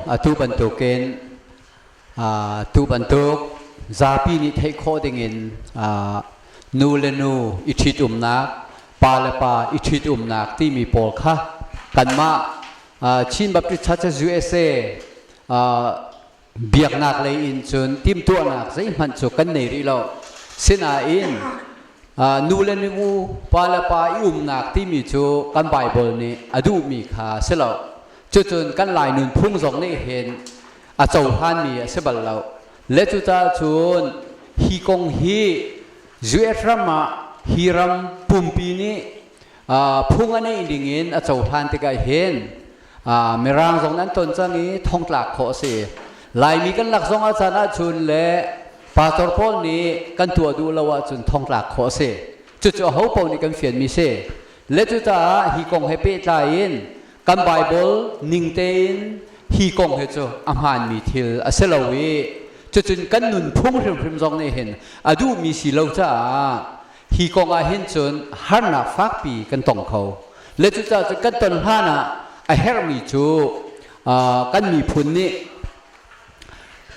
Atu bantukin tu bantuk zapi nih theih khawh dingin nu le nu i ṭhitumnak, pa le pa i ṭhitumnak timi pawl kha kanmah Chin Baptist Churches USA biaknak lei in cun timhtuahnak zeihmanh cu kan nei rih lo. Sinain nu le nu, pa le pa i umnak timi cu kan Bible nih a duhmi kha si lo. Cucun kan Lai nunphung zong nih hin a cohlanmi a si bal lo. Le cucaah cun hi kong hi US ram ah hi ram pumpi nih phung a neih ding in a cohlan tikah hin Mirang zong an ton cang i thongtlak khawh a si. Laimi kan lak zong ah caan ahcun le pastor pawl nih kan tuah duh lo ahcun thongtlak khawh a si. Cucu aho paoh nih kan fianmi si. Le cucaah hi kong he pehtlai in kan Bible ning tein hi kong hi cu a hmaanmi thil a si lo i cucun kan nunphung hrimhrim zong nih hin a duhmi si lo caah hi kong ah hin cun harnak fakpi kan tong kho. Le cucaah cun kan ton hlan ah a herhmi cu kan miphun nih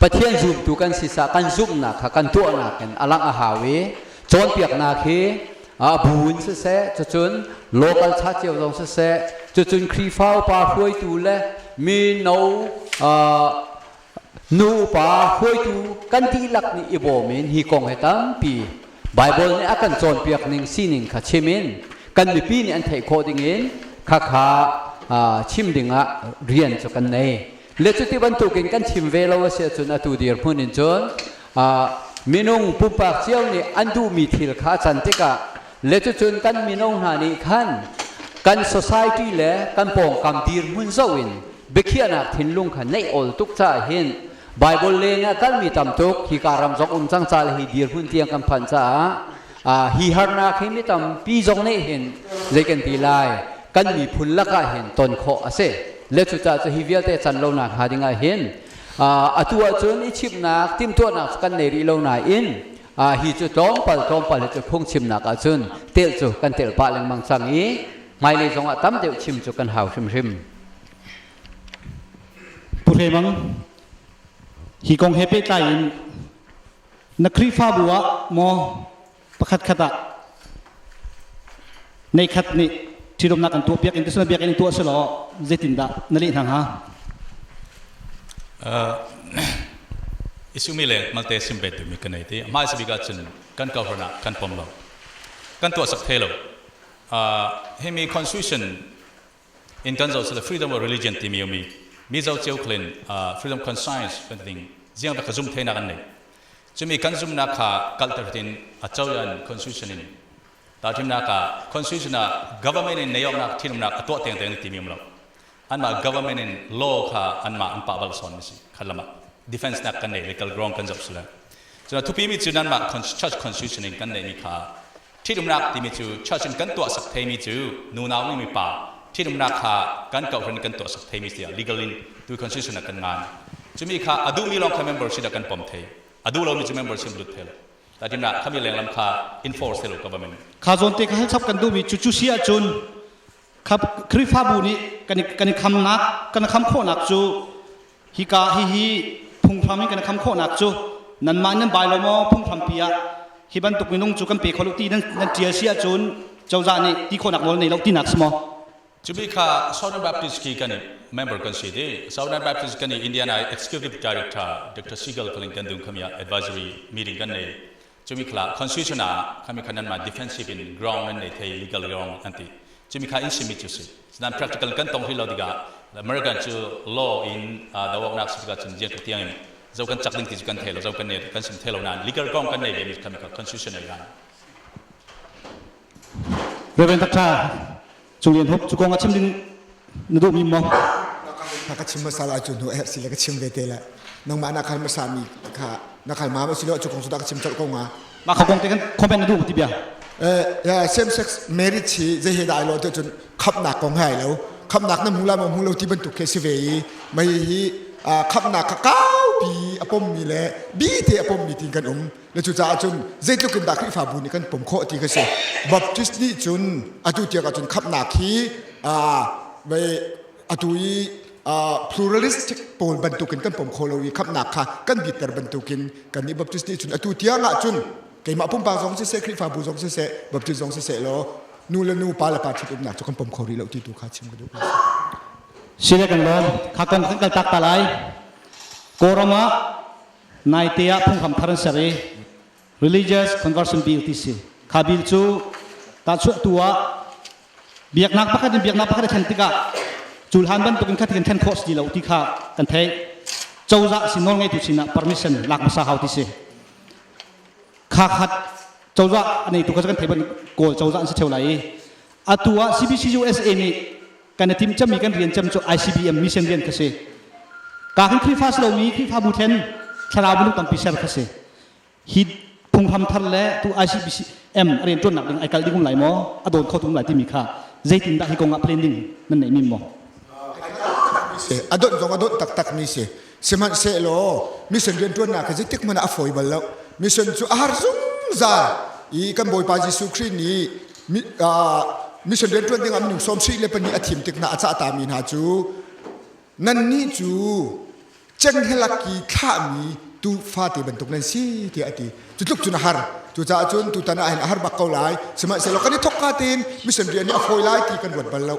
Pathian zumtu kan si sa kan zumhnak kha kan tuahnak in a langh a hau i cawnpiaknak hi a bu in siseh, cucun local cha cio zong siseh, cucun Khrihfa upa hruaitu le mino nu upa hruaitu kan dihlak nih i bawm in hi kong hi tampi Bible nih a kan cawnpiak ning sining kha chim in kan mipi nih an theih khawh ding in khakha chim ding ah rian cu kan nei. Le cuti bantukin kan chim ve lo a si ahcun atu dirhmun in cun minung pumpak cio nih an duhmi thil kha a can tikah le cucun kan mino hna nih khan kan society le kan pawngkam dirhmun zoh in biakhiahnak thinlung kha neih awl tuk caah hin Bible leng ah kalmi tam tuk hi ka ram zong um cang ca le hi dirhmun tiang kan phanh caah hi harnak hi mi tampi zong nih hin zei kan ti lai, kan miphun lakah hin ton khawh a si. Le cucaah cu hi vialte can lo nak hnga ding ah hin atu ahcun i chimhnak timhtuahnak kan nei rih lo nain hi cu tlawmpal tlawmpal hi cu phungchimnak ahcun telh cu kan telh pah lengmang cang i hmailei zong ah tam deuh chim cu kan hau hrimhrim. Pu Hre Mang, hi kong he pehtlai in na Khrihfabu ah maw pakhat khat ah nei khat nih ṭhitumnak kan tuahpiak in tisuna biakinn in tuah selaw zeitindah na leh hna hnga? Isumi le malte sim ve timi ka nei ti hmai sabik ahcun kan kohhran ah kan pom lo, kan tuah sak the lo. Himi constitution in kan zoh sila freedom of religion timi umi mi zo cio khlin freedom conscience kan ding ziang ka zum thenak an nei. Cumi kan zumnak kha kalter tin a coyan constitution in ta thimnak ah constitution ah government in neyoknak thinumnak a tuah teng teng timi um lo. Anmah government in law kha anmah an pah bal son mi si khalama defense nak kan nei legal ground kan zoh sila. Cuna thupi mi cu nanmah church constitution in kan nei mi kha ṭhitumnak timi cu church in kan tuah sak theimi cu nunau nih mipa ṭhitumnak kha kan kohhran kan tuah sak theimi tiah legal in tu constitution ah kan ngan. Cumi kha a duhmi lawng kha membership ah kan pom thei, a duh lomi cu membership lut thei lo. Tatimnak khami lenglam kha enforce thei lo government. Kha zawn te kha hal chap kan duhmi cu cu si ahcun Khrihfabu nih kan i khamnak kan kham khawhnak cu hika hihi phunghram in kan kham khawhnak cu nanmah nan bai lo maw, phunghrampi ah hi bantuk minung cu kan pe kho lo ti nan ṭial si ahcun cozah nih ti khawhnak nawl nei lo tinak si maw? Cubi kha Southern Baptist ki kan member kan si di. Southern Baptist kan i Indiana Executive Director Dr. Siegel kalin kan dung khamia advisory meeting kan nei. Cumi khala constitution ah khami kha nan ma defensive in ground nan nei thei, legal ground an ti. Cumi kha in simi cu si nan practical kan tong hi lo tikah American cu law in dawak nak si tikah cun jian tiang in zo kan chak ding ti cu kan thei lo, zo kan ne kan sim thei lo nan legal ground kan nei ve mi khami kha constitution ai gan. Reverend Dr. Cung Lian Hup, cu kong a chim ding na duh mi maw? Na ka chim masal ah cu hnu a herh si le ka chim ve te le nangmah na khal masa mi kha na khal ma ma si lo cu kong su da ka chim chalh ko nga. Ma kha kong te kan comment na duh ti bia. Eh, same sex marriage hi zei he dai lo te cun khapnak kong hai lo, khapnak na hmu la ma hmu lo ti bantuk khi si ve i mai hi khapnak kha kaupi a pom mi le bi te a pom mi tin kan um le cucaah cun zeitluk in dah Khrihfabu nih kan pom khawh ti kha si. Baptist nih cun atu tiang ahcun khamhnak hi atu i Pluralistic pawl bantukin kan pom kho lo i khamhnak kha kan bitter bantukin kan nih Baptist nih cun atu tiang ah cun keimah pumpak zong siseh Khrihfabu zong siseh Baptist zong siseh law nu le nu pa le pa ṭhitumnak cu kan pom kho rih lo ti tu kha chim ka duh. Sile kan lawm kha kong kan kal tak ta lai. Kawlram ah naite ah phunghram thar an ser i religious conversion bill ti si. Kha bill cu tahchuah tu ah biaknak pakhat in biaknak pakhat a thlen tikah culhan bantukin kha kan thlen khawh si lo ti kha kan theih. Cozah sin nawlngeitu sinah permission lak hmasa hau ti si. Kha khat cozah a neitu kha kan thei ban Kawl cozah an si theo lai i atu ah CBC USA nih kan i tim cemmi kan rian cem cu ICBM mission rian kha si. Ka kan Khrihfa si lomi Khrihfabu thlen thlarau minung tampi ser kha si. Hi phunghram thar le tu ICBM rian ṭuannak ding ai kal ding um lai maw a dawn kho tum lai timi kha zeitindah hi kong ah planning nan neih mi maw? A dawt zong a dawt taktak mi si. Sihmanhsehlaw mission rianṭuannak hi zeitik hmanh ah a fawi bal lo. Mission cu a har zungzal i kan Bawipa Jesuh Khrih nih mission rianṭuan dingah minung 74 a thim tik hna a cahtami hna cu nannih cu cenghelak i thlahmi tu fate bantuk nan si tiah a ti. Cu tluk cun a har. Cucaah cun tutan ah hin a har bak ko lai. Sihmanhsehlaw kan i thawk ka tein mission rian hi a fawi lai ti kan ruat bal lo.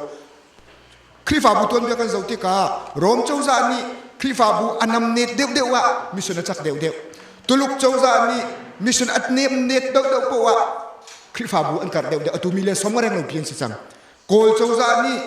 Khrihfabu tuanbia kan zoh tikah Rom cozah nih Khrihfabu a namnet deuhdeuh ah mission a cak deuhdeuh. Tuluk cozah nih mission a nemnet deuhdeuh poah ah Khrihfabu an karh deuhdeuh. Atu mi le som reng lo pi an si cang. Kawl cozah nih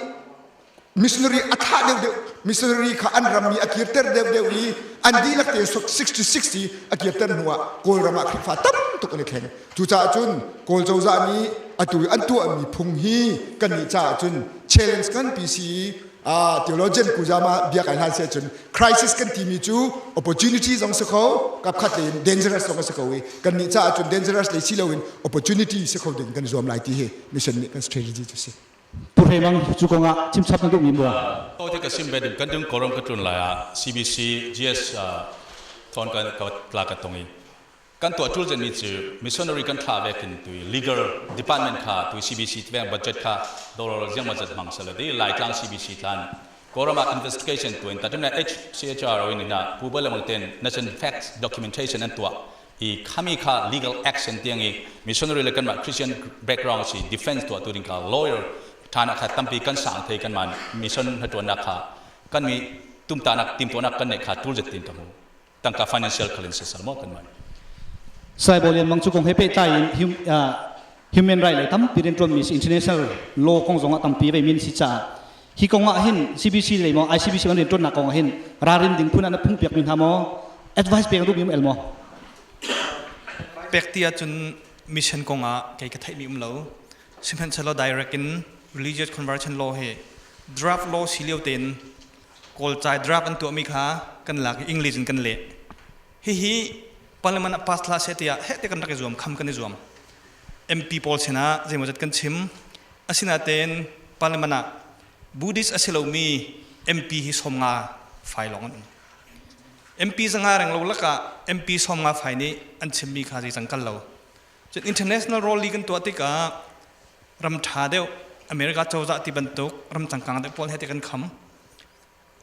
missionary a thlah deuhdeuh missionary kha an ram i a kirter deuhdeuh i an dihlak te 60 a kirter hnu ah Kawlram ah Khrihfa tam tuk an i thleng. Cucaah cun Kawl cozah nih atu an tuahmi phung hi kannih caah cun challenge nganpi si i theologian kuzama bia kai hlan se cun crisis kan timi cu opportunity zong si kho kapkhat le in dangerous zong a si ko i kannih caah cun dangerous lei si loin opportunity si kho ding kan zuam lai ti hi mission nih kan strategy cu si. Pu Hre Mang cu kongah chimchap na duhmi maw? To ti ka sim bedin kan dung korom ka tlun lai ah CBC GS thon kan ka tla ka tongi Kan tuah ṭul zenmi cu missionary kan thlah ve kin tui legal department kha tui CBC veng budget kha dollar ziangmaw zat hmang sala di Laitlang CBC tlan Kawlram ah investigation tuin tatim na HCHR in na pu balamang ten national facts documentation an tuah i khami kha legal action tiang i missionary le kanmah Christian background si defense tuah tu ding kha lawyer thana kha tampi kan sang thei kan man mission hatuannak kha kan mi tumtanak timtuanak kan nei kha tul zet tin ka hmu tangka financial khal in sisal maw kan man Sai Lian Mang cu kong he pehtlai in human right lei tampi rianṭuan mi si international law kong zong ah tampi vei min si caah hi kong ah hin CBC lei maw ICBC kan rianṭuannak kong ah hin ralrin ding phun ah na phung piak mi hna maw advice pek duh mi el maw pek ti ahcun mission kong ah kei ka theih mi um lo sihmanhsehlaw direct in religious conversion law hi draft law si lio tein Kawlcai draft an tuahmi kha kan lak i English in kan leh. Hihi parliament ah pass hlah seh tiah heh te kan rak i zuam, kham kan i zuam. MP pawl sinah zeimawzat kan chim. Asinain parliament ah Buddhist a si lomi MP hi 50 fai lawng an um. MP 500 reng lo lakah MP 50 fai nih an chimmi kha zei cang kal lo. Cun international role kan tuah tikah ram ṭha deuh America cozah ti bantuk ram cangkang deuh pawl he te kan kham.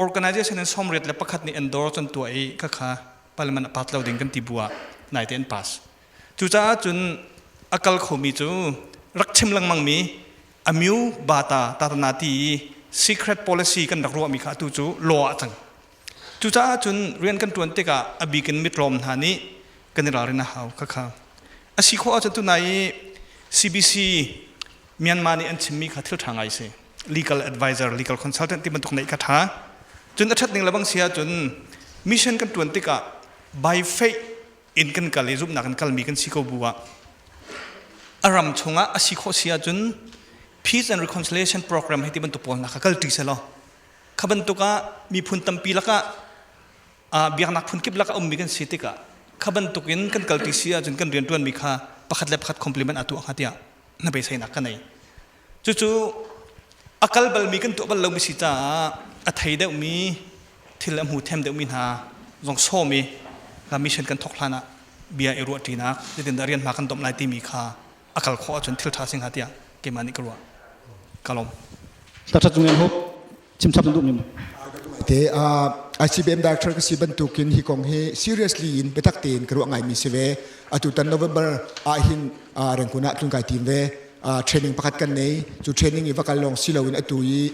Organization in 81 nih endorse an tuah i khakha parliament a pass lo ding kan ti bu ah naite an pass. Cucaah cun a kal khomi cu rak chim lengmang mi amyu bata tatana ti i secret policy kan rak ruahmi kha atu cu law ah cang. Cucaah cun rian kan ṭuan tikah a bik in mitlawm hna nih kan i ralrin a hau khakha. A si khawh ahcun tunai i CBC Myanmar nih an chimmi kha thil ṭha ngai si. Legal advisor, legal consultant ti bantuk neih kha ṭha. Cun a ṭhat ning lebang si ahcun mission kan ṭuan tikah by faith in kan kal i zumhnak in kalmi kan si ko bu ah a ram chungah a si khawh si ahcun peace and reconciliation program hei ti bantuk pawl hna kha kal ṭi selaw kha bantuk ah miphun tampi lakah biaknak phunkip lakah ummi kan si tikah kha bantuk in kan kalti si ahcun kan rianṭuanmi kha pakhat le pakhat compliment a tuah hnga tiah na beiseinak ka nei. Cucu a kal balmi kan tuah bal lomi si caah a thei deuhmi thil a hmu them deuhmi hna zong sawm i ka mission kan thawk hlan ah bia i ruahṭinak zeitindah rian hma kan domh lai timi kha a kal khawh ahcun thil ṭha si hnga tiah keimah nih ka ruah. Ka lawm. Dr. Cung Lian Hup, chimchap na duhmi maw? Te ICBM director ka si bantukin hi kong hi seriously in biatak tein ka ruah ngaimi si ve. Atu tan November ah hin Rangoon ah tlun kai tim ve. Training pakhat kan nei. Cu training i va kal lawng si loin atu i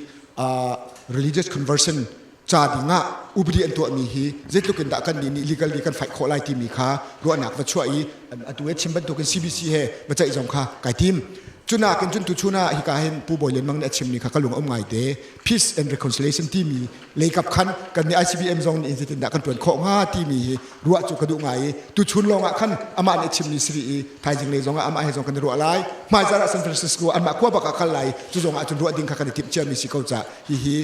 religious conversion ca ding ah upadi an tuahmi hi zeitluk in dah kan nih nih legally kan fight khawh lai timi kha ruahnak va chuah i atu he chim bantukin CBC he va ceih zong kha kai tim. Cunakin cun tuchun ah hika hin Pu Bawi Lian Mang nih a chimmi kha ka lung a um ngai te. Peace and Reconciliation timi leikap khan kan nih ICBM zong nih zeitindah kan tuan khawh hnga timi hi ruah cu ka duh ngai i tuchun lawng ah khan amah nih chimmi siri i thaizing lei zong ah amah he zong kan i ruah lai. Hmaizarh ah San Francisco anmah khua bak ah kal lai cu zong ah cun ruah ding kha kan i timh ciami si ko ca hihi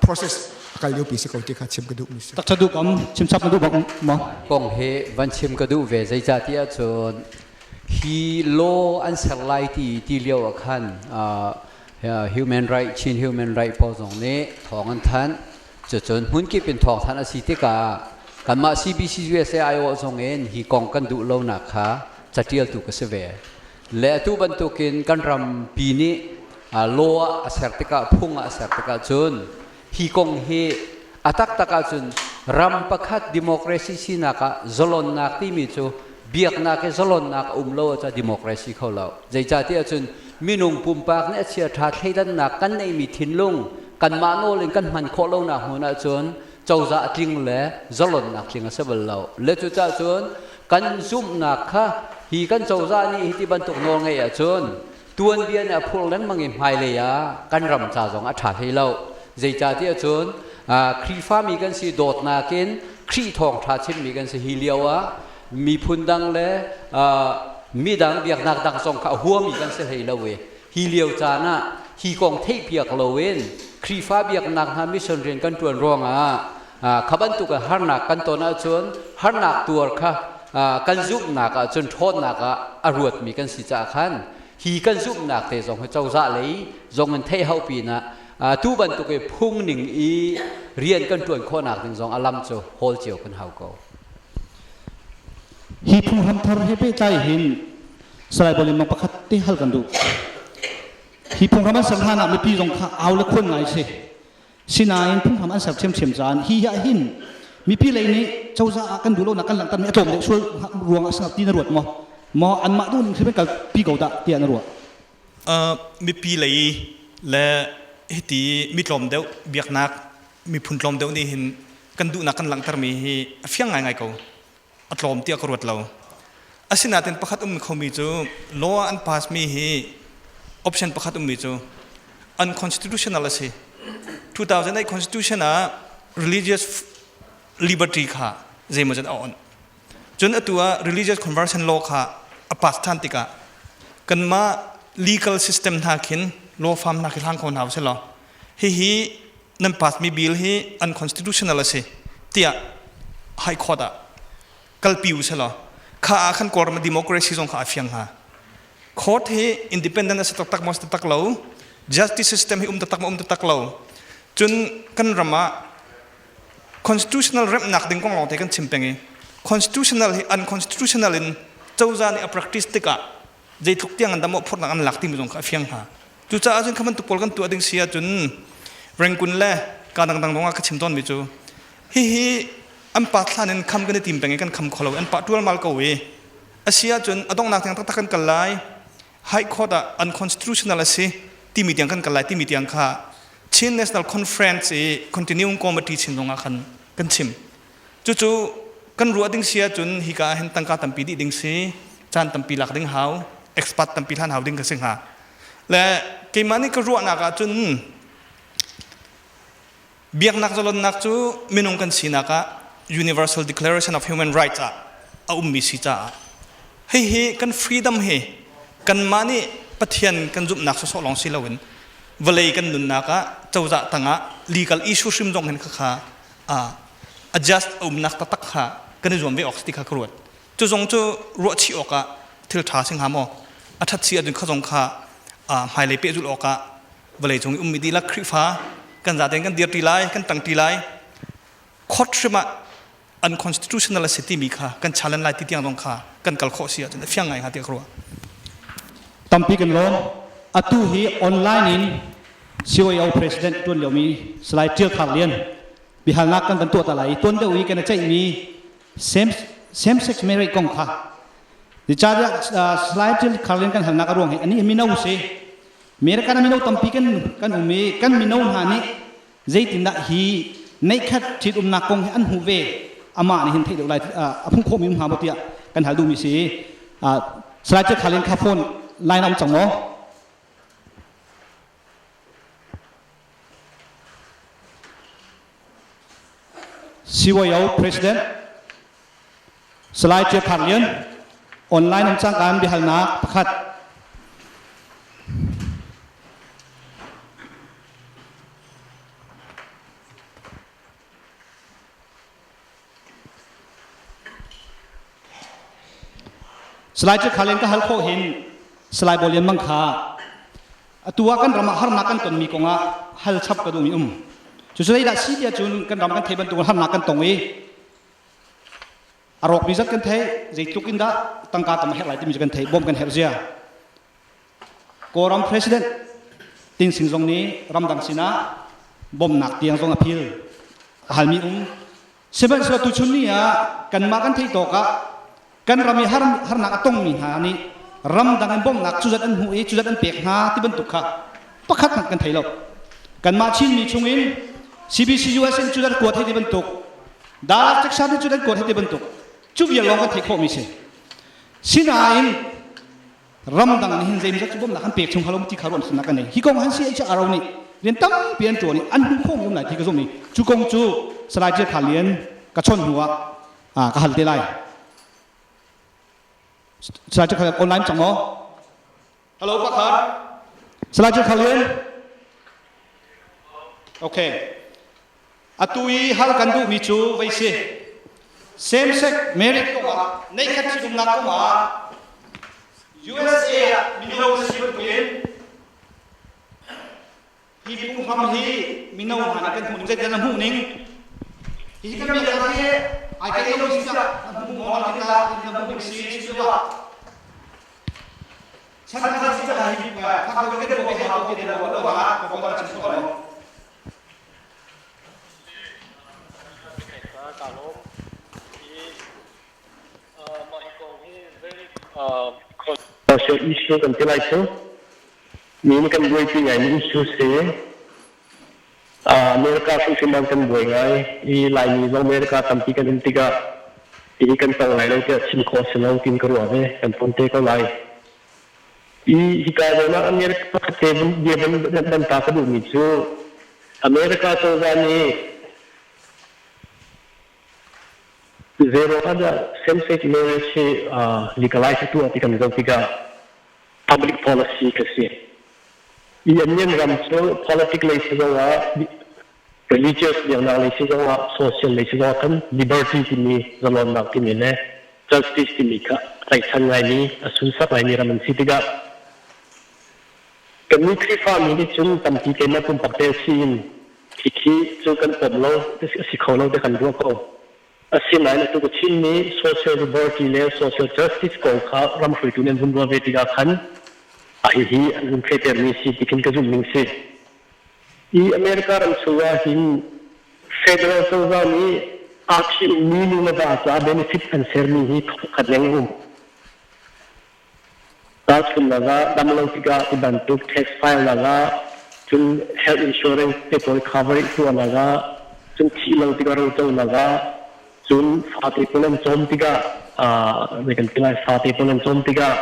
process a kal liopi si ko ti kha chim ka duhmi si. Tak duh kam chim chap na duh bak maw? Kong hi van chim ka duh ve zeicahtiah cun hi law an ser lai ti ti lio ah khan human right Chin human right pawl zong nih thawng an thanh. Cucun hmunkip in thawng thanh a si tikah kanmah CBC USA aiawh zong in hi kong kan duh lonak kha catialtu ka si ve. Le atu bantukin kan rampi nih law ah a ser tikah phung ah a ser tikah cun hi kong hi a taktak ahcun ram pakhat democracy sinak ah zalonnak timi cu biaknak i zalonnak a um lo ahcun democracy kho lo. Zeicahtiah cun minung pumpak nih a chiaṭha thleidannak kan neihmi thinlung kanmah nawl in kan hman khawh lonak hmun ahcun cozah tling le zalonnak tling a si bal lo. Le cucaah cun kan zumhnak kha hi kan cozah nih hi ti bantuk nawl ngeih ahcun tuanbia nih a phur lengmang i hmailei ah kan ram ca zong a ṭha hlei lo. Zeicahtiah cun Khrihfami kan si dawtnak in Khrih thawngṭha chimmi kan si hi lio ah miphun dang le midang biaknak dang zong kha a huami kan si hlei lo i hi lio caan ah hi kong theihpiak loin Khrihfa biaknak hna mission rian kan ṭuan ruangah kha bantuk harnak kan ton ahcun harnak tuar kha kan zumhnak ahcun ṭhawnnak ah a ruatmi kan si caah khan hi kan zumhnak te zong hi cozah lei zong in theih hau pinah tu bantuk i phung ning i rian kan ṭuan khawhnak ding zong a lam cu hawl cio kan hau ko. Hi phunghram thar he pehtlai hin Salai Bolin mang pakhat te hal kan duh. Hi phunghram an ser hlan ah mipi zong kha au le khuan ngai si. Sinain phunghram an ser ṭhiamṭhiam caan hi ah hin mipi lei nih cozah ah kan duh lonak kan langhtermi a tlawm deuh sual ruang ah ti na ruat maw? Maw anmah duh ning hrim kal pi ko dah tiah na ruah? Mipi lei le hiti mi tlawm deuh biaknak miphun tlawm deuh nih hin kan duhnak kan langhtermi hi a fiang ngaingai ko. A tlawm tiah ka ruat lo. Asinain pakhat um khomi cu law an pass mi hi option pakhat ummi cu unconstitutional a si. 2008 constitution ah religious liberty kha zeimawzat a on. Cun atu ah religious conversion law kha a pass than tikah kanmah legal system hna khin law firm hna khi hlang kho hna usih law hihi nan pass mi bill hi unconstitutional a si tiah high court ah kalpi u selaw kha ah khan Kawlram democracy zong kha a fiang hnga. Court hi independent a si taktak maw si taktak lo, justice system hi um taktak maw um taktak lo. Cun kan ram ah constitutional remhnak ding kong lawng te kan chim peng i constitutional hi unconstitutional in cozah nih a practice tikah zeitluk tiang an dam phurnak an lak timi zong kha a fiang hnga. Cucaah cun kha bantuk pawl kan tuah ding si ahcun Rengkun le ka dangdang zong ah ka chim tawnmi cu hihi an pa thlan in kham kan i tim peng i kan kham kho lo an pah ṭualmal ko i a si ahcun a donghnak tiang taktak kan kal lai. High Court ah unconstitutional a si timi tiang kan kal lai timi tiang kha Chin National Conference i Continuing Committee chin zong ah khan kan chim. Cucu kan ruah ding si ahcun hika ah hin tangka tampi dih ding si, caan tampi lak ding hau, expert tampi hlan hau ding ka si hnga. Le keimah nih ka ruahnak ahcun Biaknak zalonnak cu minung kan sinak ah Universal Declaration of Human Rights ah a ummi si caah hihi kan freedom hi kanmah nih Pathian kan zumhnak sawsawh lawng si loin vawlei kan nunnak ah cozah tangah legal issue hrim zong hin khakha adjust a umnak taktak kha kan i zuam ve awk si ti kha ka ruat. Cu zong cu ruahchih awkah thil ṭha si hnga maw? A ṭhat si ahcun kha zong kha hmailei pehzulh awkah vawleicung i ummi dihlak Khrihfa kan zaten kan dirṭi lai, kan ṭangṭi lai. Court hrim ah unconstitutional a si timi kha kan challenge lai ti tiang zong kha kan kal khawh si ahcun a fiang ngai hnga tiah ka ruah. Tampi kan lawm. Atu hi online in CYO President tuan liomi Salai Ṭial Khar Lian. Bihalnak kan van tuah ta lai. Tuan deuh i kan i ceihmi same same sex marriage kong kha. Zeicahtiah Salai Til Carlin kan halnak a ruang hi ani mino si. American ah mino tampi kan kan um i kan mino hna nih zeitindah hi neihkhat ṭhitumnak kong hi an hmuh ve amah nih hin theih deuh lai a phung khawhmi um hnga maw tiah kan hal duhmi si. Salai Til Carlin kha phone line a um cang maw? CYO President Salai Cia Khar Lian online um cangkaan biahalnak pakhat. Salai Cia Khar Lian ka hal khawh hin Salai Bawl Lian Mang kha atu ah kan ram ah harnak kan tonmi kongah hal chap ka duhmi um. Cucu zeidah si tiah cun kan ram kan thei bantuk harnak kan tong i a rawkmi zat kan theih zeitluk in dah tangka tam a herh lai timi cu kan theih bawm kan herh zia Kawlram president Ting Sing zong nih ramdang sinah bawmnak tiang zong a phil a halmi um sihmanhsehlaw tuchun ni ah kanmah kan theih tawk ah kan ram i har harnak a tongmi hna nih ramdang in bawmhnak cuzat an hmuh i cuzat an pek hna ti bantuk kha pakhat hmanh kan thei lo kanmah Chinmi chungin CBC US in cuzat kuat hei ti bantuk Dallas Texas in cuzat kuat hei ti bantuk cu vial lawng kan theih khawhmi si sinain ramdang nih hin zeimawzat cu bawmhnak an pek chung halo ti kha ruah nak kan nei hi kong han si ai aro nih rian tampi an ṭuan i an hmuh khawhmi um lai ti ka zumh i cu kong cu Salai Ṭial Khar Lian ka chawnh hnu ah ka hal te lai Salai Ṭial Khar Lian online cang maw Hello pakhat Salai Ṭial Khar Lian Okay Atu i hal kan duhmi cu vei si. Same sex marriage kongah neihkhat ṭhitumnak kongah USA ah mino na si bantukin hi phunghram hi mino hna nih kan hmuh ning zeitin na hmuh ning hi kan biaknak hi ai kai lo si tiah na hmuh maw na hmuh na hmuh ning si si lo chan khat si tiah hi thak lo kan ruah he hau ti na ruah lo ah ka kong chim ko Kaa lawm. Mah hi kong hi very Social issue kan ti lai cu. Mi nih kan buaipi ngaimi issue si. America hrimhrim ah kan buai ngai i Laimi zong America tampi kan um tikah hihi kan tong lai lo tiah chim khawh a si lo tiin ka ruah ve. Kan ton te ko lai. I hika zawn ah America pakhat te bia van ta ka duhmi cu America cozah nih zero ah same-sex marriage hi legalize a tuah ti kan zoh tikah public policy ka si. I an ram cu politic lei si zongah religious biaknak lei si zongah social lei si zongah khan liberty timi zalonnak timi le justice timi kha tlaihchan ngaimi a sunsak ngaimi ram an si tikah kannih Khrihfami nih cun tampi keimah pumpak te si in khikhi cu kan pom lo a si kho lo te kan ruah ko. Asinain atu ka chimmi social liberty le social justice kong kha ram hruaitu nih an vun ruah ve tikah khan a hihi an vun fehtermi si ti khin ka zumh ning si. I America ram chungah hin federal cozah nih aa ṭhi-ummi nu le va caah benefit an sermi hi thongkhat leng a um. Tahchunhnak ah dam lo tikah ti bantuk tax file nak ah cun health insurance te pawl coverage tuahnak ah cun thih lo tikah roconak ah cun fate pawl an cawm tikah zei kan ti lai fate pawl an cawm tikah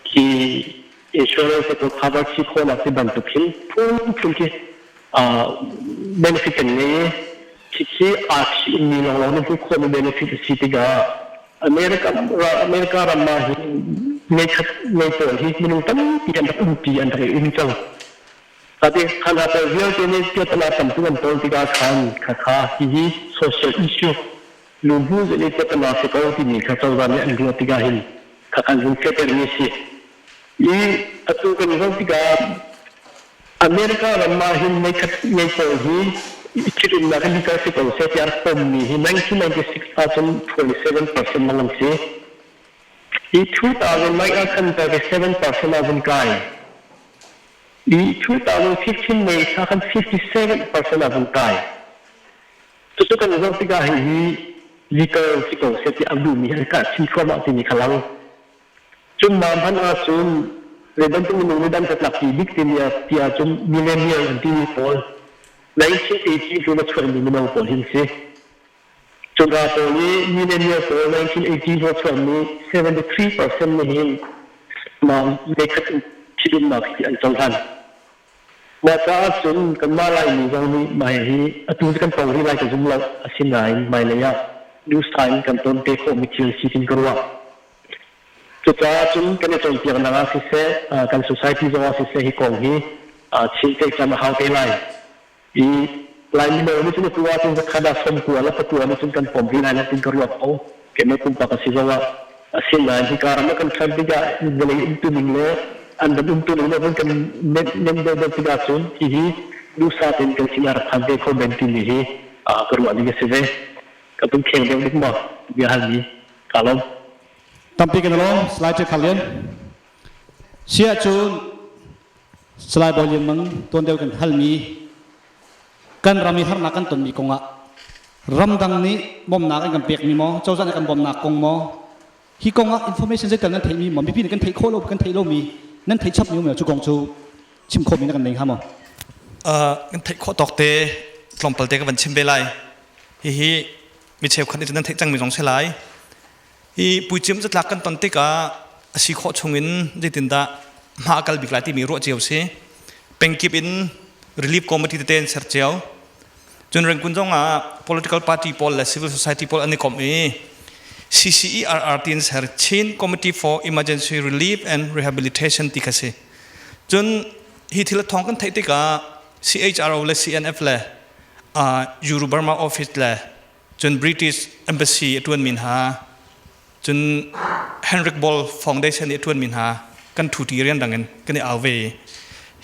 khi insurance te pawl cover chih khawhnak ti bantuk hin phunphun khi benefit kan ngei i khikhi aa ṭhi-ummi lawnglawng nih hmuh khawhmi benefit a si tikah America America ram ah hin meikhat mei pawl hi minung tampi an rak umpi an rak i um cang. Kati khan ha pawl vialte nih piatana tamtuk an tawl tikah khan khakha hihi social issue luhmu nih piatana si ko timi kha cozah nih an ruah tikah hin khakhan vun fehtermi si. I atu kan zoh tikah America ram ah hin meikhat mei pawl hi ṭhitumnak hi legal si ko seh tiah rak pommi hi 1996 ahcun 27% lawng an si. Hi 2009 ah khan 37% ah vun kai. I 2015 May thla khan 57% ah vun kai. Cucu kan zoh tikah hihi legal si ko seh ti a duhmi an karh chin thluahmah timi kha lang. Cun mah hmanh ahcun zei bantuk minung nih dan tlak ti bik timi ah ti ahcun millennial an timi pawl 1980 hnu a chuahmi mino pawl hin si. Cun ral pawl i millennial pawl 1980 hnu a chuahmi 73% nih hin mah meikhat in ṭhitumnak hi an cohlan. Mah caah cun kanmah Laimi zong nih mah hi atu cu kan tong rih lai ka zum lo. Asinain hmailei ah duhsah in kan ton te khawhmi thil si tin ka ruah. Cucaah cun kan i cawnpiaknak ah siseh, kan society zong ah siseh hi kong hi chin ceihcam a hau te lai. I Lai mino nih cun atu ahcun zakhat ah 90 le pakua nih cun kan pom rih lai lo tin ka ruat ko. Keimah pumpak a si zong ah. Asinain hika ram ah kan ṭhan tikah vawlei umtuning le an ram umtuning le vun kan nem deuhdeuh tikah cun hihi duhsah tein kan sin ah rak phan ve kho men timi hi ka ruah ning a si ve. Ka vun kheng deuh dik maw bia halmi ka lawm. Tampi kan lawm Salai Ṭe Khar Lian. Siah cun Salai Bawi Lian Mang tuan deuh kan halmi kan ram i harnak kan tonmi kongah ramdang nih bawmhnak an kan pekmi maw cozah nih kan bawmhnak kong maw hi kongah information zeital nan theihmi maw mipi nih kan theih khawh lo kan theih lomi nan theih chapmi um cu kong cu chim khawhmi na kan nei hnga maw? Kan theih khawh tawk te tlawmpal te ka van chim ve lai. Hihi mi cheukhat nih cun nan theih cangmi zong si lai. Hi puicim zatlak kan ton tikah a si khawh chungin zeitindah hma a kal bik lai timi ruah cio si. Pengkip in relief committee tete an ser cio. Cun Rengkun zong ah political party pawl le civil society pawl an i komh i CCERR ti an ser Chin Committee for Emergency Relief and Rehabilitation ti kha si. Cun hi thil a thawng kan theih tikah CHRO le CNF le uh, Euro Burma Office le cun British Embassy a ṭuanmi hna cun Henrik Ball Foundation i a ṭuanmi hna kan ṭhuṭi rianrang in kan i au ve.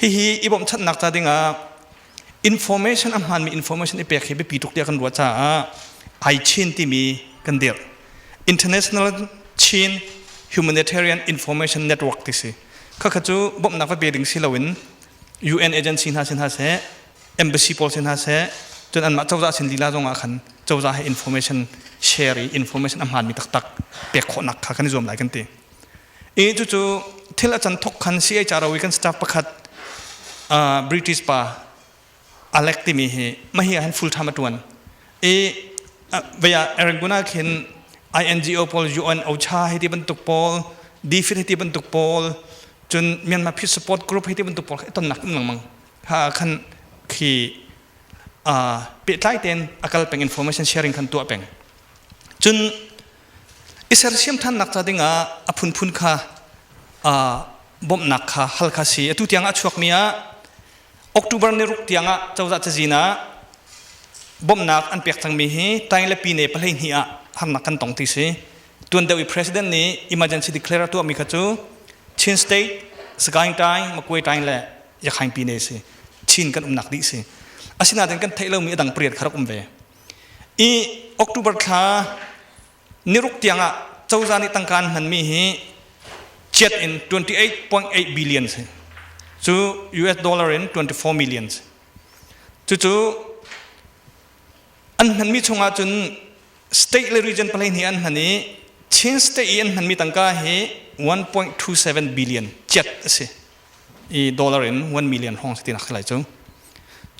Hihi i bawmhchanhnak ca dingah information a hmaanmi information i pek hi biapi tuk tiah kan ruah caah iChin timi kan dirh. International Chin Humanitarian Information Network ti si. Khakha cu bawmhnak va pe ding si loin UN agency hna sin hna seh embassy pawl sin hna seh cun anmah cozah sin lila zong ah khan cozah he information share i information a hmaanmi taktak pek khawhnak kha kan i zuam lai kan ti. I cucu thil a can thok khan CHRO i kan staff pakhat British pa Alec timi hi mahi ah hin full time a tuan. I vaya Rangoon ah khin INGO pawl UN OCHA hi ti bantuk pawl DFID hi ti bantuk pawl cun Myanmar Peace Support Group hi ti bantuk pawl kha tonnak um lengmang. Ha khan khi pehtlai tein a kal peng information sharing khan tuah peng. Cun i sersiam ṭhannak ca dingah a phunphun kha bawmhnak kha hal kha si. Atu tiang a chuakmi ah October ni ruk tiangah cozah cazin ah bawmhnak an pek cangmi hi Taing le Pine 12 ah harnak kan tong ti si. Tuan deuh i president nih emergency declare a tuahmi kha cu Chin State, Sagaing Taing, Makuai Taing le Yakhaing Pine si. Chin kan umnak dih si. Asinain kan theih lomi a dang pariat kha rak um ve. I October thla niruk tiangah cozah nih tangka an hmanmi hi chiat in 28.8 billion si. Cu US dollar in 24 million si. Cucu an hmanmi chungah cun state le region palei hnih an hman i Chin state i an hmanmi tangka hi 1.27 billion chiat a si. I dollar in 1 million hong si tinak lai cu.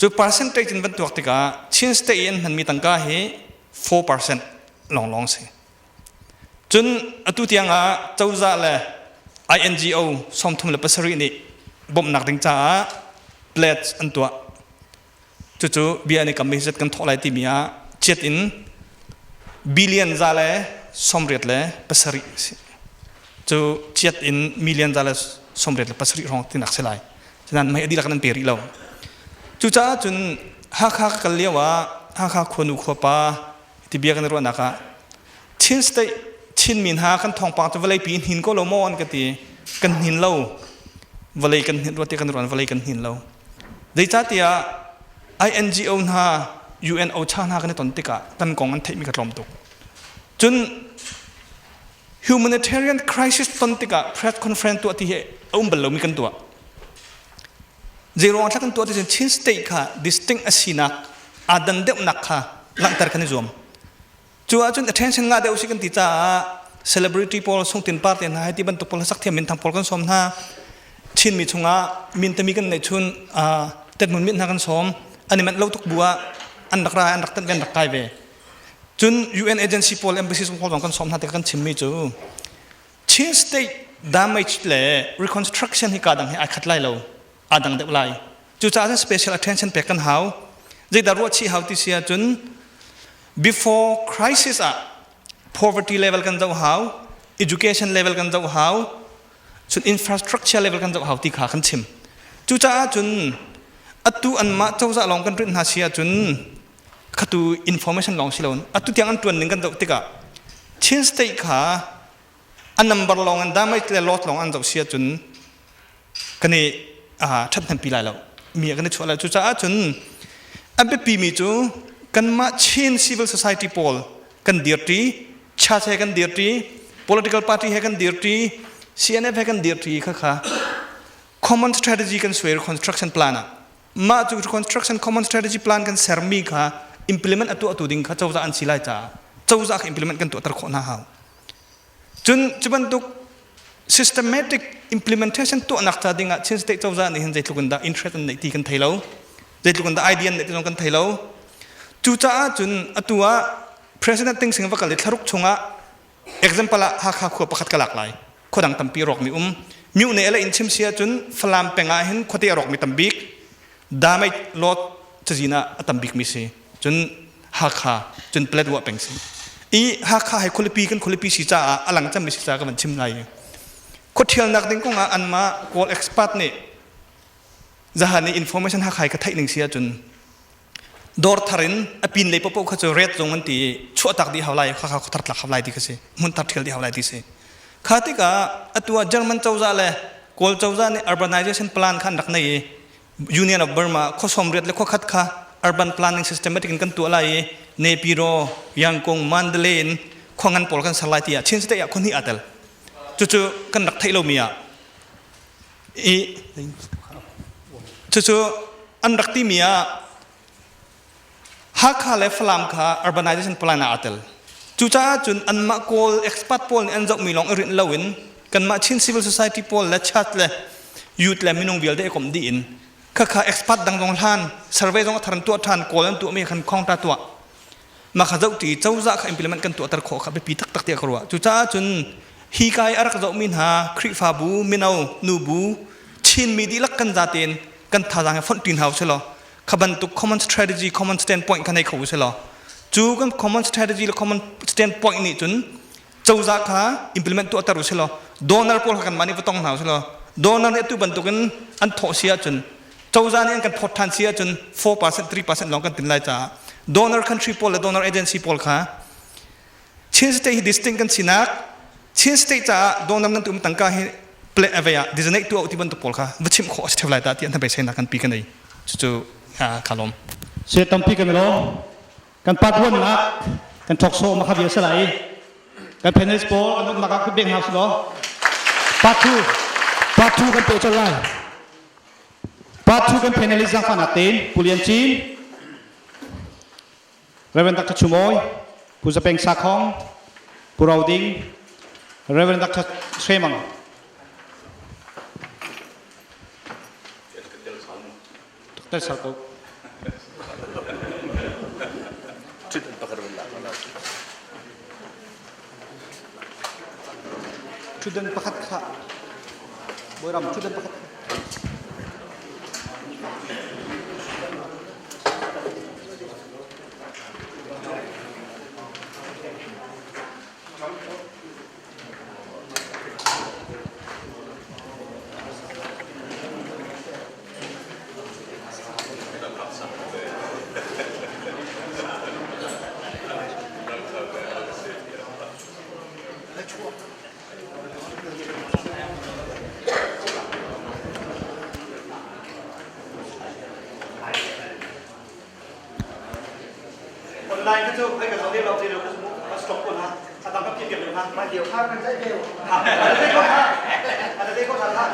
Cu percentage in van tuak tikah Chin state i an hmanmi tangka hi 4% lawnglawng si. Cun atu tiang ah cozah le INGO 37 nih bawmhnak ding caah pledge an tuah. Cucu bia an i kam zat kan thawh lai timi ah chiat in billion za le 87 si. Cu chiat in million za le 87 hrawng tinak si lai. Cunan mei a dihlak nan pe rih lo. Cucaah cun Hakha ka kal lio ah Hakha khuanu khuapa ti bia kan ruahnak ah Chin State Chinmi hna kan thawngpang cu vawlei pi in hnin ko lo maw an ka ti. Kan hnin lo. Vawlei kan hnin ruat kan ruan vawlei kan hnin lo. Zeicahtiah INGO hna UN OCHA hna kan i ton tikah kan kong an theihmi kha tlawm tuk. Cun humanitarian crisis ton tikah press conference tuah ti hi a um bal lomi kan tuah. Zeiruang thla kan tuah ti cun Chin State kha distinct a sinak aa dan deuhnak kha. Langhter kan i zuam. Cu ahcun attention ngah deuh si kan ti caah celebrity pawl sungtin par te hna hei ti bantuk pawl sak thiam minthang pawl kan sawm hna. Chinmi chungah mintami kan neih chun tetmun mit hna kan sawm. An i manh lo tuk bu ah an rak ra an rak tanh ve an rak kai ve. Cun UN agency pawl embassy pawl zong kan sawm hna tikah kan chimmi cu Chin state damage le reconstruction hi ka dang hi ai khat lai lo aa dang deuh lai. Cucaah cun special attention pek kan hau. Zeidah ruah chih hau ti si ahcun before crisis ah poverty level kan zoh hau, education level kan zoh hau, cun infrastructure level kan zoh hau ti kha kan chim. Cucaah cun atu anmah cozah lawng kan rinh hna si ahcun khatu information lawng si lo atu tiang an tuan ning kan zoh tikah Chin state kha a number lawng an damage le lot lawng an zoh si ahcun kan i ṭhathnempi lai lo mi kan i chuah lai. Cucaah cun a biapi mi cu kanmah Chin civil society pawl kan dirṭi, church he kan dirṭi, political party he kan dirṭi, CNF he kan dirṭi kha kha common strategy kan suai reconstruction plan ah mah cu reconstruction common strategy plan kan sermi kha implement a tuahtu ding kha cozah an si lai caah cozah kha implement kan tuahter khawh hna hau. Cun cu bantuk systematic implementation tuahnak ca dingah Chin State cozah nih hin zeitluk in dah interest an neih ti kan thei lo, zeitluk in dah idea an neih ti zong kan thei lo. Cucaah cun atu ah President Ting Sing va kal i thlaruk chungah example ah Hakha khua pakhat ka lak lai. Khua dang tampi rawkmi um. Myu ne le in chim si ahcun Falam peng ah hin khuate a rawkmi tam bik. Damage lot cazin ah a tam bikmi si. Cun Hakha, cun Paletwa peng si. I Hakha hai khualipi kan khualipi si caah a lang cemmi si caah ka van chim lai. Khuathialnak ding kong ah anmah Kawl expert nih zahan i information Hakha ka theih ning si ahcun dawr thar in a pin lei paoh kha cu ret zong an ti i chuahtak dih hau lai, Hakha khuathar tlak hau lai ti kha si, hmun thar thial dih hau lai ti si. Kha tikah atu ah German cozah le Kawl cozah nih urbanization plan kha an rak nei i Union of Burma khuasawm riat le khuakhat kha urban planning systematic in kan tuah lai i Naypyidaw, Yangon, Mandalay in khuangan pawl kan ser lai tiah Chin State ah khuahnih aa tel. Cucu kan rak theih lomi ah i cucu an rak timi ah Hakha le Falam kha urbanization plan ah aa tel. Cucaah cun anmah Kawl expat pawl nih an zohmi lawng i rinh loin kanmah Chin civil society pawl le chat le youth le minung vialte i komh dih in khakha expat dang zong hlan survey zong a thar an tuah ṭhan, Kawl an tuahmi khan khong ta tuah mah kha zohṭi cozah kha implement kan tuahter khawh kha biapi taktak tiah ka ruah. Cucaah cun hi ka i a rak zohmi hna Khrihfabu, mino, nubu, Chinmi dihlak kan zatein kan thazaang he fonh ṭi hna usih law kha bantuk common strategy, common standpoint kha nei kho usih law cu kan common strategy le common standpoint nih cun cozah kha implement tuahter usih law donor pawl kha kanmah nih va tong hna usih law donor nih atu bantukin an thawh si ahcun cozah nih an kan phawt ṭhan si ahcun 4% 3% lawng kan tin lai caah donor country pawl le donor agency pawl kha Chin State hi distinct kan sinak Chin State caah donor nan tum tangka hi play away ah designate tu ti bantuk pawl kha va chimh khawh a si theu lai ta ti an beiseinak kan pi kan ei cucu ka lawm. Se tampi kan lo kan part one nak kan talk show ma kha bia salai kan panelist pawl kan nak ka beng house lo part 2 part 2 kan pe chol lai part 2 kan panelist zang fa nak ten Pulian Chin Reverend Dr. Chumoy, Pu Zapeng Sakhong, Pu Ro Ding, Reverend Dr. Shremang. Dr. Sarko. Thudan pakhat kha. Boiram thudan pakhat kha. Online ka cu ai ka zoh lo ti lo ka ka stop ko na adang ka piak lo na ma lio kha kan zai deu ha ada ko ha ada ko ha ha.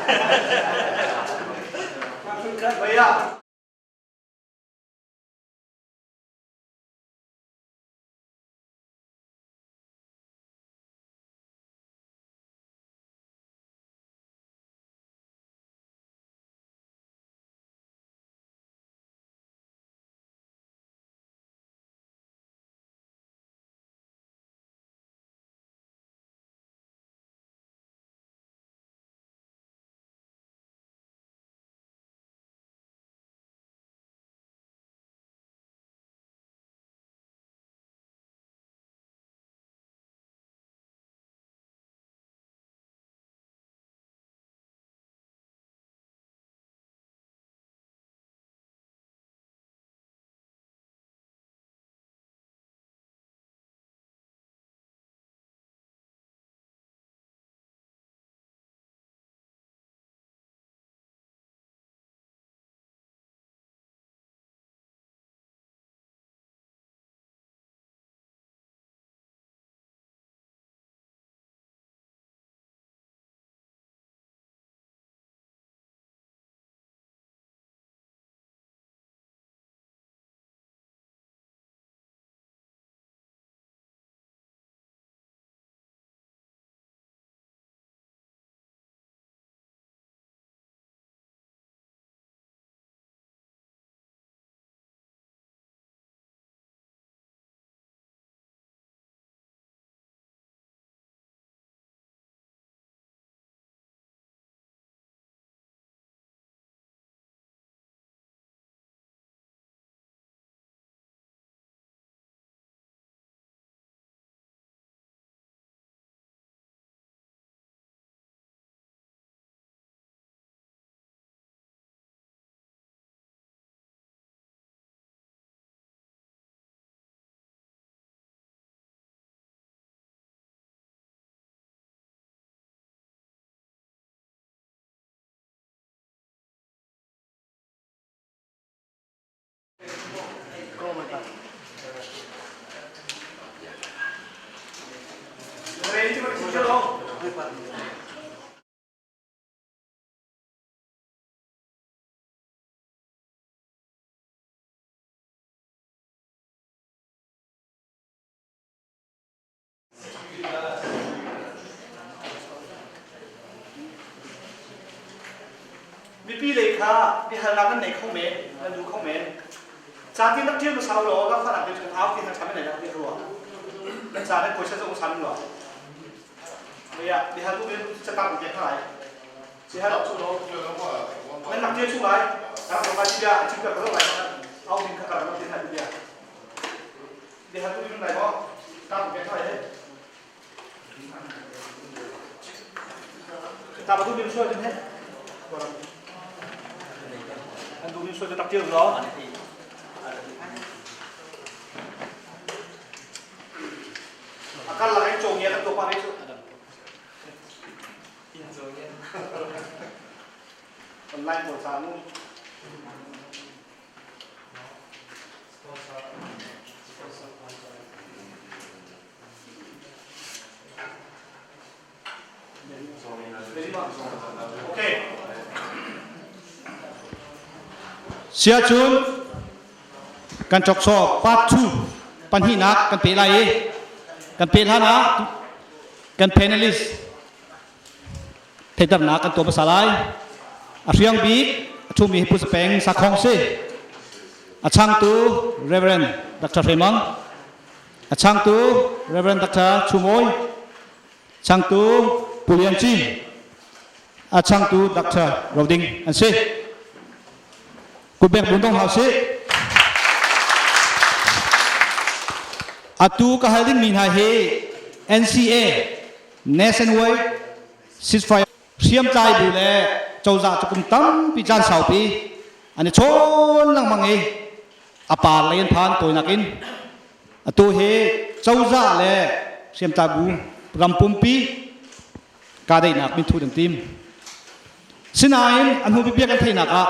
Mipi lei kha biahalnak nan nei kho men, nan duh kho men. Ca ti nak ṭial hmasa ulaw lakfanak te cun au ti hna ṭha men lai bia rua. Nan ca nan puaisa zong san law. Maya bihal tu bin catang te kha lai. Bihal chu lo. Nan nak ṭial chung lai. Rak lo bia chim ka ka lai. Au din kha ka rak ti hna bia. Bihal tu bin lai maw? Tang te kha lai. Ta ba du bin suai din he. An du bin suai tak ṭial law. Akal lai chong ya kan to pa ve chu. Online pawl ca mu. Okay. Siacun kan chokso part 2 pahnihnak kan pe lai i kan pe hlan ah kan panelist theihternak kan tuah hmasa lai. A hriang bik a ṭhumi hi Pu Peng Sakhong si. A changtu Reverend Dr. Hre Mang. A changtu Reverend Dr. Chu Mawi, changtu Pu Lian Cin, a changtu Dr. Ro Ding an si. Kubek bundong hau si. Atu ka hal dingmi hna hi NCA Nationwide Ceasefire hriamtlai bu le cozah cu kum tampi caan saupi an i chawn lengmang i a par lei an phan tawinak in atu hi cozah le hriamtlai bu ram pumpi kahdaihnak minthu an tim. Sinain a hnu bik kan theihnak ah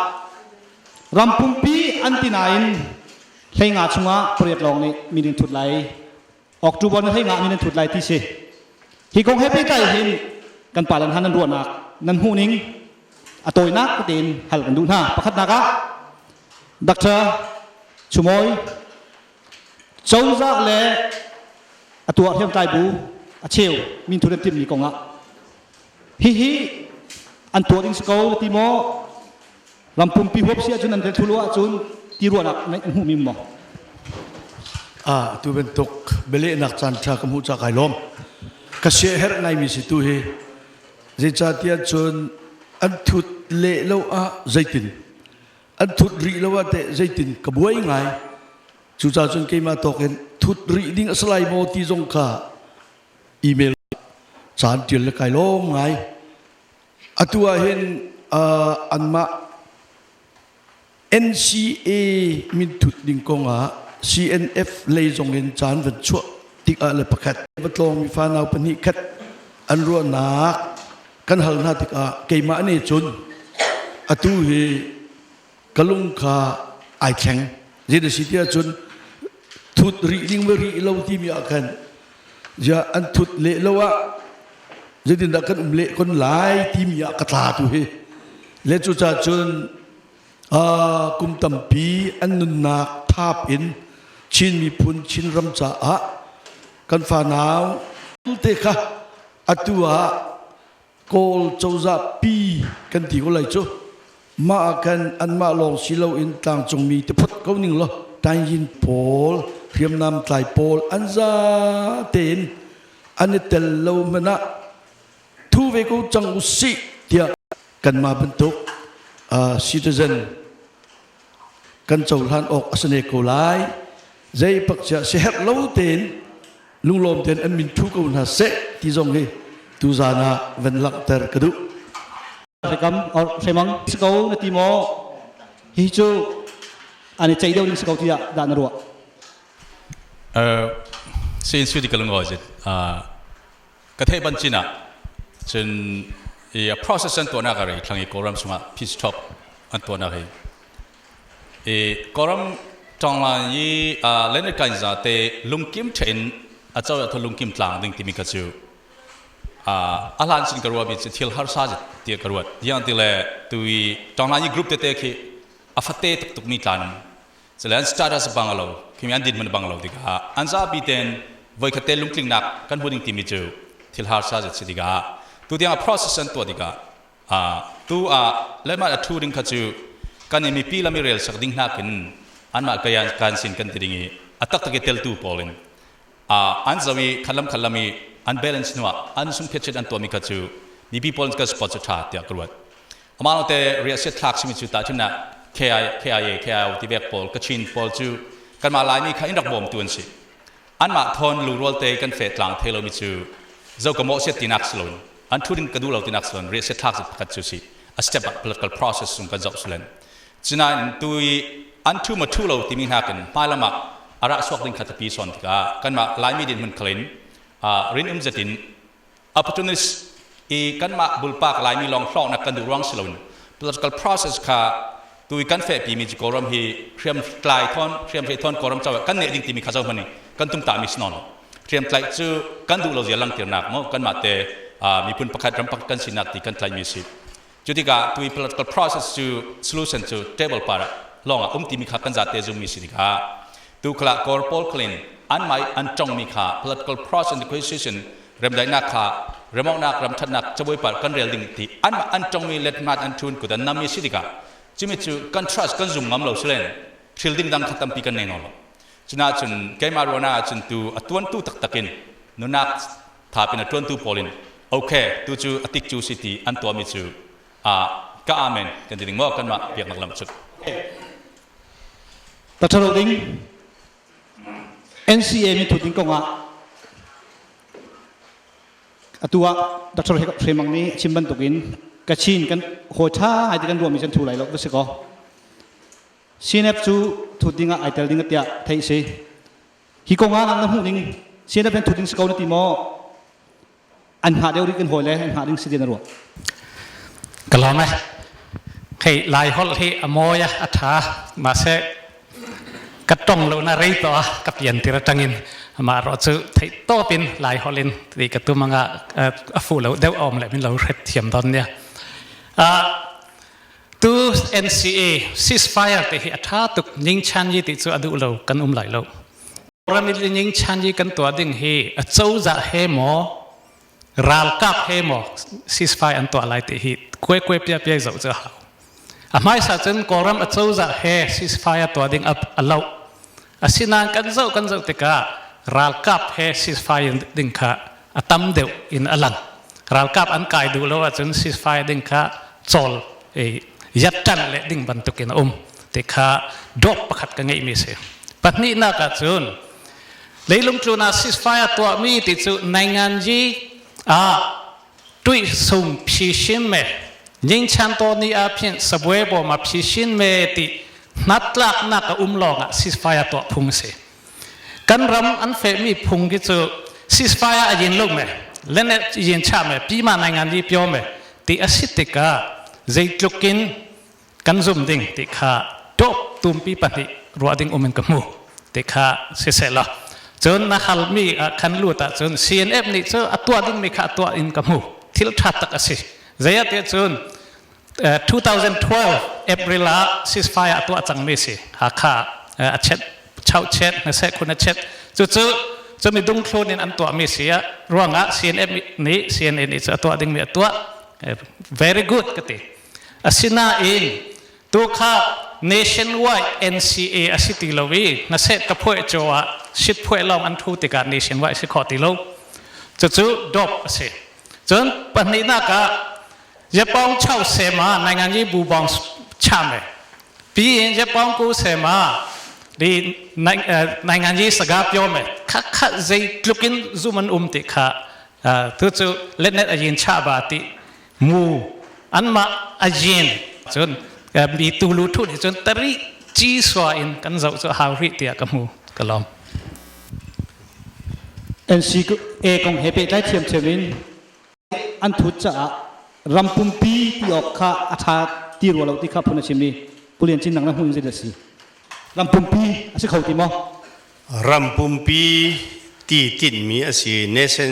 ram pumpi an ti nain hleinga chungah pariat lawng nih min in thut lai October na hleinga min in thut lai ti si. Hi kong he pehtlai hin kan pa lan han nan ruahnak nan hmuhning a tawinak tein hal kan duh hna. Pakhatnak ah Dr. Chumawi cozah le a tuah hriamtlai bu a cheu min thu timmi kong ah hihi an tuah ding si ko ti maw ram pumpi huap si ahcun an tel thulu ahcun ti ruahnak na hmuhmi maw Ah, tu bantuk bialehnak caan ṭha ka hmuh ca kai lawm. Ka sia herh ngaimi si tu hi. Zeicahtiah cun an thut leh lo ah zeitin an thut rih lo ah teh zeitin ka buai ngai. Cucaah cun keimah tawk in thut rih ding a si lai maw ti zong kha email caan ṭial le kai lawm ngai. Atu ah hin anmah NCA minthut ding kong ah CNF lei zong in caan van chuah tik ah le pakhat va tlawngmi fanau pahnih khat an ruahnak kan hal hna tikah keimah nih cun atu hi ka lung kha ai thleng zei si tiah cun thut rih ding va rih lo timi ah khan zia an thut leh lo ah zeitindah kan um leh kon lai timi ah ka tla tu hi le cucaah cun kum tampi an nunnak thap in Chin miphun Chin ram caah kan fanau te kha atu ah Kawl cozah pi kan ti ko lai cu mah ah khan anmah lawng si loin tlangcungmi te phot ko ning law Taingyin pawl hriamnam tlai pawl an za tein an i tel lo hmanh ah thu ve ko cang usih tiah kanmah bantuk citizen kan cohlan awk a si ne ko lai zei pak cia siherh lo tein lunglawm tein an min thu ko hna seh ti zong hi tuzaan ah van langhter ka duh. Rekam or hremang si ko na ti maw hi cu an i ceih deuh ding si ko tiah dah na ruah? Sin su di ka lungoi zit ka theih ban chin ah cun i process an tuahnak a rei thlang i Kawlram chungah peace talk an tuahnak hi i Kawlram tawnglan i Leonard Kainza te lungkim thein a co tho lungkim tlang ding timi kha cu. A hlan sin ka ruahmi cu thil harsa zet tiah ka ruat. Tiang ti le tui ṭawnglai group tete khi a fate tuktuk mi tlan cule an status bang lo khimi an dinhmun bang lo tikah an zapi ten voikhat te lungtlingnak kan hmu ding timi cu thil harsa zet si tikah tu tiang a process an tuah tikah tu ah lemah a thu ding kha cu kan i mipi lami rel sak ding hnakin anmah kayan kan sin kan ti ding i a taktak i teltu pawl in an zo i khalam khalam i an balance hnuah an sung phetchet an tuahmi kha cu mipi pawl kan support cu tha tiah ka ruat. Amah te riahsiat thlak simi cu tahchunhnak KI, KIA, KIO ti bek pawl Kachin pawl cu kanmah Laimi kha in rak bawmtu an si. Anmah thawn lungrual te kan fe tlang thei lomi cu zo ka mawhsiat tinak si loin an thu ding ka duh lo tinak si loin riahsiat thlak cu pakhat cu si a step ah political process sung kan zoh sulen. Cunain tu i an thu ma thu lo timi hnakin hmailam ah a rah suak ding kha tapi sawn tikah kanmah Laimi dinhmun khalin rin um zetin opportunist i kanmah bulpak Laimi lawng hlawknak kan duh ruang si loin political process kha tu i kan fehpi mi cu Kawlram hi hriam tlai thon hriam hrei thon Kawlram caw kan neh ding timi kha zo hmanh kan tum ta mi si non hriam tlaih cu kan duh lo zia langtirnak mo kanmah te miphun pakhat ram pakhat kan sinak ti kan tlaih mi si. Cu tikah tu i political process cu solution cu table par lawng ah um timi kha kan zate zum mi si tikah tu khala Kawl pawl khalin an mai an tong mi kha political process negotiation remdaihnak kha remawknak ramthatnak cabuai par kan rel ding ti an an tong mi letmat an thun kut an nam mi si tikah cumi cu kan trust kan zum ngam lo silen thil ding dang kha tampi kan nei lo. Cuna cun keimah ruana cun tu a tuantu taktak in nunak thapin a tuantu pawl in okay tu cu atik cu si ti an tuahmi cu a ka amen kan ti ding maw kanmah biaknak lam cu. Dr. Ding NCA mi thu ding kongah atu ah Dr. Hremang nih chim bantukin Kachin kan hawi tha ai ti kan ruahmi kan thu lai lo va si ko. CNF cu thut ding ah ai tel ding tiah theih si. Hi kong ah na hmuh ning CNF nan thut ding si ko na ti maw? An hngah deuh rih kan hawi le an hngah ding si ti na ruah. Ka lawm e. Hei lai holh hi a mawi a a tha mahse ka tong lo na rei to a ka pian tir atangin ama ro chu thei topin lai holh in ti ka tu manga a fu lo deuh om le min lo hret thiam don nia. A tu NCA ceasefire te hi a tha tuk ning chan yi ti chu adu lo kan um lai lo. Ram ning chan yi kan tua ding hi a choza he mo ralkap he maw ceasefire an tuah lai ti hi kue kue pia pia zoh cu a hau. A hmaisa cun Kawlram a cozah he ceasefire tuah ding a lo. Asinain kan zoh kan zoh tikah ralkap he ceasefire ding kha a tam deuh in a lang. Ralkap an kai duh lo ahcun ceasefire ding kha cawl yat ṭan le ding bantukin a um ti kha dawp pakhat ka ngeihmi si. Pahnihnak ahcun Leilung tlun ah ceasefire tuahmi ti cu nainganji ah tuih sung phi shin me nyingchan to ni ah phin sabwe bom ah phi shin me ti hnatlaknak a um lawng ah ceasefire tuah phung si. Kan ram an fehmi phung ki cu ceasefire a yin lo me lene yin cha me pi ma nainganji pyo me ti a si tikah zeitluk in kan zum ding ti kha top tumpi pahnih ruah ding um in ka hmu ti kha siseh law cun na halmi khan lut ah cun CNF nih cu a tuah dingmi kha a tuah in ka hmu. Thil tha tak a si. Zei ah cun 2012 April ah ceasefire a tuah cangmi si. Hakha a chet chau chet na seh khun a chet. Cucu cumi dungthlun in an tuahmi si ah ruangah CNF nih CNA nih cu a tuah dingmi a tuah. Very good ka ti. Asinain tu kha nationwide NCA a si ti lo i hnaseh ka phuai caw ah sit phuai lawng an thu tikah nationwide si khawh ti lo. Cucu dop a si. Cun pahnihnak ah Yapong chau sema nainganyi bu bong chame. Pi in Yapong ku sema di nainganyi saga pyo me kha kha zei tlukin zum an um ti kha tu cu letnet a yin cha ba ti mu anmah a yin cun mi tulu thu nih cun tari ci sua in kan zoh cu hau rih tiah ka hmu ka lawm. NCA kong he pehtlai thiamthiam in an thut caah ram pumpi ti awk kha a ṭha ti rua lo ti kha phun a chim i Pu Lian Cin nang na hmuh in zeidah a si? Ram pumpi a si kho ti maw? Ram pumpi ti tinhmi a si. Nation.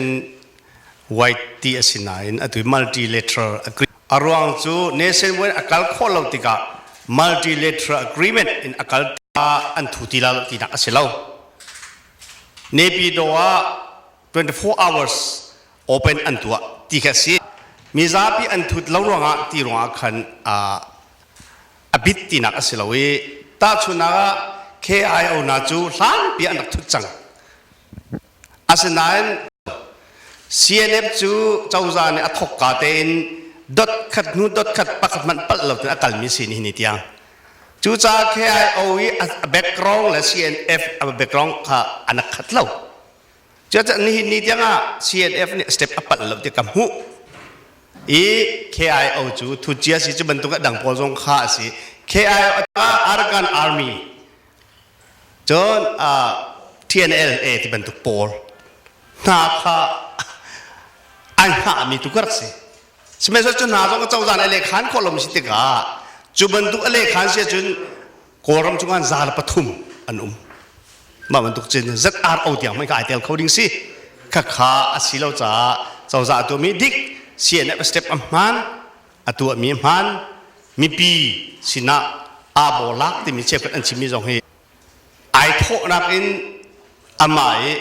White ti a si nain atu multilateral agreement a ruang cu nationwide a kal khawh lo tikah multilateral agreement in a kal an thu ti la tinak a si lo. Naypyidaw ah 24 hours open an tuah ti kha si. Mizapi an thut lo ruangah ti ruangah khan a bit tinak a si lo i tahchunhnak ah KIO na cu hlanpi an rak thut cang. Asinain CNF cu cozah nih a thokka tein dot khat hnu dot khat pakhat hmanh palh lo in a kalmi si nihin ni tiang. Cucaah KIO i a background le CNF a background kha an khat lo. Cucaah nihin ni tiang ah CNF nih step a palh lo ti ka hmuh. I KIO cu thucia si cu bantuk a dang pawl zong kha a si. KIO Arakan Army Cun TNLA ti bantuk pawl hna kha an hngahmi tu ka rak si. Sihmanhsehlaw cu hna zong cozah nih a lehkhan khawh lomi si tikah cu bantuk a lehkhan si ahcun Kawlram chungah 103 an um. Mah bantuk cun ZRO tiang hmanh kha ai tel kho ding si. Khakha a si lo caah cozah a tuahmi dik CNF step a hmaan a tuahmi hmaan mipi sinah aa bawlak timi cheukhat an chimmi zong hi ai thawhnak in amah i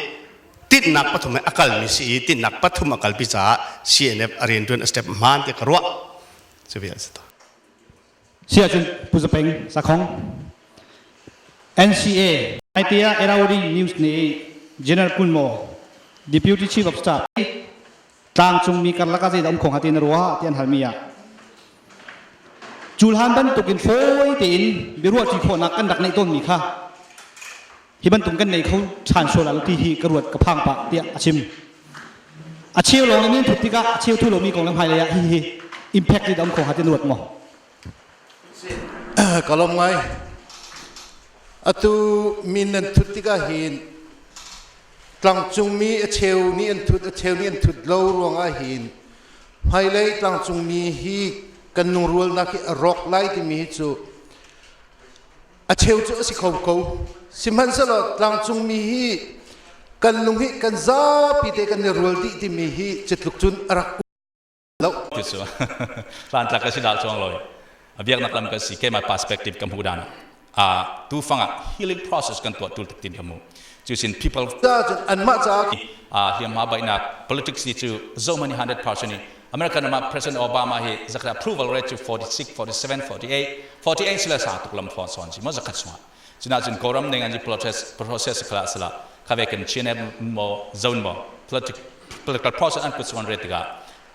tinhnak pathum he a kalmi si i tinhnak pathum a kalpi caah CNF a riantuan a step hmaan ti ka ruah cu vial si to. Si ahcun Pu Zapeng Sakhong NCA Aitia Irrawaddy News nih General Kunmo Deputy Chief of Staff Tlangcungmi karlak ah zeidah um kho hnga ti na ruah ti an halmi ah culhan bantukin fawi tein biaruahṭi khawhnak kan rak neih tawnmi kha hi bantuk kan nei kho ṭhan sual lo ti hi ka ruat ka phang pah tiah a chim. A cheu lawng in thut tikah a cheu thu lomi kong le hmailei ah hi hi impact ti dah um kho hnga ti na ruat maw? Ka lawm ngai. Atu min nan thut tikah hin tlangcungmi a cheu nih an thut a cheu nih an thut lo ruangah hin hmailei tlangcungmi hi kan lungrualnak hi a rawk lai timi hi cu a cheu cu a si kho ko sihmanhsehlaw tlangcungmi hi kan lung hi kan zapi te kan i rual dih timi hi cu tluk cun a rak lo ti cu hlantlak ka si dal chuang loi a biaknak lam ka si keimah perspective ka hmu dan a tu fanga healing process kan tuah tul tin ka mu cu sin people anmah ca a hliamhma bainak politics ni cu zo many 100% ni American ma President Obama hi zakra approval rate cu 46 47 48 48 sila sa tuk lam phone son si mo zakhat suma cuna cun koram ning an ji process process khala sala khave kan chine mo zone mo political process an put suan re tikah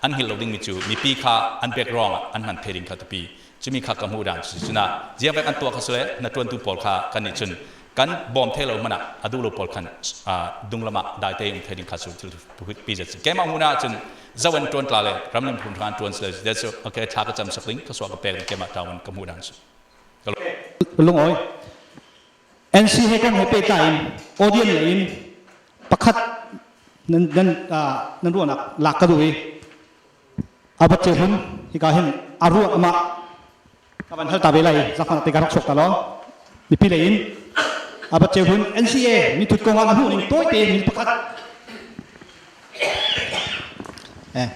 an hil lo dingmi cu mipi kha an background ah an hman phering kha tupi cumi kha ka hmuh dan cu cuna jiang an tuah kha sule na tuantu pawl kha kan nih cun kan bawm the lo mana adu lo pawl khan dung lama dai te um theding kha su thil pi zat keima huna cun zawan tuan tla le ramlim phun than tuan sle that's okay tha ka cham sakling ka swa ka pek kema tawon ka hmuh dan su lung oi NC he kong he pehtlai in audience lei in pakhat nan nan nan ruahnak lak ka duh i abat che hun hika hin a ruah ama ka van hal ta ve lai zakhan te ka rak sok ta lo mipi lei in abat che hun NCA mi thut kong ah na hmuh ning tawi te min pakhat eh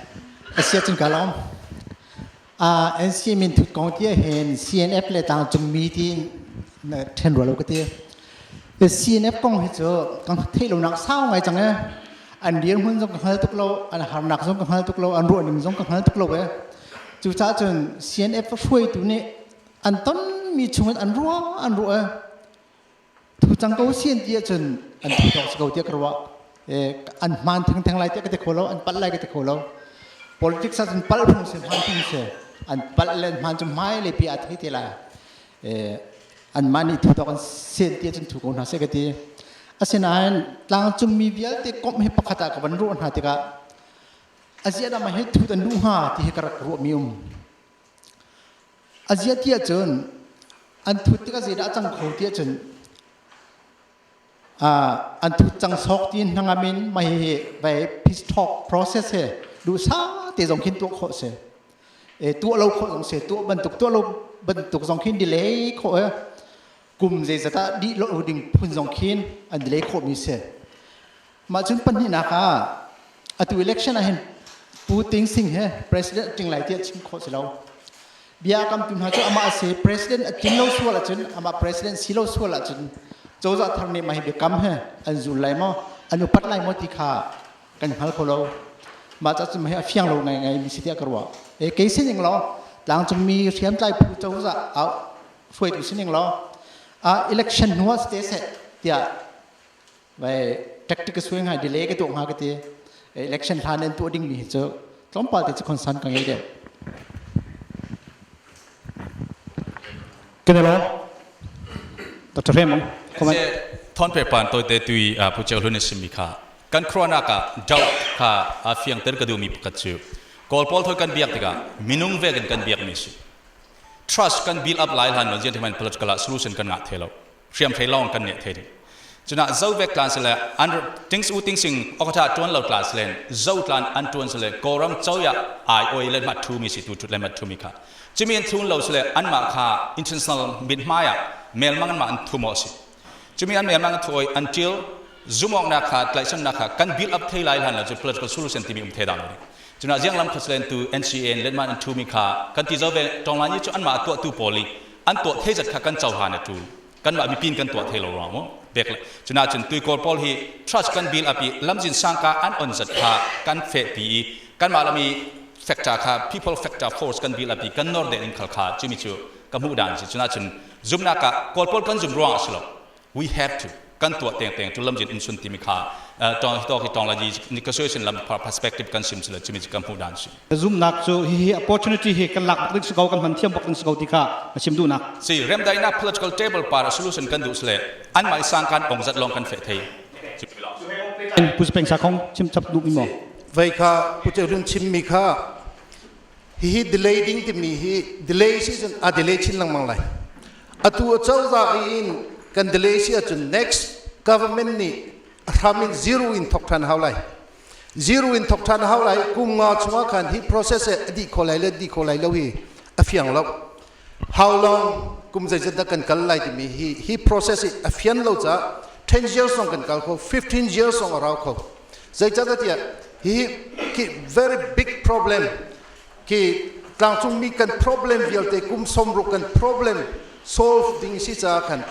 asia cun ka lawm NC min thut kong ti hin CNF le tlangcungmi ti ṭhen rua lo ka ti. CNF kong hi cu kan theih lonak sau ngai cang e. An dirhmun zong ka hngal tuk lo, an harnak zong ka hngal tuk lo, an ruahning zong ka hngal tuk lo e. Cucaah cun CNF hruaitu nih an tonmi chungin an ruah an ruah e. Thu cang ko si an ti ahcun an thu tawk si ko tiah ka ruah. An hmaan thengtheng lai tiah ka ti kho lo, an palh lai ka ti kho lo. Politics ah cun palh phung si, hmaan phung si. An palh le an hmaan cu hmailei pi ah thei te lai. Anmah nih thu tawk an si an ti ahcun thu ko hna seh ka ti. Asinain tlangcungmi vialte komh hi pakhat ah ka van ruah hna tikah aziah dah mah hi thut an duh hnga ti hi ka rak ruahmi um. Aziah ti ahcun an thut tikah zeidah a cang kho ti ahcun an thut cang sawk ti hnangam in mah hihi vai peace talk process he duhsah te zong khin tuah khawh si. E, tuah lo khawh zong si tuah bantuk tuah lo bantuk zong khin delay khawh e kum zeizat ah dih lo ding phun zong khin an delay khawh mi si. Mah cun pahnihnak ah atu election ah hin Pu Ting Sing he president a ting lai tiah chim khawh si lo. Bia kam tu hna cu amah a si president a tling lo sual ahcun amah president si lo sual ahcun cozah thar nih mah hi biakam he an zul lai maw an upat lai maw ti kha kan hngal kho lo. Mah ca cun mah hi a fiang lo ngaingai mi si tiah ka ruah. E kei sining law tlangcungmi hriamtlai phu cozah au hruaitu sining law election hnu ah te seh tiah vai tactic ka suai ngai delay ka tuah hnga ka ti. Election hlan an tuah dingmi hi cu tlawmpal te cu concern ka ngei deuh. Kenelo Dr. Raymond comment. Thon pe pan toi te tui pu cheu hlun simi kha kan khruanak ah doubt kha a fiang ter ka du mi pakhat chu kawl pawl thoi kan biak tikah minung vek in kan biak mi si trust kan build up lai hlan lo jian theman political solution kan ngah the lo hriam thlei lawng kan nih thei ding cuna zo vek tlan sele an tings u ting sing okatha tuan lo tlan selen zo tlan an tuan sele koram choya ai oi le ma thu mi si tu thut le ma thu mi kha chimi an thun lo sele an ma kha international mit maya mel mang an ma an thu mo si chimi an mel mang an thu oi until zumok na kha tlaisan na kha kan build up thei lai han la chu political solution timi um the dang ni cuna jiang lam khaslen tu NCA let man an thu mi kha kan ti zo ve tongla ni chu an ma tu tu poli an tuah thei zat kha kan cohlan a ṭul kanmah mipin kan tuah thei lo ruang mu bek le cuna cun tuikawl pawl hi trust kan build up i lamzin sangka an on zat kha kan feh pi i kanmah lami factor kha people factor force kan build up i kan nor deh ning khal kha cumi cu ka hmuh dan si cuna cun zumnak ah kawl pawl kan zum ruang a si lo we have to kan tuah teng teng tu lamjin in sun timi kha tong hi to hi tong la ji ni ka soi sin lam perspective kan sim sila chimi kan hmuh dan si zumnak cu hi hi opportunity hi kan lak bak ding si ko kan hman thiam bak ding si ko ti kha a chim duhnak si remdaina political table par solution kan duh sile an mai sang kan ong zat long kan fe thei pu peng sa khong chim chap duh mi mo vei kha pu che run chim mi kha Hihi delay ding timi hi delay si cun a delay chin lengmang lai. Atu a cozah in kan delay si ahcun next government nih a hram in zero in thok ṭhan hau lai. Zero in thok ṭhan hau lai kum nga chungah khan hi process a dih kho lai le dih kho lai lo hi a fiang lo. How long kum zeizat dah kan kal lai timi hi hi process hi a fian lo caah 10 years zong kan kal kho 15 years zong a rau kho. Zeicahtiah tiah hi khi very big problem khi tlangcungmi kan problem vialte kum sawmruk kan problem solve ding si caah khan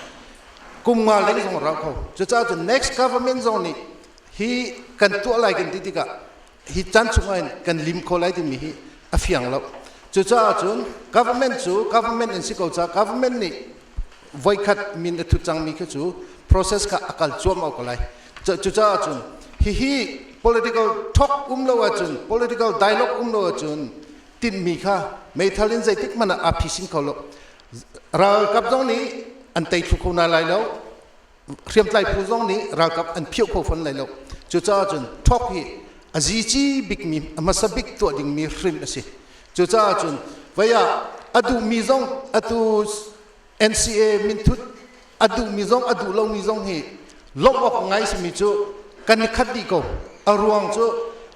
kum nga leng zong rau kho. Cucaah cun next government zong nih hi kan tuah lai kan ti tikah hi caan chungah hin kan lim kho lai timi hi a fiang lo. Cucaah cun government cu government in si ko caah government nih voikhat min a thut cangmi khi cu process kha a kal cuahmah ko lai. Cucaah cun hihi political talk um lo ahcun political dialogue um lo ahcun tinhmi kha meithal in zeitik hmanh ah aa phisin kho lo. Ralkap zong nih an tei thlu kho hna lai lo. Hriamtlai phu zong nih ralkap an phiuh kho fawn lai lo. Cucaah cun talk hi a zici bikmi a hmasa bik tuah dingmi hrim a si. Cucaah cun vei ah a duhmi zong atu NCA minthut a duhmi zong a duh lomi zong hi lawmh awk ngai simi cu kan i khat dih ko. A ruang cu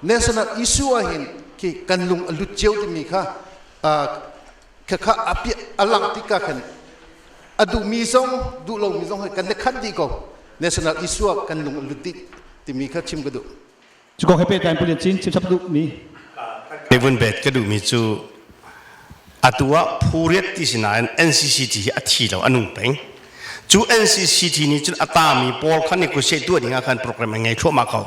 national issue ah hin khi kan lung a lut cio timi kha kha a langh tikah khan a duhmi zong duh lomi zong hi kan i khat dih ko. National issue ah kan lung a lut dih timi kha chim ka duh. Cu kong he pehtlai in Pu Lian Cin chim chap duhmi. Vun bet ka duhmi cu atu ah phuriat ti si nain NCCT hi a thi lo a nung peng. Cu NCCT nih cun a tami pawl kha negotiate tuah ding ah khan program an ngei thluahmah ko.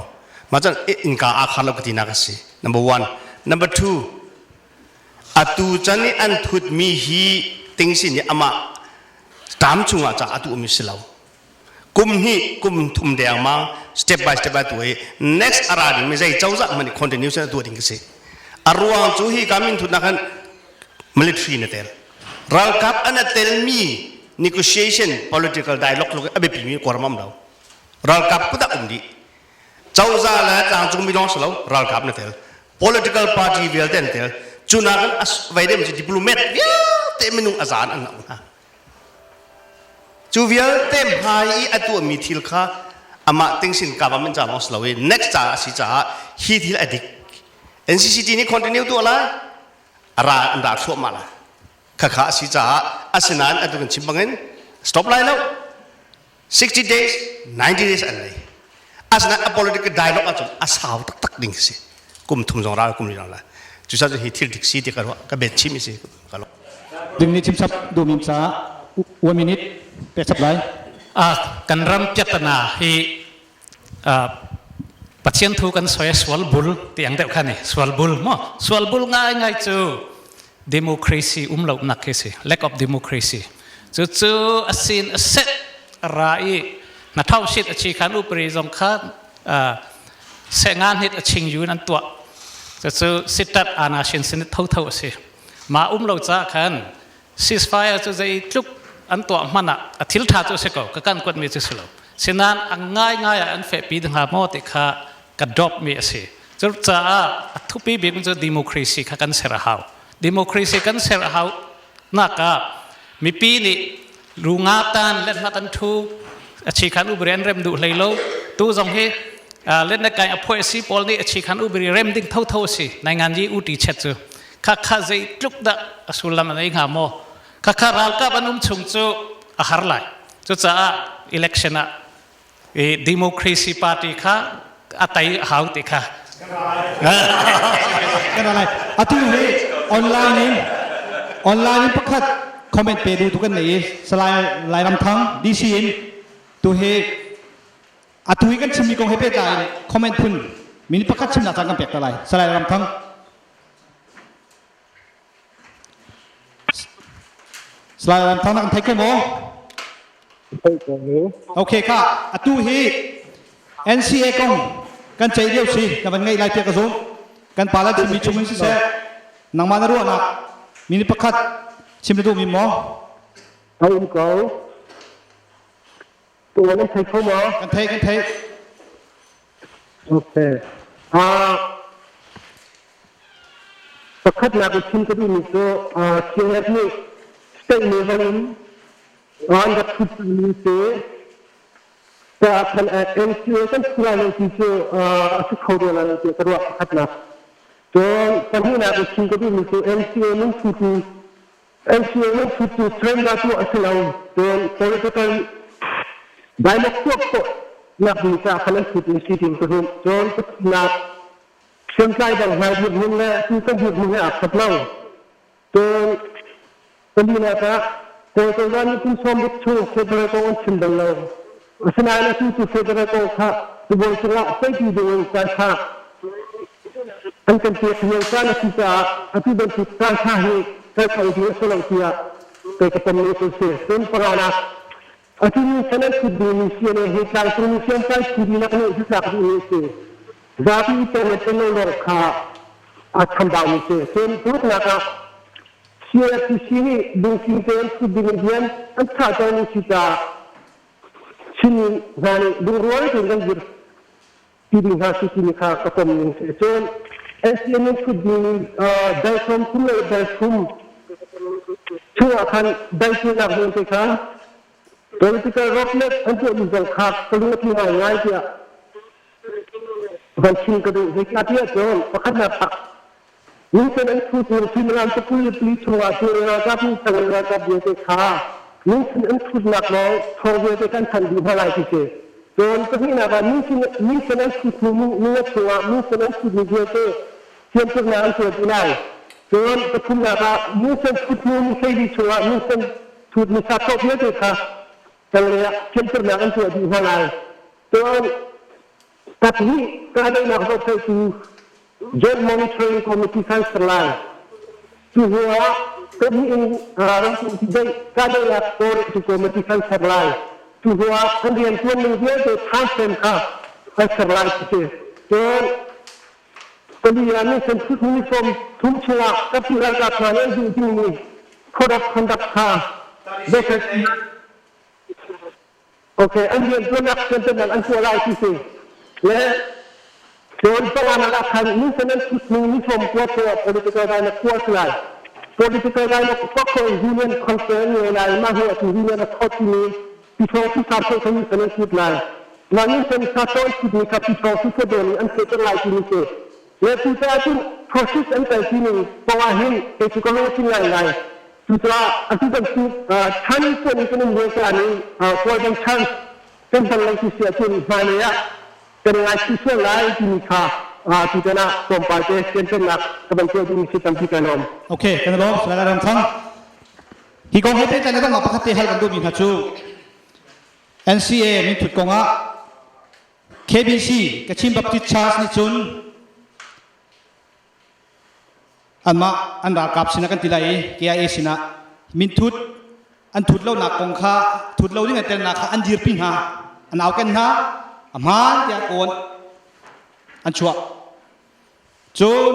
Mah cun innka aa khar lo ka tinak a si. Number one. Number two, atu can i an thutmi hi tingsi nih amah tam chungah ca a tuahmi si lo. Kum hnih kum thum dengmang step by step a tuah i next a ra dingmi zei cozah hmanh nih continuation a tuah ding ka si. A ruang cu hi ka min thutnak han military na tel. Ralkap an a telmi negotiation political dialogue tluk a biapimi kawram am lo. Ralkap kutak um dih. Cozah le tlangcungmi lawng si lo ralkap na tel. Political party vialte an tel. Cu nakin vei dem cu diplomat vialte minung a zaan an um hna. Cu vialte hmai i a tuahmi thil kha amah tingsin government ca lawng si lo i next ca a si caah hi thil a dik. NCCT nih continue tuah lai, a ra an ra thluahmah lai. Khakha a si caah asinain atu kan chim bangin stop lai lo. 60 days, 90 days an nei. Asinain a political dialogue ahcun a sau taktak ding si. Kum thum zong ral kum li lai. Cucaah hi thil dik si ti ka ruah ka bet chim si ka lo. Ding ni chim chap du mim ca 1 minute pek chap lai. A kan ram piatana hi Pathian thu kan soi sual bul ti ang deuh kha ni sual bul mo sual bul ngai ngai cu democracy um lo nak khi si lack of democracy cu cu asin aset ra i na thau sit achi khan upri zong kha se nga hnit aching yun an tua cu cu sitat ana shin sin tho tho asi ma um lo cha khan ceasefire cu zei tluk an tuah hmanh ah a thil ṭha cu a si ko ka kan kuat mi cu si lo sinan a ngai ngai ah an fehpi hnga maw ti kha ka drop mi a si cu caah a thupi bik cu democracy kha kan ser a hau democracy kan ser a hau nak ah mipi nih lunga tan let na kan thu a chi khan ubri an rem duh hlei lo tu zong hi let na kai a phoi si pawl nih a chi khan ubri rem ding tho tho si nai ngan ji uti chet cu Khakha zeitluk dah a sullam a nei hnga maw? Khakha ralkap an um chung cu a har lai. Cucaah election ah i democracy party kha a tei a hau ti kha. Kan lai. Atu hi online in online in pakhat comment pe duh tu kan nei i Salai Lairam Thang DC in tu hi atu hi kan chimmi kong he pehtlai in comment phun minute pakhat chimnak caan kan pek ta lai. Salai Ram Thang. Salai Ram Thang na kan thei kho maw? Okay ka atu hi NCA kong kan ceih lio si na van ngaih lai tiah ka zumh. Kan pa lan chimmi chung in siseh nangmah na ruahnak minute pakhat chim na duhmi maw? A um ko. Tu nan thei kho maw? Kan thei kan thei. Okay. Pakhatnak in chim ka duhmi cu CNF nih state level in an rak thut cangmi si. Caah khan NCA kan phu lai lo ti cu a si kho rua lai lo tiah ka ruah pakhatnak. Cun pahnihnak in chim ka duhmi cu NCA min phutu NCA min phutu surrender tuah a si lo. Cun political dialogue tuah khawh nak ding caah khan an phut in si tiin ka zumh. Cun pathumnak hriamtlai dang hna dirhmun le tu kan dirhmun he aa khat lo. Cun palinak ah Kawl cozah nih kum 60 chung federal kong an chim bal lo. Asinain atu cu federal kong kha cabuai cungah ceihpi ding in caan an kan pek lio caan a si caah atu bantuk caan ṭha hi kal kho ding a si lo tiah kei ka pom mi cu si. Cun panganak atu ni chan an thut dingmi CNA hi tlangcungmi hriamtlai phu dihlak nih hnatlak duhmi a si. Zapi i tel le tel lo lawng kha aa chambaumi si. Cun paruknak ah CRPC nih lungfim tein thut ding in rian an thahtermi si caah Chinmi hna nih lungrual tein kan dir ti ding hna si timi kha ka pom ning si. Cun SCN in thut ding dal sawm thum le dal thum chungah khan dal nak zawn te kha political roadmap an tuahmi zong kha ka lung a tling ngaingai tiah van chim ka duh. Zeicahtiah cun pakhatnak ah Minsen an thu cu suimilam 23 chungah Syria ralkap nih Israel ralkap vialte kha minsen an thutnak lawng thawng vialte kan thanh dih hna lai ti si. Cun pahnihnak ah minsen minsen an thut hnu minute chungah minsen an thutmi vialte fianternak an tuah dih lai. Cun pathumnak ah minsen thut hnu ni 14 chungah minsen thutmi sathawk vialte kha tanglei ah fianternak an tuah dih hna lai. Cun kaphnih kahdaihnak zohfeltu Joint Monitoring Committee kan ser lai. Cu hnu ah kaphnih in ramkulh daih kahdaihnak tawlreltu committee kan ser lai. Cu hnu ah an riantuan ning vialte time frame kha kan ser lai ti si. Cun pali ah minsen thut ni 30 chungah kaphnih ralkap hna nih an duh dingmi code of conduct kha Okay, an riantuannak riantuannak an tuah lai ti si. Le cun panganak ah khan minsen an thut hnu ni 90 chungah political dialogue tuah si lai. Political dialogue tuah khawh in union conference an ngei lai. Mah hnu ah cun union a thawt timi pichawng si sa thawh kha minsen an thut lai. Mah minsen sa thawh an thutmi kha pichawng si fedon in an fehter lai timi si. Le cucaah cun process an kal tining kong ah hin kei cu ka lung a tling ngaingai. Cucaah atu bantuk chan tuan in kan um lio caan i Kawl chan kan hman lo ti si ahcun hmailei ah kan i ngaichih sual lai timi kha Tutan ah tlawmpal te fianternak ka van tuah ding si tampi ka lawm. Okay, kan lawm. Salai Ram Thang. Hi kong he pehtlai na dongah pakhat te hal kan duhmi hna cu NCA minthut kong ah KBC Kachin Baptist Church nih cun anmah an ralkap sinah kan ti lai i KIA sinah minthut an thut lonak kong kha thut lo ding an telnak kha an dirpi hna an auken hna a hmaan tiah kawn an chuah cun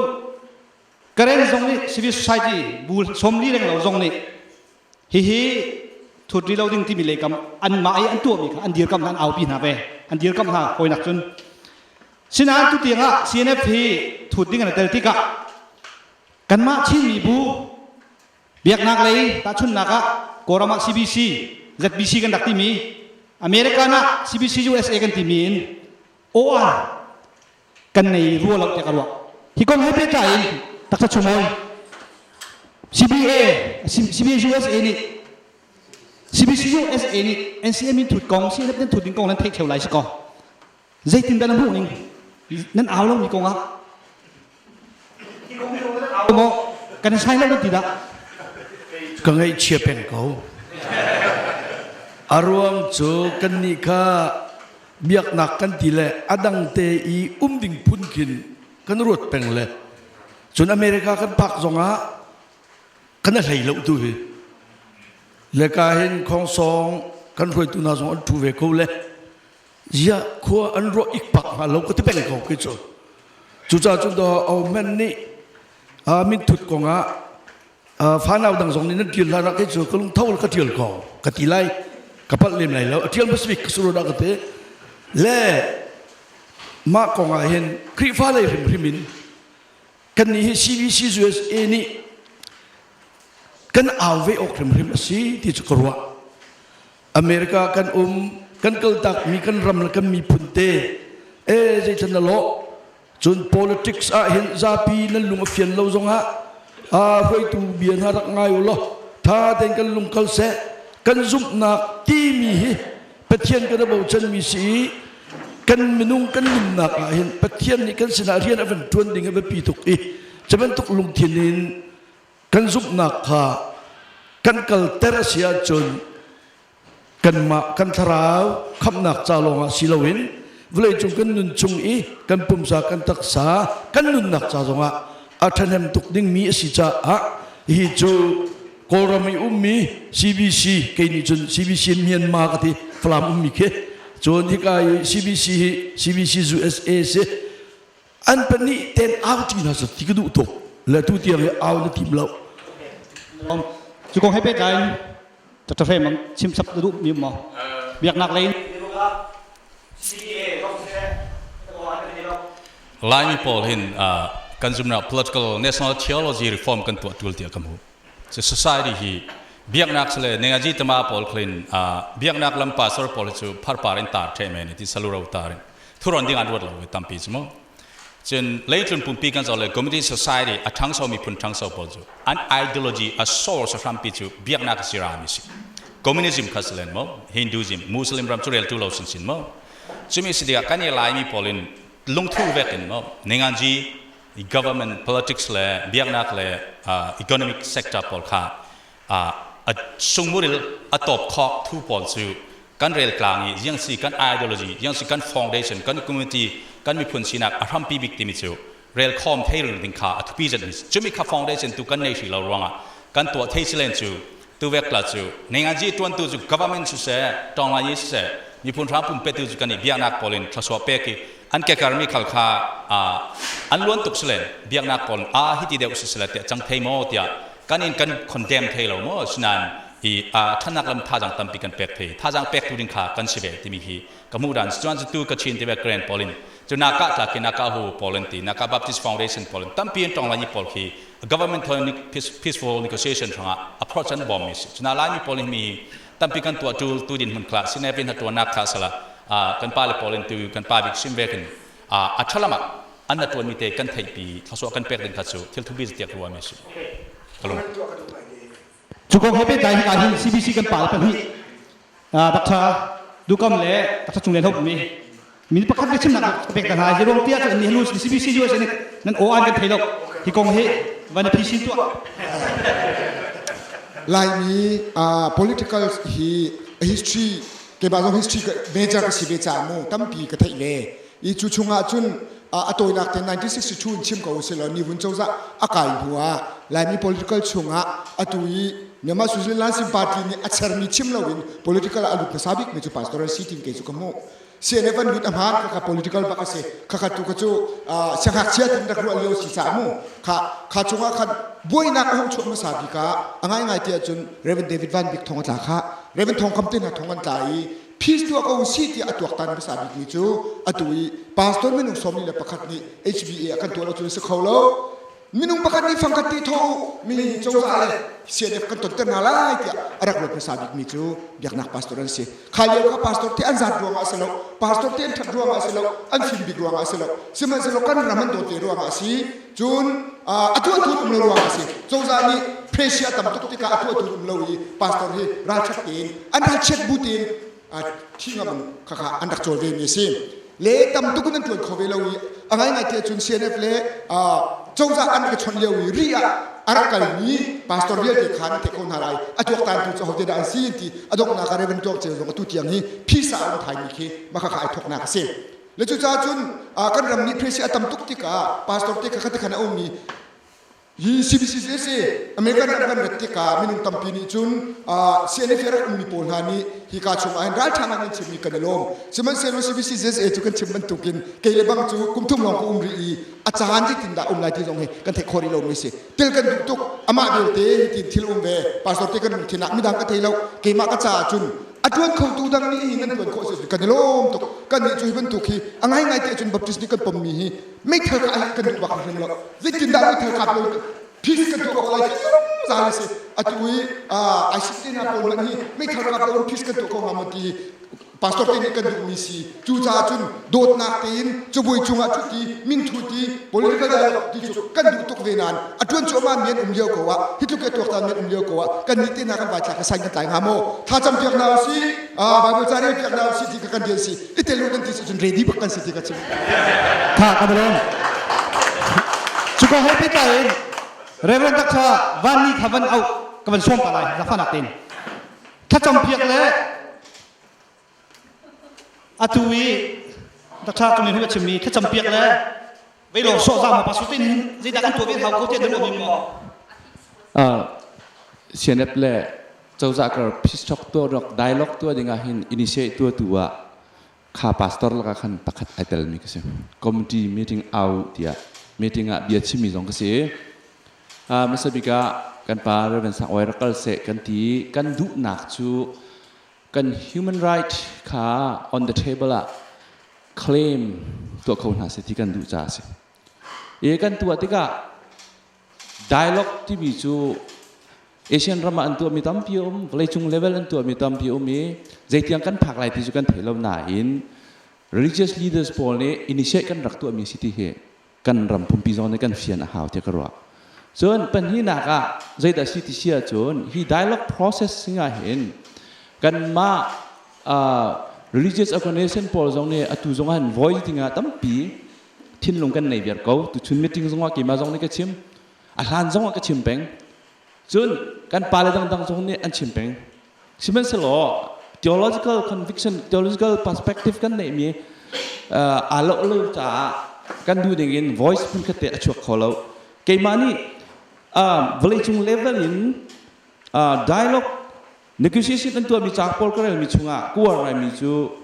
Karen zong nih civil society bu 40 reng lo zong nih hihi thut ri lo ding timi leikam anmah i an tuahmi kha an dirkamh hna an aupi hna ve an dirkamh hna hawinak cun sinain tutiang ah CNF hi thut ding an tel tikah kanmah Chin mibu biaknak lei tahchunnak ah Kawlram ah CBC ZBC kan rak timi American ah CBC USA kan timi in OR kan nei rua lo tiah ka ruah. Hi kong he pehtlai in taksa chumawi CBA CBA USA nih CBC USA nih NCM in thut kong CNF nan thut ding kong nan theih theo lai si ko. Zeitin dah na hmuh ning? Nan au lo mi kong ah maw kan sai lo nan ti dah? Ka ngaihchia peng ko. A ruang cu kannih kha biaknak kan ti le a dang te i um ding phun khin kan ruat peng le cun America kan pak zongah kan a hlei lo tu hi le ka hin khongsong kan hruaitu hna zong an thu ve ko le zia khua an ruah ik pak hnga lo ka ti peng ko khi cu cucaah cun do men nih min thut kongah fanau dang zong nih nan ṭial hlan ah kei cu ka lungtho ka ṭial ko ka ti lai ka palh lem lai lo a ṭial hmasabik ka suru dah ka ti le mah kong ah hin Khrihfa lei hrimhrim in kan nih hi CBC USA nih kan au ve awk hrimhrim a si ti cu ka ruah America kan um kan kaltak mi kan ram le kan miphun te e zeitlun na lawh Cun politics ah hin zapi nan lung a fian lo zongah aa hruaitu bia hna rak ngai u law tha tein kan lung kal seh kan zumhnak timi hi Pathian kan i bochanmi si i kan minung kan nunnak ah hin Pathian nih kan sinah rian a van ṭuan ding a biapi tuk i cu bantuk lungthin in kan zumhnak kha kan kalter a si ahcun kanmah kan thlarau khamhnak ca lawngah si loin vawleicung kan nun chung i kan pumsa kan taksa kan nunnak ca zongah a ṭhahnem tuk dingmi a si caah hi cu Kawlram i ummi CBC kei nih cun CBC Myanmar ka ti Falam ummi khi cun hika i CBC hi CBC USA si an pahnih ten au ṭi hna seh ti ka duh tuk le tu tiang hi au na tim lo Cu kong he pehtlai in Dr. Hre Mang chim sap na duh mi maw? Biaknak lei in Laimi pawl hin kan zumnak political national theology reform kan tuah tul tiah ka hmuh. Cu society hi biaknak sile nengaji tama pawl khlin biaknak lam pastor pawl hi cu pharpar in tar the men ti saluro tar in thuron ding an ruat lo tampi cu mu. Cun leitlun pumpi kan zoh le community society a ṭhangso miphun ṭhangso pawl cu an ideology a source a hrampi cu biaknak a si rami si. Communism kha si len maw, Hinduism, Muslim ram cu reltu lo sinsin maw. Cumi si tikah kan i Laimi pawl in lungthu vek in maw, ninganji government politics le biaknak le economic sector pawl kha a sungmuril a tawp khawk thu pawl cu kan rel tlang i ziangsi kan ideology ziangsi kan foundation kan community kan miphun sinak a hrampi bik timi cu rel khawm thei ring ding kha a thupi zat mi cumi kha foundation tu kan nei hri lo ruangah kan tuah thei silen cu tuvek la cu nengaji tuantu cu government su se tonglai su se miphun hram pum petu cu kan i biaknak pawl in thlasua pek i an kekar mi khal kha an luan tuk silen biaknak pawl a hiti deuh si sila tiah cang thei maw tiah kan in kan condemn thei lo maw sinan i a ṭhatnak lam thazang tampi kan pek thei thazang pek tu ding kha kan si ve timi hi ka hmuh dan chuan cu tu Kachin ti ve Karen Paulin cu naka tla ki naka hu Paulin ti naka Baptist Foundation Paulin tampi in tong lai pawl khi government thol peaceful negotiation hrangah approach an bom mi si chuna lai mi Paulin mi tampi kan tua tu tu din mun khla sinepin ha tuan nak kha sala kan pa le Paulin tu kan pa bik sim ve kin a thalama an na tuan mi te kan theih pi thlasua kan pek ding kha cu thil thubi tiak ruwa mi si kalung Cu kong he pehtlai hika hin CBC kan pa le pahnih Dr. Dukam le Dr. Cung Lian Hop mi. Min pakhat ve chimnak ka pek ta hna. Hi ruang tiah cun ni hnu CBC USA nih nan aw an kan thei lo. Hi kong hi van phi sin tuah. Laimi political hi history keimah zong history major ka si ve caah mu tampi ka theih ve. I cu chungah cun a tawinak te 1962 in chim ko usih law Ni Vun cozah a kai hnu ah Laimi political chungah atu i Myanmar Switzerland Lansing Party nih a chermi chim loin political ah a lut hmasa bikmi cu pastor an si tin kei cu ka hmuh. CNF an lut a hmaan khakha political bak a si. Khakha tu kha cu siangngakchia tin rak ruah lio si caah mu kha kha chungah khan buainak a hung chuah hmasa bik ah a ngaingai ti ahcun Reverend David Van Bik thong a tla kha Reverend Thong Kam te hna thong an tla i peace tuah ko si tiah a tuaktan hmasa bikmi cu atu i pastor minung 41 nih HBA a kan tuah lo cun si kho lo. Minung pakhat nih fangkhat ti thaw u mi cozah le CNF kan tonter hna lai tiah a rak ruat hmasa bikmi cu biaknak pastor an si. Kha lio kha pastor te an zat ruangah a si lo, pastor te an ṭhat ruangah a si lo, an fim bik ruangah a si lo. Sihmanhsehlaw kan ram an dawt ve ruangah a si. Cun a tuahtu um lo ruangah a si. Cozah nih pressure a tam tuk tikah a tuahtu um lo i pastor hi ralṭhat tein an ralchiat bu tein thi ngam in khakha an rak cawl ve mi a si. Le tam tuk in an ṭuan kho ve lo i a ngaingai ti ahcun CNF le cozah an ka chawnh lio i ri ah a rak kalmi pastor vialte kha an theih ko hna lai. A tuaktan tu cu ahote dah an si ti a donghnak ah Reverend Tuak Ceu zong atu tiang hi phisa a um thaimi khi mah khakha ai thawknak a si. Le cucaah cun kan ram nih pressure a tam tuk tikah pastor te kha kha ti khan a ummi Hi CBCC a si. American ram kan rat tikah minung tampi nih cun CNF i a rak ummi pawl hna nih hika chungah hin ralṭha ngai in chimmi kan i lawm. Sihmanhsehlaw CBCCSA cu kan chim bantukin kei le bang cu kum thum lawng ka um rih i a caan zeitindah um lai ti zong hi kan theih khawh rih lomi a si. Tel kan duh tuk. Amah belte hitin thil um ve. Pastor te kan lungthin ah midang ka thei lo. Keimah ka caah cun a ṭuan khotu dang nih hi nan ṭuan khawh si kan i lawm tuk. Kannih cu hi bantuk hi a ngaingai te cun Baptist nih kan pommi hi meithal kah hi kan duh bak hrim lo zeitindah meithal kap lo peace kan tuah ko lai ti zungzal a si atu i ICC hna pawl hmanh hi meithal kap lo peace kan tuah ko hnga maw ti pastor te nih kan duhmi si cucaah cun dawtnak tein cabuai cungah ṭhut i minthu ti political dialogue ti cu kan duh tuk ve nain a ṭuan cuahmah mi an um lio ko ah hi tluk i a tuaktan mi an um lio ko ah kan nih te hna kan vai thlak i sain kan tlai hnga maw thlacam piak hna usih Bible ca rel piak hna usih ti kha kan rian si i tel u kan ti si cun ready bak kan si ti ka chim. Tha kan lawm. Cu kong he pehtlai in Reverend Dr. Van Ni kha van auh ka van sawm ta lai zafanak tein. Thlacam piak le atu i Dr. Cung nih a chimmi thlacam piak le veilawng sawh zam ma pastor tin zeidah kan tuah ve hau ko tiah na ruah mi maw? CNF le cozah kar peace talk tuah rak dialogue tuah ding ah hin initiate tuahtu ah kha pastor laka khan pakhat ai telmi ka si. Committee meeting au tiah meeting ah bia chimmi zong ka si. Hmasa bik ah kan pa Reverend Sang Oi rak kal seh kan ti kan duhnak cu kan human right kha on the table ah claim tuah kho hna seh ti kan duh caah a si. I kan tuah tikah dialogue timi cu Asian ram ah an tuahmi tampi a um, vawleicung level an tuahmi tampi a um i zeitiang kan phak lai ti cu kan thei lo nain religious leaders pawl nih initiate kan rak tuahmi si ti hi kan ram pumpi zong nih kan fian a hau tiah ka ruah. Cun pahnihnak ah zeidah si ti si ahcun hi dialogue process singah hin kanmah religious organization pawl zong nih atu zong ah hin voi tingah tampi thinlung kan nei viar ko. Tuchun meeting zongah keimah zong nih ka chim. A hlan zongah ka chim peng. Cun kan pale dangdang zong nih an chim peng. Sihmanhsehlaw theological conviction, theological perspective kan neihmi aa loh lo caah kan duh ding in voice phunkhat te a chuak kho lo. Keimah nih vawleicung level in dialogue negotiation an tuahmi cauk pawl ka relmi chungah ka uar ngaimi cu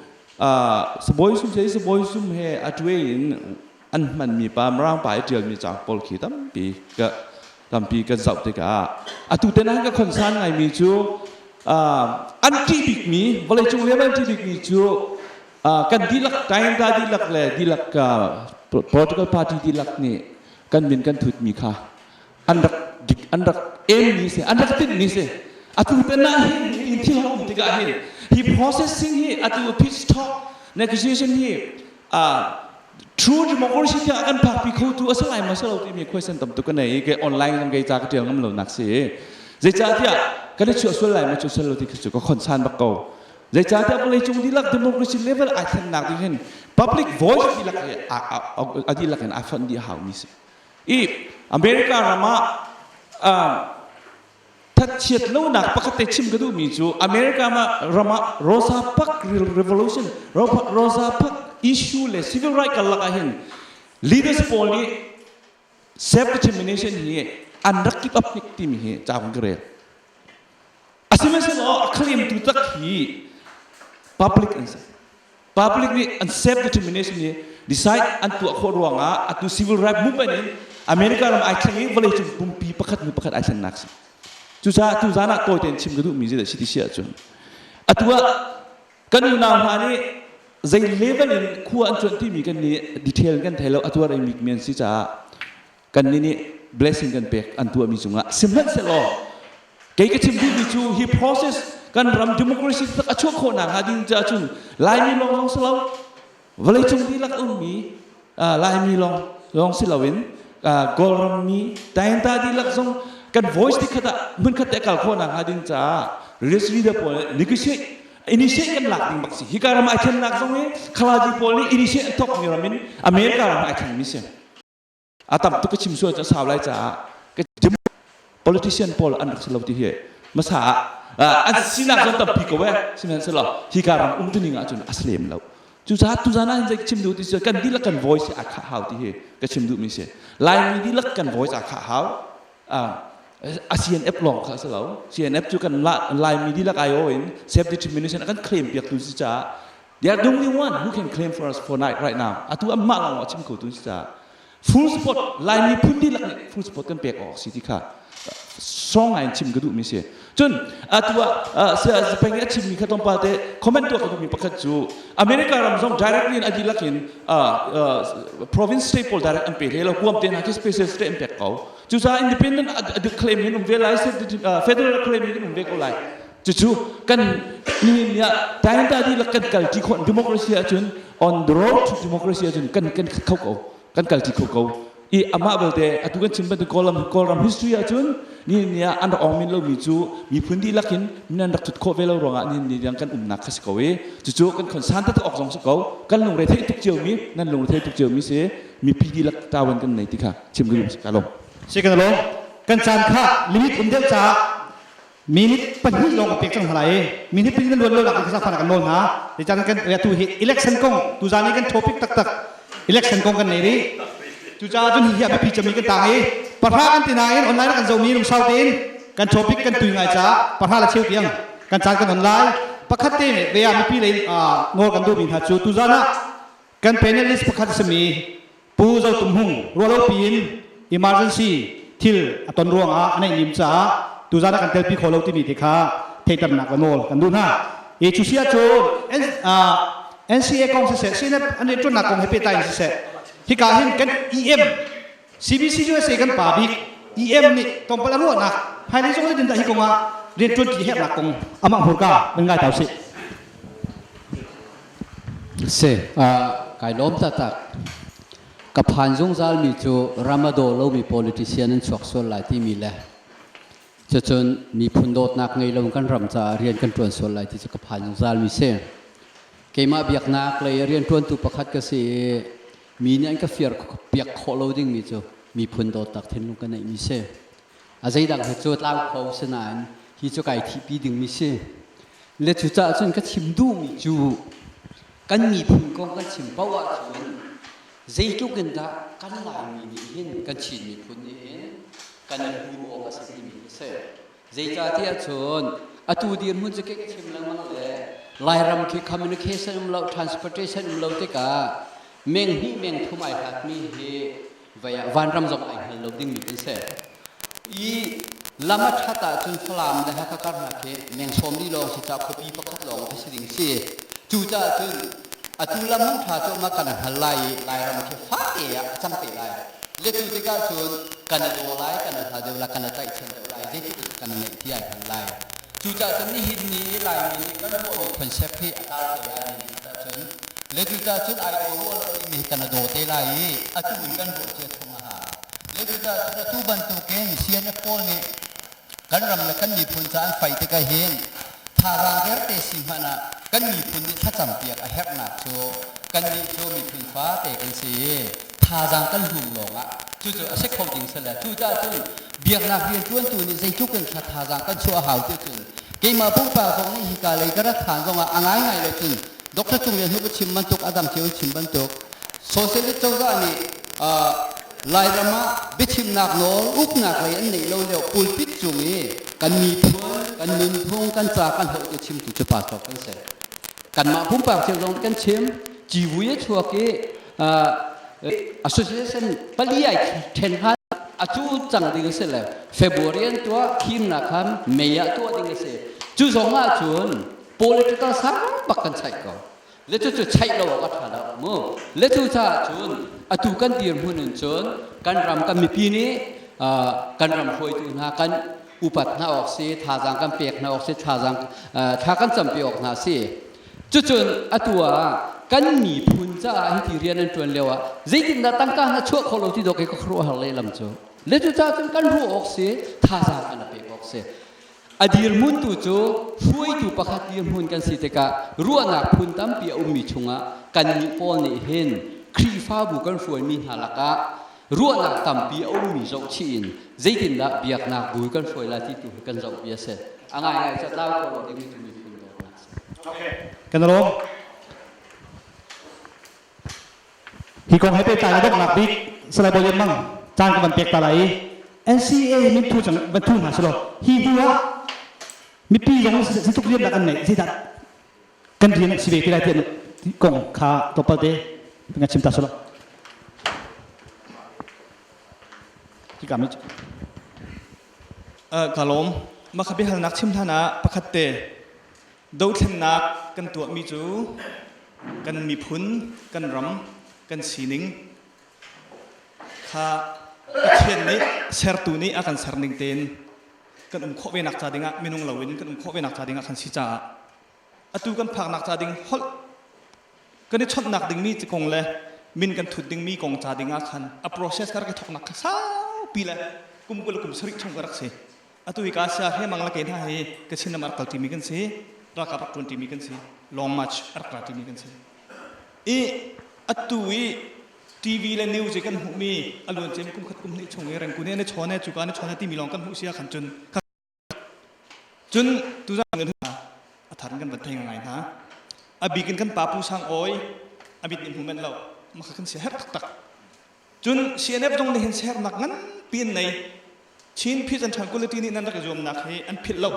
sabawi sum he sabawi sum he a tuai in an hmanmi pa Mirang pa i ṭialmi cauk pawl khi tampi ka tampi kan zoh tikah atu te nan ka concern ngaimi cu an ṭih bikmi vawleicung level an ṭih bikmi cu kan dihlak Tainta dihlak le dihlak political party dihlak nih kan min kan thutmi kha an rak dik an rak emmi si an rak tinhmi si atu te na hin thil hong tikah hin hi processing hi atu peace talk negotiation hi true democracy tiah kan phakpi kho tu a si lai ma si lo timi question tam tuk ka nei i ke online zong kei ca ka tial ngam lo nak si zeicahtiah kan i chuah sual lai ma chuah sual lo ti khi cu ka concern bak ko zeicahtiah vawleicung dihlak democracy level ai thlennak ding hin. Public voice dihlak a dihlak in a fonh dih hau mi si. I America ram ah thatchiat lonak pakhat te chim ka duhmi cu America ram ah Rosa Parks revolution, Rosa Parks issue le civil right karlak ah hin leaders pawl nih self determination hi an rak keep up hnik timi hi ca ka rel. Asihmanhsehlaw a claim tu tak hi public an si. Public nih an self determination hi decide an tuah khawh ruangah atu civil right movement in America ram ai thleng i vawleicung pumpi pakhat hnu pakhat ai thlennak si. Cucaah tu zan ah tawi tein chim ka duhmi zeidah si ti si ahcun atu ah kan unau hna nih zei level in khua an cuanh timi kan nih detail kan thei lo, atu ah mit mi an si caah kan nih nih blessing kan pek an tuahmi cungah. Sihmanhsehlaw kei ka chim duhmi cu hi process kan ram democracy tak a chuah khawh nakhnga ding caah cun Laimi lawng zong si lo, vawleicung dihlak ummi Laimi lawng lawng si loin Kawlram mi Tainta dihlak zong kan voice tikhat ah hmunkhat te kal khawh nakhnga ding caah religious leader pawl negotiate, initiate kan lak ding bak si. Hika ram ai thlennak zong hi Khalaji pawl nih initiate an thawk mi ram in America ram ai thleng mi si. A tam tuk ka chim sual cu sau lai caah ka politician pawl an rak si lo ti hi masa ah an sinak zong tampi ko eh. Sihmanhsehlaw hika ram um tuning ahcun a si lem lo. Cucaah tuzan ah hin zei chim duh ti si, kan dihlak kan voice a khah hau ti hi ka chim duh mi si. Laimi dihlak kan voice a khah hau. A CNF lawng kha a si lo. CNF cu kan Laimi dihlak ai-o in self determination a kan claim piak tu si caah they are the only one who can claim for us for night right now. Atu anmah lawng a chim kho tu si caah full support, Laimi phun dihlak nih full support kan pek awk si ti kha strong ngai in chim ka duhmi si. Cun atu ah peng i a chimmi kha tlawmpal te comment tuah ka duhmi pakhat cu America ram zong directly in a dihlak in province state pawl direct an pe hlei lo. Guam te hna khi special state an pek ko. Cucaah independent claim in um ve lai, federal claim in um ve ko lai. Cucu kan nihin ni ah tainta dihlak kan kalṭi khawh democracy ahcun, on the road to democracy ahcun kan kan kho ko, kan kalṭi kho ko. I amah belte atu kan chim bantuk Kawlram Kawlram history ahcun nihin ni ah an rak ong min lomi cu miphun dihlak in min an rak thut khawh ve lo ruangah nihin ni tiang kan umnak kha si ko i cucu kan concern taktak awk zong si ko. Kan lungre theih tuk ciomi, nan lungre theih tuk ciomi si, mipi dihlak tawan kan nei ti kha chim ka duh. Ka lawm. Si kan lawm. Kan caan kha limit um deuh caah minute 2 lawng ka pek cang hna lai i minute 2 na luan lo nak in kha kan nawl hna. Caan kan tu hi election kong, tuzaan i kan topic taktak election kong kan nei rih. Cucaah cun hi a biapi cemmi kan tang i 10 kan ti nain online kan zomi lungsau tein kan topic kan tui ngai caah 10 le cheu tiang kan caan kan on lai. Pakhat te ve ah mipi lei nawl kan duhmi hna cu tuzaan ah kan panelist pakhat a simi Pu Zo Tum Hung ruahlo piin emergency thil a ton ruangah a neih nim caah tuzaan ah kan telpi kho lo timi te kha theihternak le nawl kan duh hna. I cu si ahcun NCA kong siseh, CNF an rianṭuannak kong he pehtlai in siseh, hika hin kan EM CBC USA kan pa bik EM nih tlawmpal a ruahnak hmailei zong zeitindah hi kong ah rianṭuan ṭi herhnak kong amah hmurka nan ngai ta usih. Si, kai lawm taktak. Ka phan zungzalmi cu ram a daw lomi politician an chuak sual lai timi le cucun miphun dawtnak ngei lo kan ram caah rian kan ṭuan sual lai ti cu ka phan zungzalmi si. Keimah biaknak lei rianṭuantu pakhat ka si i mi nih an ka fir piak khawh lo dingmi cu miphun dawtnak thinlung ka neihmi si. A zeidang hi cu tlau kho si nain hi cu kai thihpi dingmi si. Le cucaah cun ka chim duhmi cu kan miphun kong kan chim paoh ahcun zeitluk in dah kan Laimi nih hin, kan Chin miphun nih hin kan i hum awk a si timi hi a si. Zeicahtiah cun atu dirhmun cu kei ka chim lengmang le Lairam khi communication um lo, transportation um lo tikah meng hnih meng thum ai hlatmi hi vei ah vanram zong ai hngal lo dingmi kan si. I lam a ṭhat ahcun Falam le Hakha kar hna khi meng 40 lawng si caah khuapi pakhat lawng khi si ding si. Cucaah cun atu lam hung ṭha cu ma kan hngal lai i Lairam khi fate ah a cang te lai. Le cu tikah cun kan i daw lai, kan i hla deuh lai, kan i tlaihchan deuh lai, zeitik in kan neih ti ai hngal lai. Cucaah cun nihin ni i Laimi nih kan ruahmi concept hi a tar te lai ni cun le cucaah cun ai daw rua lo timi hi kan i daw te lai i atu in kan ruah cia chung a hau. Le cucaah cun atu bantukin CNF pawl nih kan ram le kan miphun ca an fai tikah hin thazaang vialte si hmanh ah kan miphun nih thlacam piak a herhnak cu. Kannih cu miphun fate kan si i thazaang kan hlum lawngah cucu a si kho ding si le cucaah cun biaknak rianṭuantu nih zeitluk in thla thazaang kan chuah a hau ti cun keimah pumpak zong nih hika lei ka rak phan zongah a ngaingai lo cun Dr. Cung Lian Hu ka chim bantuk a dang cio in chim bantuk socialist cozah nih Lairam ah biachimnak nawl uknak lei an neih lo lio pulpit cung i kan miphun kan nunphung kan ca kan holh te chimtu cu pastor kan si. Kanmah pumpak cio zong kan chim civui a chuak i association pali ai then han a cu cang ding a si le February an tuah thimnak khan May ah tuah ding a si. Cu zong ah cun political sang bak kan chaih ko. Le cu cu chaih lo awk a ṭha lo mu. Le cu caah cun atu kan dirhmun in cun kan ram kan mipi nih kan ram hruaitu hna kan upat hna awk si, thazaang kan pek hna awk si, thazaang thla kan campi awk hna si. Cucun atu ah kan miphun caah hiti rian an ṭuan lio ah zeitindah tangka hna chuah kho lo ti dawk i ka khuaruahhar lehlam cu. Le cucaah cun kan ruah awk si, thazaang kan pek awk si. A dirhmun tu cu hruaitu pakhat dirhmun kan si tikah ruahnak phun tampi a ummi chungah kannih pawl nih hin Khrihfabu kan hruaimi hna lakah ruahnak tampi a ummi zohchih in zeitindah biaknak bu kan hruai lai ti tu hi kan zohpi a si. A ngaingai cu a tlau kho lo dingmi cu miphun dawtnak a si. Okay. Kan lawm. Hi kong he pehtlai a donghnak bik Salai Bawi Lian Mang caan ka van pek ta lai i NCA min thu cang van thu hna selaw hi hnu ah mipi zong zeitluk rian dah kan ngeih zeidah kan rian a si ve ti lai ti kong kha tlawmpal te nga chim ta selaw Hika mi Ka lawm. Mah kha biahalnak chim hlan ah pakhat te Dothlennak kan tuahmi cu kan miphun, kan ram, kan sining kha Pathian nih sertu nih a kan serning tein kan um khawh venak ca dingah minung loin kan um khawh venak ca dingah kan si caah atu kan phaknak ca ding holh kan i chawnhnak dingmi kong le min kan thut dingmi kong ca dingah khan a process ka rak i thawknak kha saupi le kum 20 kum sarih chung ka rak si. Atu hi ka sia he mang la ke hna hi Kachin ram a rak kal ṭimi kan si, ralkap rak ṭuan ṭimi kan si, long march a rak ra ṭimi kan si. I atu i TV le news i kan hmuhmi a luan cem kum khat kum hnih chung i rengkun i an i chawn e cuka an i chawn e timi lawng kan hmuh si ah khan cun cun tuzan hna a thar in kan van thei ngai hna. A bik in kan pa Pu Sang Awi a mit nih hmu manh lo maka kan sia herh taktak. Cun CNF zong nih hin sernak nganpi an nei. Chin Peace and Tranquility nih nan rak i zuamnak hi an philh lo.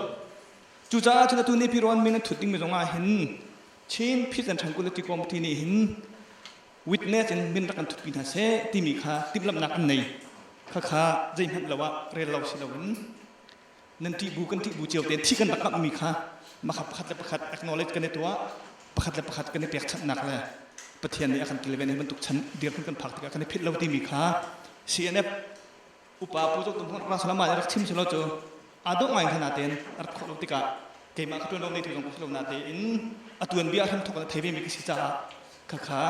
Cucaah cun atu Naypyidaw an min an thut dingmi zong ah hin Chin Peace and Tranquility Committee nih hin witness in min rak kan thutpi hna seh timi kha timhlamhnak an nei. Khakha zeihmanh lo ah rel lo si loin nan ṭih bu kan ṭih bu cio tein thi kan rak ngamhmi kha makha pakhat le pakhat acknowledge kan i tuah pakhat le pakhat kan i pekchanhnak le Pathian nih a kan kilven hi bantuk chan dirhmun kan phak tikah kan i philh lo timi kha CNF upa pu zok tum ra salama rak chim selo cu aa dawh ngai hna tein rak khawh lo tikah keimah ka tuan lo nei tu zong ka si lo na tein a tuan bia hram thok na thei ve mi ka si caah khakha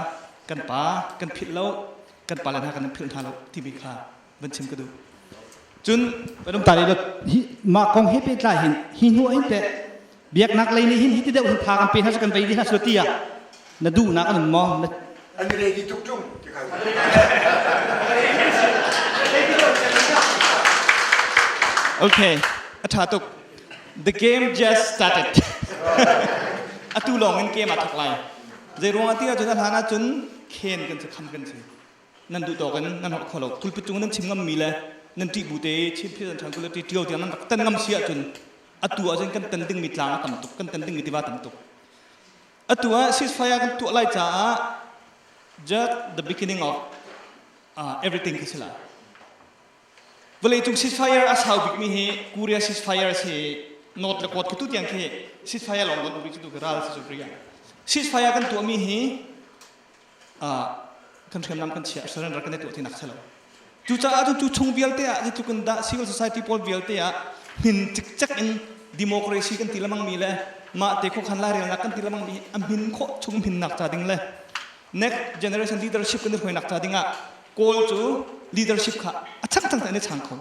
kan pa kan philh lo kan pa le hna kan philh hna lo timi kha van chim ka duh cun kan ta le hi mah kong he pehtlai hin hi hnu hin teh biaknak lei nih hin hi ti deuh hin tha kan pe hna kan vei di hna silo ti ah na duhnak an um maw an ready tuk tung ti kha Okay, a tha tuk. The game just started. Atu lawng in game a thok lai. Zei ruang ah ti ahcun a hlan ahcun khen kan si kham kan si. Nan duh tawk in nan holh kho lo. Pulpit cung nan chim ngam mi le nan ṭih bu te Chin Peace and Tranquility ṭio tiang nan rak tan ngam si ahcun atu ahcun kan tan dingmi tlang a tam tuk, kan tan dingmi tiva tam tuk. Atu ah ceasefire kan tuah lai caah just the beginning of uh, everything khi si lai. Vawleicung ceasefire a sau bikmi hi Korea ceasefire si North le Korea khi tu tiang khi ceasefire lawng don uri cu tu ral si cu ria. Ceasefire kan tuahmi hi kan hriamnam kan chiah surrender kan i tuah tinak si lo. Cucaah cun cu chung vialte ah zeitluk in dah civil society pawl vialte ah hmin cikcek in democracy kan ti lemang mi le mah te khuakhan lairelnak kan ti lemang mi a hmin khawh chung hminnak ca ding le next generation leadership kan i hruainak ca ding ah Kawl cu leadership kha a chang chang an i chang kho.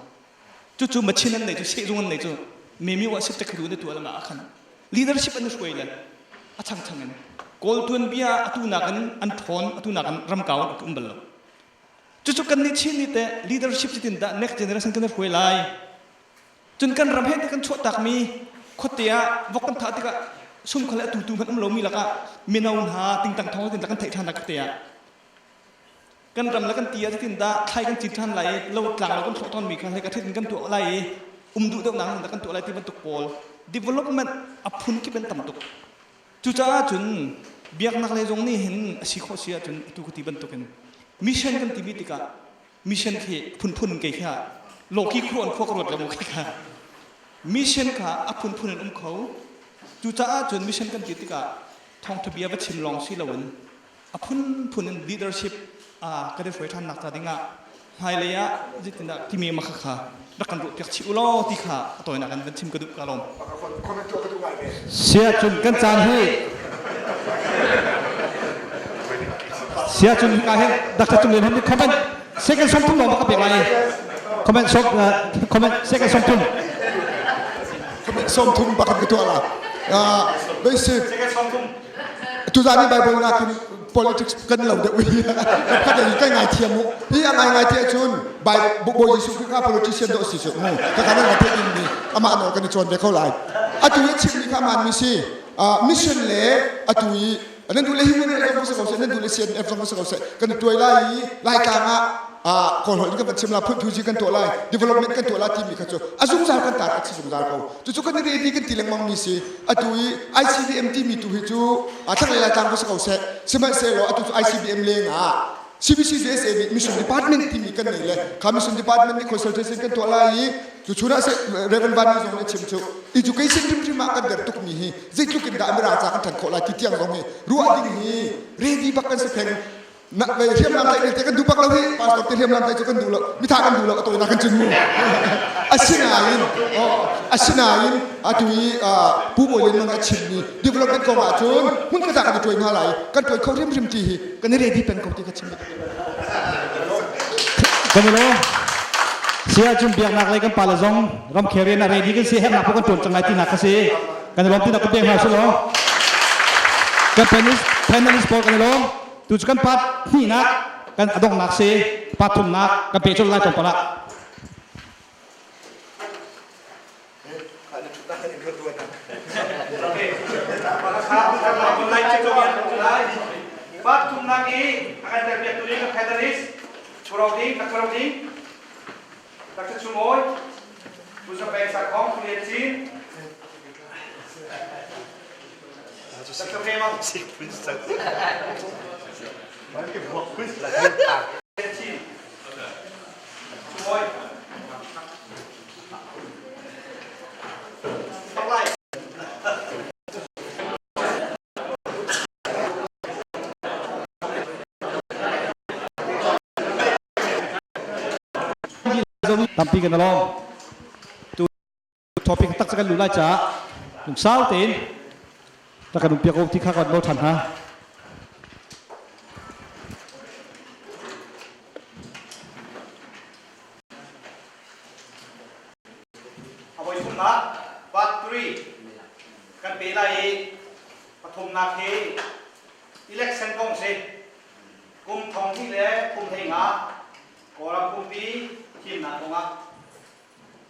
Cucu machine an nei cu sehzung an nei cu memi wa sip te khiru ne tu alama khan leadership an i hruai le a chang chang in. Kawl tuanbia atu nakin an ṭhawn, atu nakin ramkau an um bal lo. Cucu kan nih Chin nih teh leadership cutin dah next generation kan i hruai lai. Cun kan ram he kan chuahtakmi khuate ah vok kan thah tikah sum khal le atu tu hmanh um lomi lakah mino hna tingtang thawng tin kan theih ṭhan lai khuate ah. Kan ram le kan ti ah cutin dah thlai kan cin ṭhan lai i lo tlang lo kan thlawh tawnmi kha hlei ka ṭhit in kan tuah lai i um duh deuhnak in dah kan tuah lai ti bantuk pawl development a phun kip in tam tuk. Cucaah cun biaknak lei zong nih hin a si khawh si ahcun atu ka ti bantukin mission kan timi tikah mission khi phunphun in kei kha lawki khua an khua ka ruat lo mu kha mission kha a phunphun in um kho. Cucaah cun mission kan ti tikah thawngtha bia va chim lawng si loin a phunphun in leadership kan i hruai ṭhannak ca dingah hmailei ah zeitindah timi ma kha rak kan ruah piak chih u law ti kha a tawinak in van chim ka duh ka lawm. Sia cun kan caan hi sia cun ka hin Dr. Cung Lian Hom comment second 30 lawng ka pek lai comment som comment second 30 comment 30 bakhat ka tuah la basic Tuzan hi Bible nakin politics kan lo deuh i khat in kan ngai thiam mu. Hi a ngai ngai tiah cun Bawi Jesuh Khrih kha politician dawh si cu mu. Ka kan nan theih mi amah nawl kan i cawn ve kho lai. Atu i chim mi kha aman mi si. Mission le atu i nan duh le human rights zong si ko seh, nan duh le CNF zong si ko seh, kan i tuai lai i Laitlang ah Kawl holh in kan van chim la, phunphuzi kan tuah lai, development kan tuah lai timi kha cu a zungzal kan tar a si zungzal ko. Cucu kan i ready kan ti lengmang mi si. Atu i ICBM timi tu hi cu thlanglei Laitlang va si ko seh, sihmanhsehlaw atu cu ICBM leng ah CBCUSA nih Mission Department timi kan nei le kha Mission Department nih consultation kan tuah lai i cu chun ah Reverend Van zong nih a chim cu education hrimhrim ah kan der tukmi hi zeitluk in dah Mirang ca kan ṭhan khawh lai ti tiang zong hi ruah ding hi ready bak kan si theng. Na vei hriamnam tlaih te kan duh bak lo hi pastor te hriamnam tlaih cu kan duh lo mitha kan duh lo a tawinak kan cun mu asinain asinain atu i Pu Bawi Lian Mang a chimmi development kong ah cun hmun khat ah kan i tuai hna lai kan tuai kho hrimhrim ti hi kan i ready peng ko ti ka chim Kan i lawm. Sia cun biaknak lei kan pale zong ramkhel rian ah ready kan si hernak pawh kan tuan cang lai tinak ka si. Kan i lawm tinak ka pek hna sih law. Kan panelist panelist pawl kan i lawm. Tu cu kan part hnihnak kan a donghnak si part thumnak kan pe colh lai tlawmpal ah. Part thumnak i a kan telpiaktu ding kan panelist Churau Ding, Dr. Ding, Dr. Chumawi, Pu Zapeng Sakhong, Pu Lian Cin, Tampi kan lawm. Tu topic tak kan lu lai caah lungsau tein ta kan um piak ko ti kha kan nawl ṭhan hna. A voi thumnak part 3 kan pe lai i pathumnak hi election kong si kum thong hnih le kum hlei nga Kawlram pumpi thimnak kongah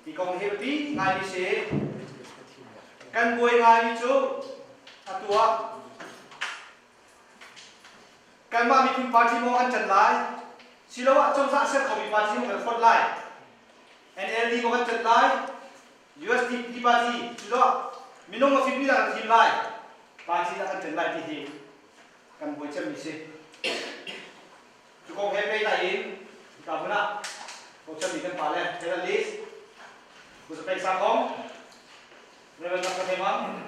Hi kong hi biapi ngaimi si. Kan buai ngaimi cu atu ah kanmah miphun party maw kan ṭan lai, siloah cozah ser khomi party maw kan fonh lai, NLD maw kan ṭan lai, USDP party siloah minung a fimmi dah kan thim lai, party dah kan ṭan lai ti hi kan buai cemmi si. Cu kong he pehtlai in hika hmun ah bochanmi kan pale Helen Lis, Pu Zapeng Sakhong, Rev. Dr. Hei Mang,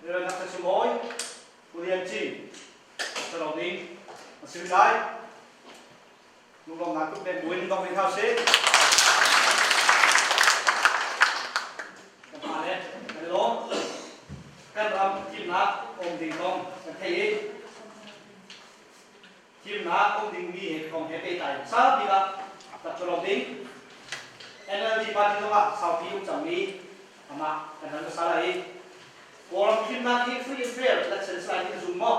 Rev. Dr. Sum Awi, Pu Lian Cin, Dr. Lo Ning, an si rih lai. Lunglawmnak tuk pek buin dong rih hna usih. Kan pale kan i lawm. Kan ram thimnak um ding kong kan theih i Thimnak um dingmi he kong he pehtlai sau bik ah rak culong ding. NLD party zongah saupi um cangmi amah kan hal hmasa lai i. Kawlram thimnak hi free and fair election si lai ti na zum maw?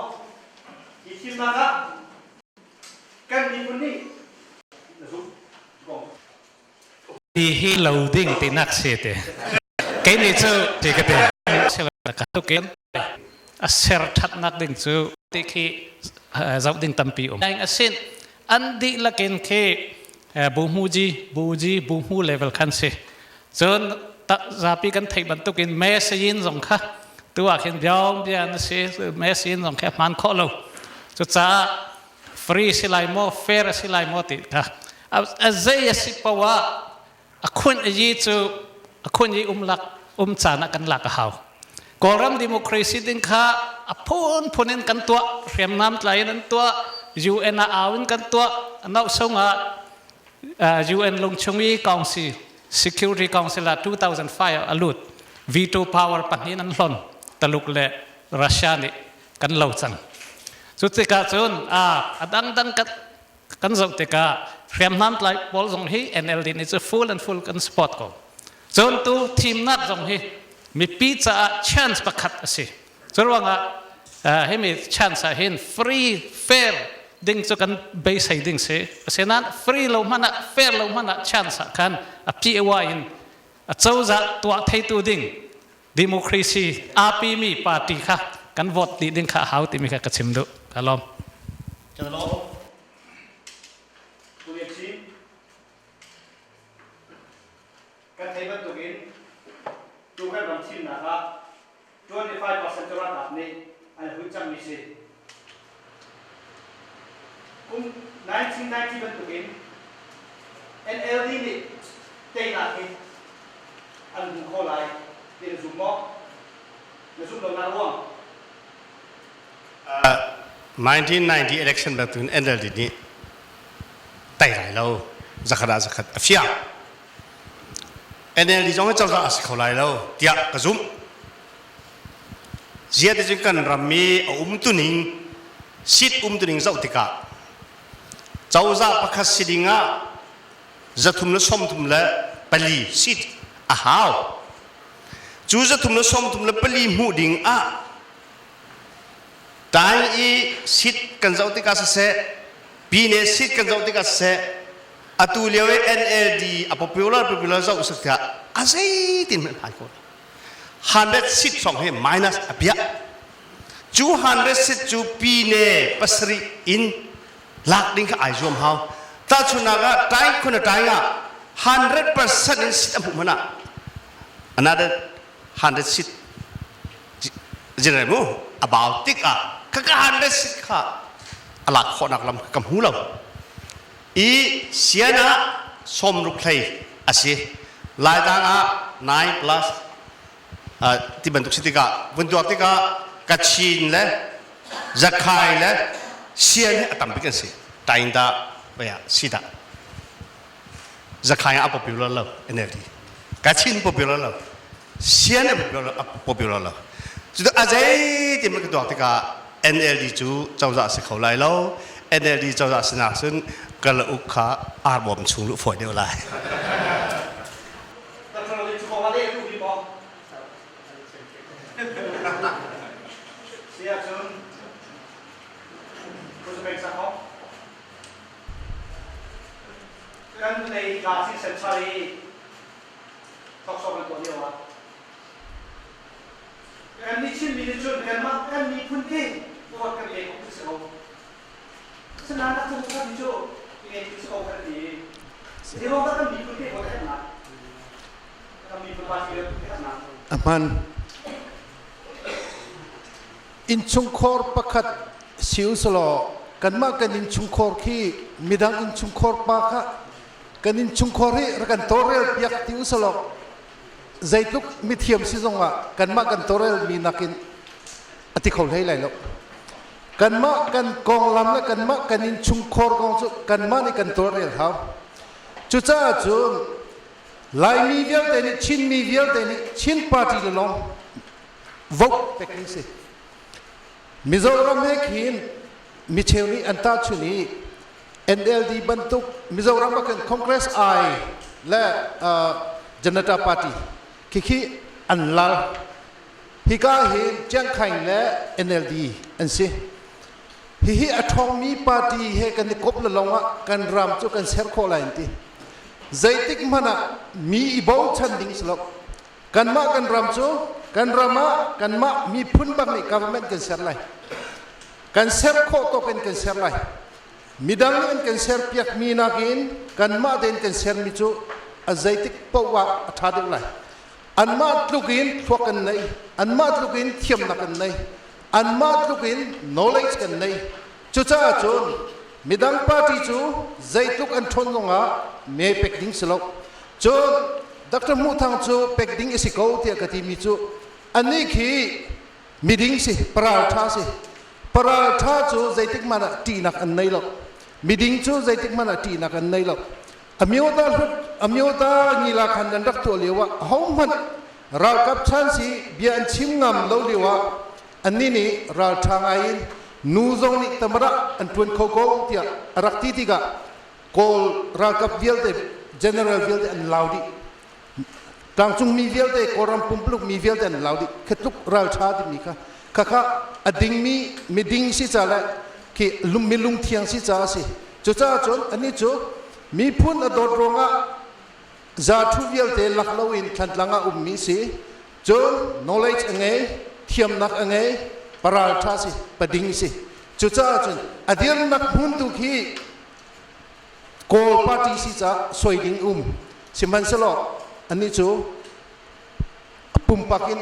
Hi thimnak ah kan miphun nih na zum kong. Ti hi lo ding tinak si te. Kei nih cu ti ka te. Ka tukin a ser thatnak ding cu ti khi zoh ding tampi um. A sin an dihlak in khi bu hmu ji bu ji bu hmu level khan si. Cun zapi kan theih bantukin me sayin zong kha tu ah khin biaung bia na si me sayin zong kha hman khawh lo. Cucaah free si lai maw fair si lai maw ti kha a zei a si poah a khun yi cu a khun yi um lak um caan ah kan lak a hau. Kawlram democracy ding kha a phunphun in kan tuah hriamnam tlai in an tuah UN ah au in kan tuah nau sung ah UN lungchung i Council Security Council ah 2005 a lut veto power pahnih an hlon Taluk le Russia nih kan lo cang cu tikah cun a dangdang kan zoh tikah hriamnam tlai pawl zong hi NLD nih cu full and full kan support ko cun tu thimnak zong hi mipi caah chance pakhat a si cu ruangah himi chance ah hin free fair ding cu kan beisei ding si asinain free lo hmanh ah fair lo hmanh ah chance ah khan a PAY in a cozah tuah theitu ding democracy api mi party kha kan vote dih ding kha a hau timi kha ka chim duh ka lawm. Ka lawm. Kan thei bantukin tu kan ram thimnak ah 25% cu ralkap nih an hun cangmi si. Kum 1990 bantukin NLD nih teinak hi an hmu kho lai ti na zum maw? Na zum lonak ruang? 1990 election bantukin NLD nih tei lai lo zakhat ah zakhat a fiang. NLD zong hi cozah a si kho lai lo tiah ka zumh. Zia ti cun kan ram i a umtuning seat umtuning zoh tikah cozah pakhat si ding ah 334 seat a hau. Cu 334 hmuh ding ah tai i seat kan zoh tikah siseh pine seat kan zoh tikah siseh atu lio i NLD a popular popular zoh sak tikah a zeitin hmanh hman ko 100 seat song hi minus a piah cu 100 seat cu pine pasarih in lak ding kha ai zuam hau tahchunnak ah tai khun a tai ah 100% in seat a hmuh hmanh ah another 100 seat general mu about tik ah ka ka 100 seat kha a lak khawhnak lam ka hmu lo i sian ah sawmruk hlei a si laitlang ah 9 plus ti bantuk si tikah vun tuak tikah Kachin le Zakhai le Sian hi a tam bik an si Tainda vaya sida Zakhai a popular lo NLD Kachin popular lo Sian a popular lo cu a zei ti man ka tuak tikah NLD cu cozah si kho lai lo NLD cozah sinak cun kalauk kha arbawm chung luh fawi deuh lai. Kan lei ka si senchari thawksawk an tuah lio ah kan nih Chinmi nih cun kanmah kan miphun te vote kan pek awk si ko. Asinain a cung kan cu ngeih si ko kan ti. Zeiruang dah kan miphun te vote a herhnak? Kan miphun party le herhnak. A hman. Innchungkhar pakhat si usalaw kanmah kan innchungkhar khi midang innchungkhar pa kha kan innchungkhar hi rak kan tawlrel piak ti usalaw zeitluk mithiam si zongah kanmah kan tawlrel mi nakin a ti kho hlei lai lo kanmah kan konglam le kanmah kan innchungkhar kong cu kanmah nih kan tawlrel hau cucaah cun Laimi vialte nih Chinmi vialte nih Chin party le lawng vote pek ding si Mizoram he khin micheu nih an tahchun i NLD bantuk Mizoram ah khan Congress I le Janata Party khikhi an lal. Hika hin Chiang Khaing le NLD an si. Hihi a ṭhawngmi party he kan i kop le lawngah kan ram cu kan ser khawh lai an ti. Zeitik hmanh ah mi i bochan ding si lo. Kanmah kan ram cu kan ram ah kanmah miphun bak nih government kan ser lai. Kan ser khawh tawk in kan ser lai. Midang nih an kan ser piakmi nakin kanmah tein kan sermi cu a zeitik paoh ah a ṭha deuh lai. Anmah tluk in thluak kan nei, anmah tluk in thiamnak kan nei, anmah tluk in knowledge kan nei. Cucaah cun midang party cu zeitluk an ṭhawn zongah me pek ding si lo. Cun Dr. Hmuh Thang cu pek ding a si ko tiah ka timi cu anih khi miding si, paral ṭha si. Paral ṭha cu zeitik hmanh ah ṭihnak an nei lo. Miding cu zeitik hmanh ah ṭihnak an nei lo. Amyota hlut Amyota ngila khan nan rak tuah lio ah ahohmanh ralkap chan si bia an chim ngam lo lio ah annih nih ralṭha ngai in nu zong nih tamara an ṭuan kho ko tiah a rak ti tikah Kawl ralkap vialte general vialte an lau dih. Tlangcungmi vialte Kawlram pumpuluk mi vialte an lau dih. Khi tluk ralṭha timi kha khakha a dingmi miding si ca le khi mi lungthiang si ca a si. Cucaah cun anih cu miphun a dawt ruangah zathu vialte lak loin Thlantlang ah ummi si. Cun knowledge a ngei, thiamnak a ngei, paralṭha si, pading si. Cucaah cun a dirnak hmun tu khi Kawl party si caah soi ding um. Sihmanhsehlaw anih cu pumpak in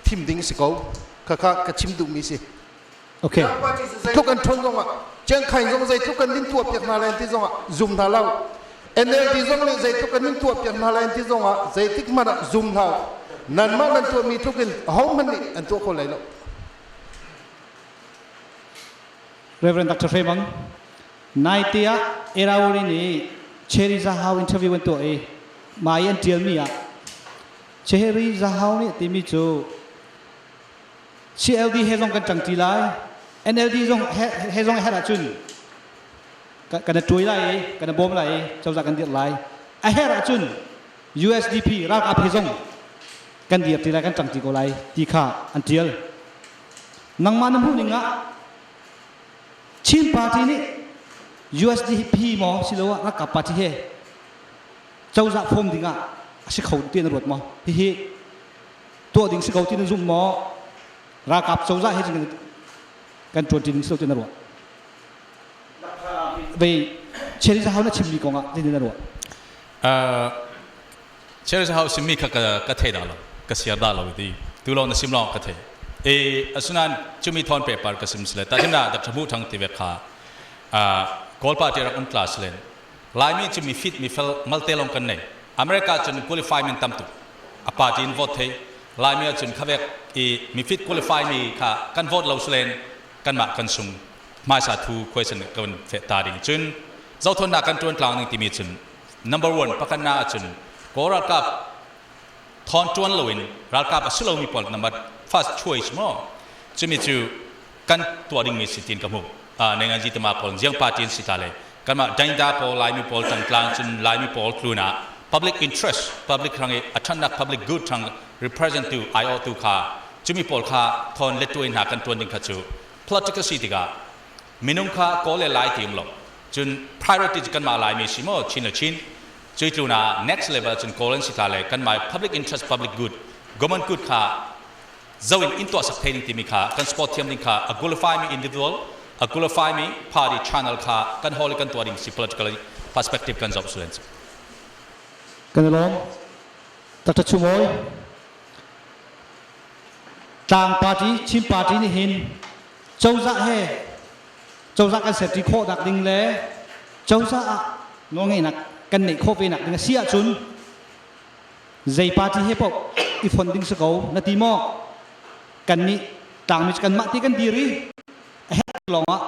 thim ding si ko. Khakha ka chim duhmi si. Okay. Tluk an ṭhawn zongah Chiang Khai zong zeitluk kan in tuah piak hna lai ti zongah zum hna lo. NLD zong nih zeitluk kan in tuah piak hna lai ti zongah zeitik hmanh ah zum hna. Nanmah nan tuahmi tluk in ahohmanh nih an tuah kho lai lo. Reverend Dr. Hre Mang, naite ah Erawari nih Cherry Zahau interview an tuah i mah i an ṭialmi ah Cherry Zahau nih a timi cu CLD he zong kan ṭangṭi lai, NLD zong he zong a herh ahcun kan i ṭuai lai i kan i bawm lai i cozah kan dirh lai. A herh ahcun USDP ralkap he zong kan dirṭi lai, kan ṭangṭi ko lai ti kha an ṭial. Nangmah na hmuh ning ah Chin party nih USDP maw siloah ralkap party he cozah form ding ah a si kho ti na ruat maw? Hihi tuah ding si ko ti na zum maw? Ralkap cozah he cun kan ṭuan ṭi ding si lo ti na ruah? Vei Cherry Zahau na chimmi kong ah zeitin na ruah? Cherry Zahau simmi kha ka thei dah lo, ka siar dah lo ti. Tu lawng na sim lawng ka thei. E asunan chumi thon paper ka sim sile ta himna Dr. Mu Thang ti ve kha Kawl party rak um tla silen Laimi cu mi fit mi fel malte long kan nei. America cun qualify min tam tuk. A party in vote thei. Laimi ahcun khavek i mi fit qualify mi kha kan vote lo silen kanmah kan sung hmaisa thu question kan fe ta ding cun zothonnak kan tuan tlang ning timi cun number one pakhat na ahcun Kawl ralkap thawn tuan loin ralkap a si lomi pawl number first choice mo cumi cu kan tuah dingmi si tin ka hmu nengan ji tama pawl jiang party in si ta le kanmah daingda pawl laimi pawl tangtlang cun laimi pawl tluna public interest public rang i athannak public good thang represent tu IO tu kha cumi pawl kha thon le tuai hna kan tuan ding kha cu political si tikah minung kha kawl le lai ti um lo cun priority cu kanmah laimi si maw chin le chin cui tluna next level cun kawl an si ta le kanmah public interest public good government good kha zo in in tuah sak thei ding timi kha kan support thiam ding kha a qualify mi individual a qualify mi party channel kha kan hall kan tuah ding si political perspective kan zoh sulen Kan i lawm. Dr. Chumawi Tlang party Chin party nih hin cozah he cozah kan serṭi khawh nak ding le cozah ah nawlngeihnak kan neih khawh ve nak ding a si ahcun zei party he paoh i fon ding si ko na ti maw kannih tlangmi cu kanmah ti kan dir i a herh lawng ah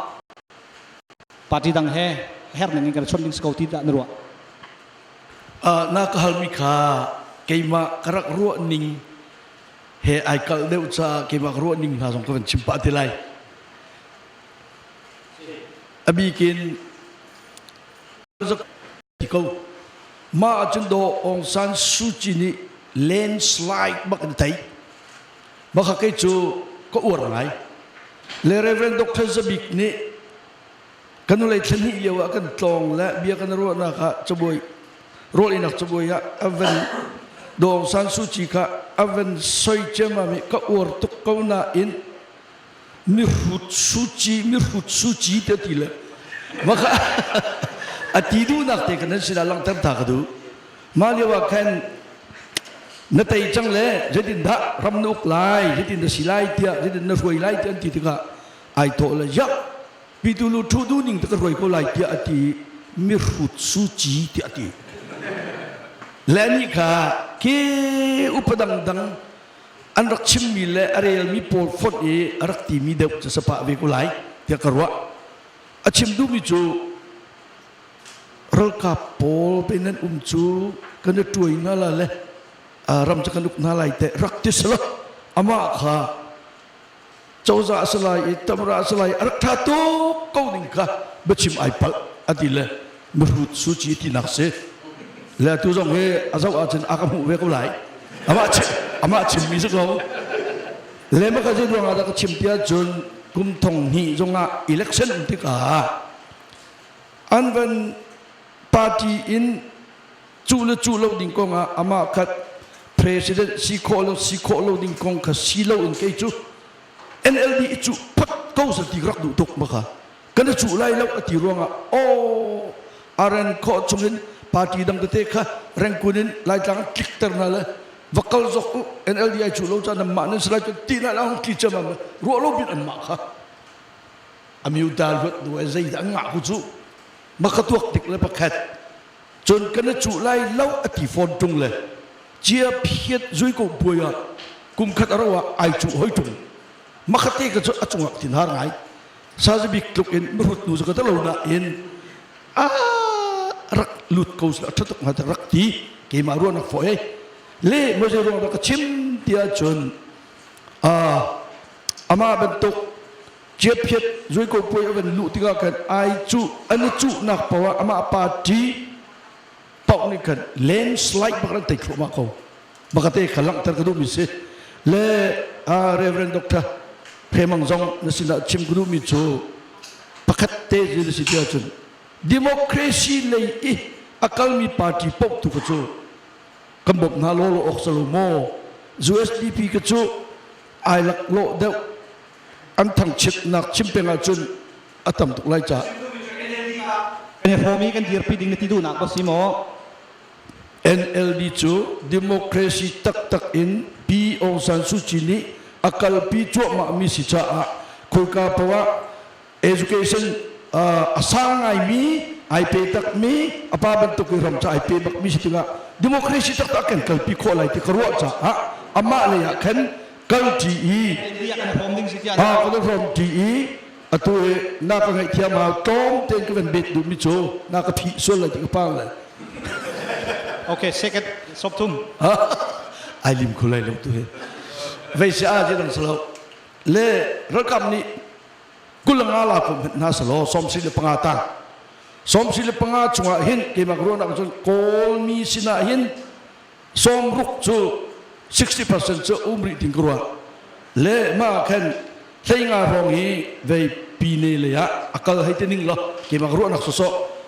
party dang he a herh ning in kan chawnh ding si ko ti dah na ruah Na ka halmi kha keimah ka rak ruah ning he ai kalh deuh caah keimah ka ruah ning hna zong ka van chim pah te lai. A bikin ko mah ahcun daw Aung San Suu Kyi nih landslide bak in thei. Mah kha kei cu ka uar ngai. Le Reverend Dr. Zabik nih kan nulei thla hnih lio ah kan tlawng le bia kan ruahnak ah cabuai rawl inak cabuai ah a van Daw San Suu Kyi kha a van soi ciammam i ka uar tuk ko nain mihrut Suu Kyi mihrut Suu Kyi te ti le mah kha a ti duhnak te kan nan sinah langhter ta ka duh. Mah lio ah khan na tei cang le zeitin dah ram na uk lai zeitin na si lai tiah zeitin na hruai lai tiah an ti tikah ai thawh le yak pitu lu thu du ning te ka hruai ko lai tiah a ti mihrut suci tiah a ti le nih kha ke upa dangdang an rak chimmi le a relmi pawl fonh i a rak timi deuh cu sapa ve ko lai tiah ka ruah. A chim duhmi cu ralkap pawl pe nan um cu kan i tuai hna la le ram cu kan uk hna lai te rak ti sala amah kha cozah a si lai i tamra a si lai a rak ṭha tuk ko ning kha biachim ai palh a ti le mihrut suci tinak si le tu zong hi a zoh ahcun a ka hmuh ve ko lai amah chim amah chimmi si ko le maka zei ruangah dah ka chim tiah cun kum thong hnih zongah election um tikah an van party in cuh le cuh lo ding kong ah amah khat president si khawh lo si khawh lo ding kong kha si lo in kei cu NLD i cuh phot ko sa ti rak duh tuk ma kha kan i cuh lai lo ati ruangah aw aren khawh chungin party dang tete kha rengkun in laitlang tlikter na le va kal zok u NLD ai cuh lo ca nan mah nan si lai ti na la hong tli cham ruah lo bin an mah kha amiuta luat du ai zei dah ngah ku cu maka tuak tik le pakhat cun kan i cuh lai lo a ti fawn ṭung le cia phiat zui ko puai ah kum khat a ro ah ai cuh hoi ṭung makhat te ka cu a cungah thin har ngai sazabik tluk in mihrut nu ka lo na in a rak lut ko a ṭha tuk hnga rak ti keimah ruahnak fo ei le mo zei ruang dah ka chim tiah cun amah bantuk Ciaphiat zuiko puai a van luh tikah khan ai cuh an i cuhnak paoh ah amah party paoh nih khan landslide bak an tei thluahmah ko. Bakate kha langhter ka duhmi si. Le Reverend Dr. Hremang zong na sinah chim ka duhmi cu pakhat te zu na si ti ahcun democracy lei i a kalmi party paoh tu ka cu kan bawmh hna law law awk salo maw USDP ka cu ai lak lawh deuh an thangchiatnak chim peng ahcun a tam tuk lai ca. Kan i hrawm i kan dirpi ding na ti duhnak ba si maw? NLD cu democracy taktak in Pi Aung San Suu Kyi nih a kalpi cuahmahmi si caah khoika paoh ah education a sang ngaimi ai pe takmi a pa bantuk in ram ca ai pe bakmi si tikah democracy taktak kan kalpi khawh lai ti ka ruah caah amah lei ah khan kal ṭi i kan hrawm ṭi i atu hi na ka ngaihthiam hau tlawm tein ka van bet duhmi cu na ka phih sual lai ti ka pang lai. Okay, second sop thum. Ai lim kho lai lo tu hi. Vei si a je dang salo. Le ralkap nih kulanga la ko hna salo 75 tang. 75 chungah hin keimah ruahnak cun Kawlmi sinah hin 60 cu 60% cu um rih ding ka ruah le mah khan 15 hrawng hi vei pine lei ah a kal hei ti ning law keimah ka ruahnak sawsawh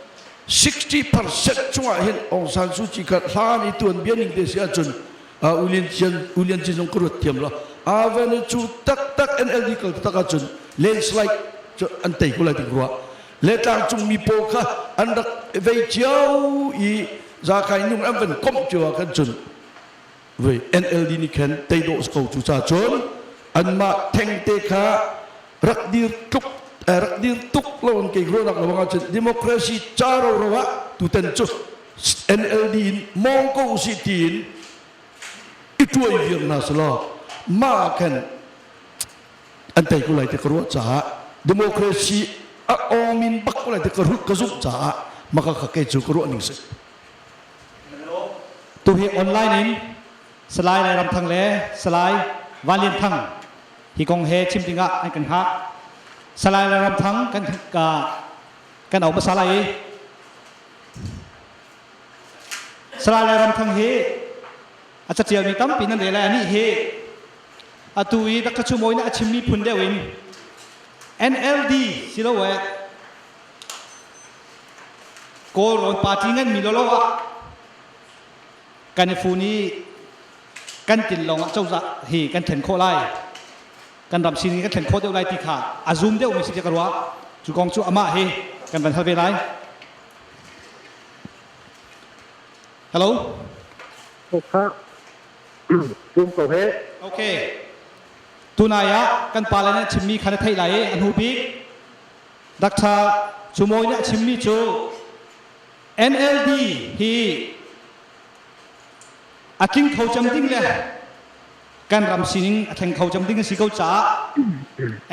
60% chungah hin Aung San Suu Kyi kha hlan i tuan bia ning te si ahcun Ulian Cin Ulian Cin zong ka ruat thiam lo Avan cu taktak NLD kal tak ahcun landslide cu an tei ko lai ti ka ruah le tlangcung mi pawl kha an rak vei cio i zakai nung an van komh cio ah khan cun vei NLD nih khan tei dawh ko cu ca cun anmah thengte kha rak dir tluk rak dir tuk lo an kei ruahnak lo ah cun democracy ca ro ro ah tutan cu NLD in mong ko usih tiin i tuai viar hna selaw mah khan an tei ko lai ti ka ruah caah democracy a awng in bak ko lai ti ka ruh ka zumh caah maka kha kei cu ka ruah ning si. Tu hi online in Salai Lai Ram Thang le Salai Van Lian Thang hi kong he chim dingah an kan hngah. Salai Lai Ram Thang kan kan au hmasa lai i Salai Lai Ram Thang hi a catialmi tampi nan rel lai anih hi. Atu i Dr. Chumawi nih a chimmi phun deuh in NLD siloah Kawlrawn party nganmi lawlaw ah kan i fun i kan tin lawng ah cozah hi kan thlen khawh lai. Kan ram sining kan thlen khawh deuh lai ti kha a zum deuhmi si tiah ka ruah. Cu kong cu amah hi kan van hal ve lai. Hello. Kha Tum ko he. Okay. Tunai ah kan pale nih chimmi kha na theih lai i a hnu bik Dr. Chumawi nih a chimmi cu NLD hi a tling kho cem ding le kan ram sining a thleng kho cem ding a si ko caah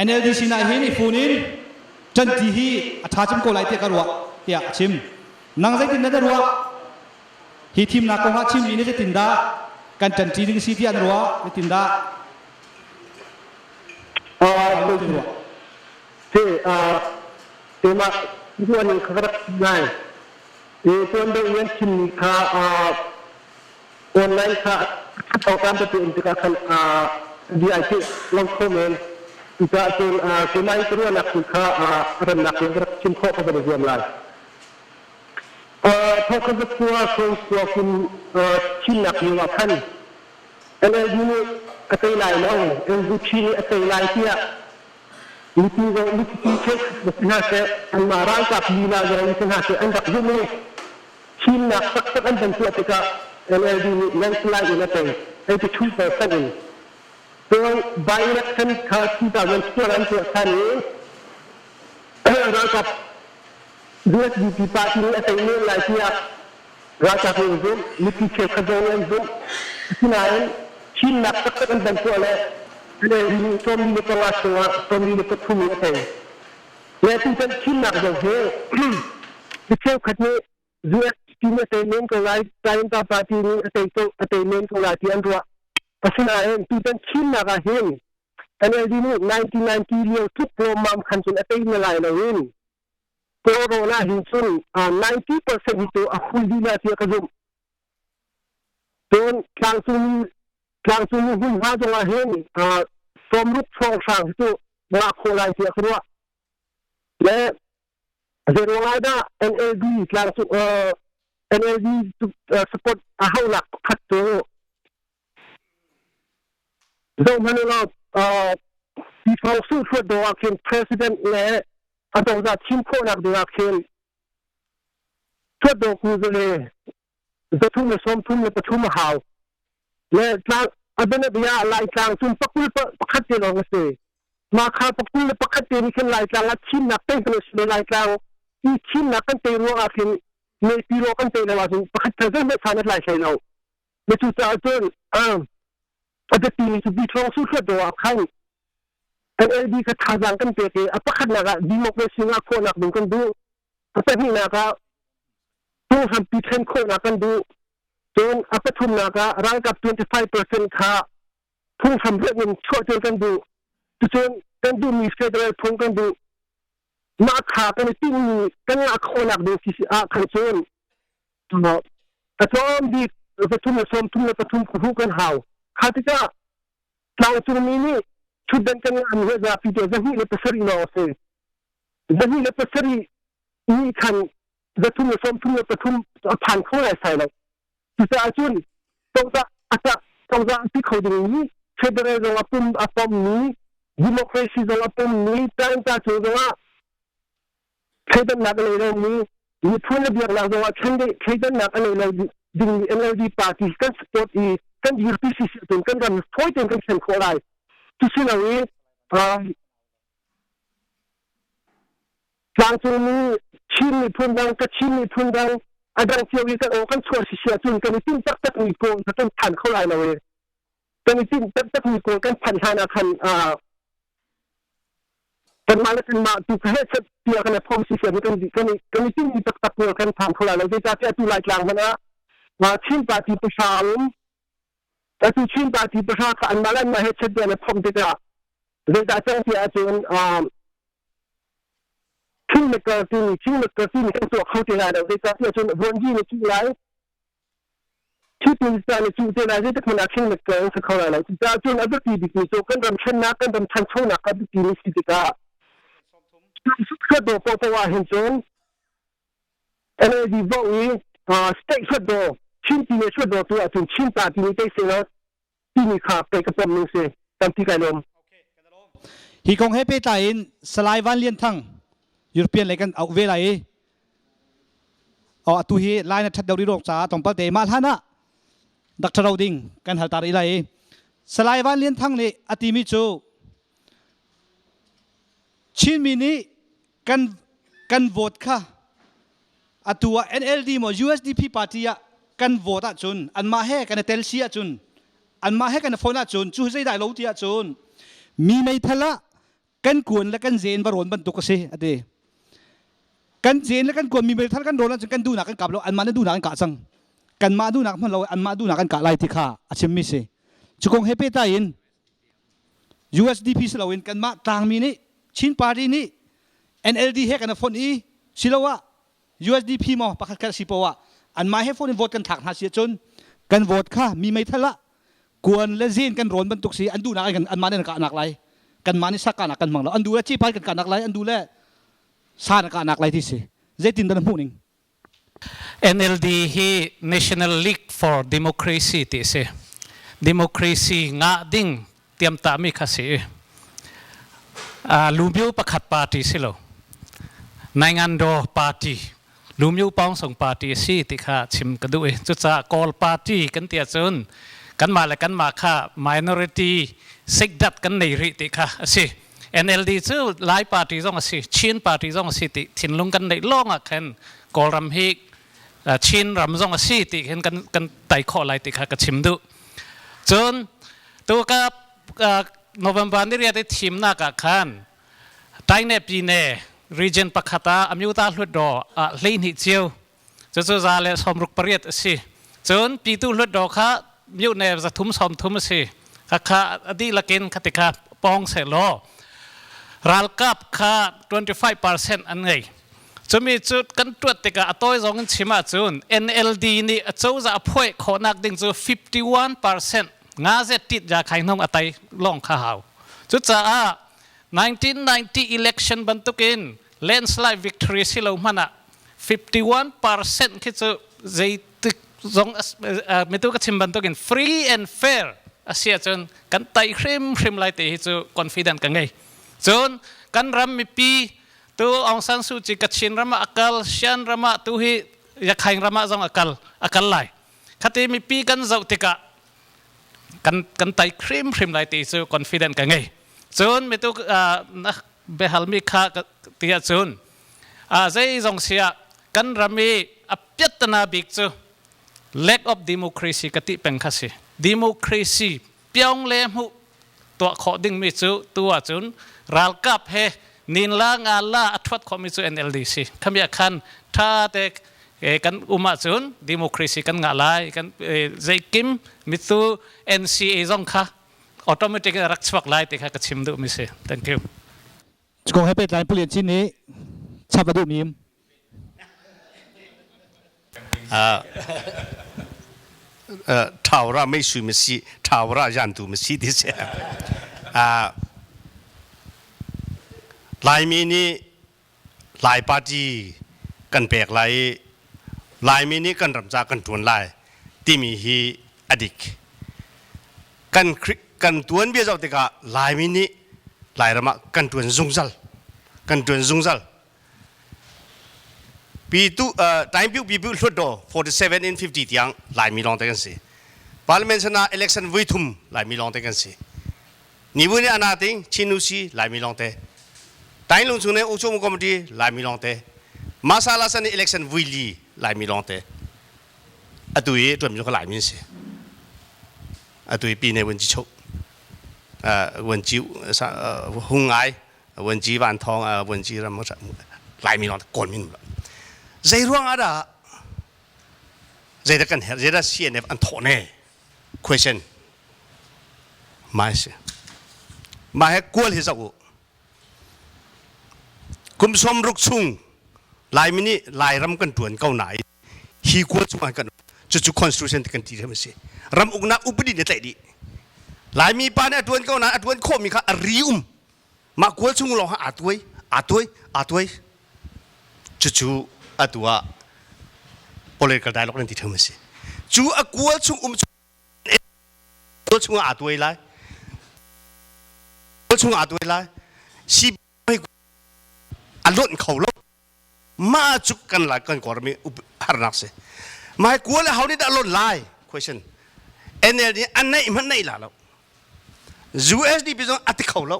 NLD sinah hin i fun in ṭanti hi a ṭha cem ko lai tiah ka ruah tiah a chim. Nang zeitin na ruah? Hi thimnak kong ah chimmi nih zeitindah kan ṭanṭi ding si tiah an ruah? Zeitindah? Te tema tuan in ka rak ngai. E tuan deuh in chimmi kha online kha program te in tikah khan bia khi lo kho men. Cucaah cun keimah in ka ruahnak kha remnak in ka rak chim khawh ka van i zuam lai. Thawngkhat khua khua kum thimnak lio ah khan NLD nih a tei lai lo, NDP nih a tei lai tiah mipi zong mipi cheukhat si hna seh, anmah ralkap lila zong si hna seh an rak zumh i thimnak taktak an van tuah tikah NLD nih landslide in a tei, 82% in. Cun by-election kha 2012 an tuah than i ralkap USDP party nih a tei men lai tiah ralkap nih an zumh, mipi cheukhat zong nih an zumh. Asinain thimnak taktak an van tuah le nih 45 chungah 43 in a tei. Le tutan thimnak zong hi mi cheukhat nih USDP nih a tei men ko lai, Tayinta party nih a tei a tei men ko lai ti an ruah. Asinain tutan thimnak ah hin NLD nih 1990 lio tluk lawmmam khan cun a tei na lai lo in Kawlrawn ah hin cun 90% hi cu a hul dih la tiah ka zumh. Cun tlangcungmi tlangcungmi hmunhma zongah hin sawmruk hrawnghrang hi cu ngah khawh lai tiah ka ruah. Le zeiruang ah dah NLD tlangcung NLD support a hauhnak pakhat cu zohhmanh u law Pi Su Hluat dawh ah khin president le a cozah thim khawhnak ding ah khin Hluat kuzale 333 a hau. Le tlang a bianabia Laitlang cun pakul pakhat te lawng a si. Mah kha pakul le pakhat te nih khin Laitlang ah thimnak tei kan si le Laitlang i thimnak kan tei ruang ah khin Naypyidaw kan tei lo ahcun pakhat kha zeihmanh san a tlai hlei lo. Na cucaah cun a biapimi cu Bithawng Suhluat dawh ah khan NLD kha thazaang kan pek i a pakhatnak ah democracy ngah khawhnak ding kan duh. A pahnihnak ah phunghrampi thlen khawhnak kan duh. Cun a pathumnak ah ralkap 25% kha phunghram remh in chuahter kan duh. Cucun kan duhmi federal phung kan duh. Mah kha kan i tinhmi kan ngah khawhnak ding si ah khan cun a tlawm bik 333 khuhu kan hau. Kha tikah tlangcungmi nih ṭhutdan kan ngahmi hi zapi te 207 lawng a si. 207 nih khan 333 a phan kho lai sai lo. Cucaah cun cozah a cak cozah a si kho dingmi federal zong a pum a pommi democracy zong a pommi tlangta cung zongah thleidannak a nei lomi miphun le biaknak zongah thleidannak a nei lo dingmi NLD party kan support i kan dirpi si si cun kan ram fawi tein kan thlen khawh lai. Cu si lo i tlangcungmi Chin miphun dang Kachin miphun dang a dang cio i kan aw kan chuah si si ahcun kan i tinh taktakmi kawl kha kan phan kho lai lo i kan i tinh taktakmi kawl kan phanh hlan ah khan kanmah le kanmah tu kha heh tiah kan i phom si si kan kan i kan i tinhmi taktak kawl kan phan kho lai lo zeicahtiah atu Laitlang hmanh ah Chin party pahra a um atu Chin party pahra kha anmah le anmah he chat tiah na phomh tikah zeidah cang ti ahcun kingmaker timi kingmaker timi kan tuah kho ti lai lo zeicahtiah cun vuanzi na cih lai. Chief Minister nih cuh te lai zeitik hmanh ah khin an si kho lai lo. Cucaah cun a biapi bikmi cu kan ram thlennak, kan ram ṭhanchonak a biapi mi si tikah Hluttaw paohpaoh ah hin cun NLD vote i state hluttaw Chin Pine hluttaw tu ahcun Chin party nih tei seh law timi kha kei ka pom ning si. Tampi kai lawm. Hi kong he pehtlai in Salai Van Lian Thang European lei kan auh ve lai i oh atu hi lai na that deuh rih caah tlawmpal te mah hlan ah Dr. Ro Ding kan hal ta rih lai i Salai Van Lian Thang nih a timi cu Chinmi nih kan kan vote kha atu ah NLD maw USDP party ah kan vote ahcun anmah he kan i tel si ahcun anmah he kan i phone ahcun cu zeidah lo ti ahcun mi meithal ah kan kuan le kan zen va rawn bantuk a si a ti. Kan zen le kan kuan mi meithal kan rawn ahcun kan duhnak kan kap lo anmah na duhnak an kah cang. Kanmah duhnak hman lo anmah duhnak an kah lai ti kha a chimmi si. Cu kong he pehtlai in USDP si loin kanmah tlangmi nih Chin Party nih NLD he kan i fonh i siloah USDP maw pakhat khat si poah anmah he phone in vote kan thlak hna si ahcun kan vote kha mi meithal ah kuan le zin kan rawn bantuk si an duhnak in anmah nih an kahnak lai kanmah nih sa kahnak kan hmang lo an duh le cipai kan kahnak lai an duh le sa na kahnak lai ti si zeitin dah na hmuh ning? NLD hi National League for Democracy ti si. Democracy ngah ding tiamtami kha si. Lumio pakhat party si lo. Naingando party, Lumio Paungsong party si ti kha chim ka duh i cucaah Kawl party kan ti ahcun kanmah le kanmah kha minority sikdat kan nei rih ti kha a si. NLD cu Lai party zong a si, Chin party zong a si ti thinlung kan neih lawng ah khan Kawlram hi Chin ram zong a si ti hin kan kan tai khawh lai ti kha ka chim duh. Cun tu ka November ni riat i thimnak ah khan Taine Pine region pakhat ah Amyuta Hlutdaw ah 12 cio cucu 168 a si. Cun Pitu Hlutdaw kha myone 330 a si. Khakha a dihlak in khati kha pong sehlaw ralkap kha 25% an ngei. Cumi cu kan tuat tikah a tawi zong in chim ahcun NLD nih a cozah a phuai khawhnak ding cu 51% nga zet tit ja khai hnong a tai long kha hau. Cucaah 1990 election bantukin landslide victory si lo hmanh ah 51% khi cu zeitik zong mitu ka chim bantukin free and fair a si ahcun kan tai hrimhrim lai ti hi cu confident ka ngei. Cun kan ram mipi tu Aung San Suu Kyi Kachin ram ah a kal, Shan ram ah tu hi Yakhaing ram ah zong a kal, a kal lai. Khati mipi kan zoh tikah kan kan tai hrimhrim lai ti cu confident ka ngei. Cun mitu na biahalmi kha ti ahcun zei zong si ah kan ram i a piattana bik cu lack of democracy ka ti peng kha si. Democracy piong le hmuh tuah khawh dingmi cu tu ahcun ralkap he ninla ngala a thuat khawhmi cu NLD si. Khami ah khan tha te kan um ahcun democracy kan ngah lai. Kan zeikim mitu NCA zong kha automatic in rak chuak lai ti kha ka chim duhmi si. Thank you. Kong he pehtlai Pu Lian Cin nih chap a duhmi um. Thawra mei sui ma si thawra jan tu ma si ti si. Laimi nih Lai party kan pek lai i Laimi nih kan ram ca kan ṭuan lai timi hi a dik. Kan kan tuan bia zoh tikah Laimi nih Lairam ah kan ṭuan zungzal. Kan ṭuan zungzal. Pi tu time piu pi piu hlut do 47 in 50 tiang Laimi lawng te kan si. Parliament sana election vui thum Laimi lawng te kan si. Nibu nih ana ting Chin si Laimi lawng te. Tain lung chung ne Uchung committee Laimi lawng te. Masala san election vui li Laimi lawng te. Atu i tuan mi ka Laimi si. Atu i pi ne vun chi chuk vun chi hung ngai vun chi van thong vun chi ram Laimi lawng te kawl min zei ruang ah dah zei dah kan herh zei dah CNF an thawh ne question Mai si. Mah he kual hi zoh u. Kum 60 chung Laimi nih Lairam kan ṭuan ko nain hi kual chung ah kan. Cucu constitution ti kan ti a si. Ram uknak upadi nih tlaih dih. Laimi pa nih a tuan ko nain a tuan khawhmi kha a ri um. Mah kual chung lawng aa tuai, aa tuai, aa tuai. Cucu atu ah political dialogue nan ti theu a si. Cu a kual chung um kual chung ah aa tuai lai. Kual chung ah aa tuai lai. Si a lonh kho lo. Mah cu kan lai kan kawrmi harnak si. Mah kual le hau nih dah lonh lai? Question. NLD an neih hmanh neih la lo. USDP zong a ti kho lo.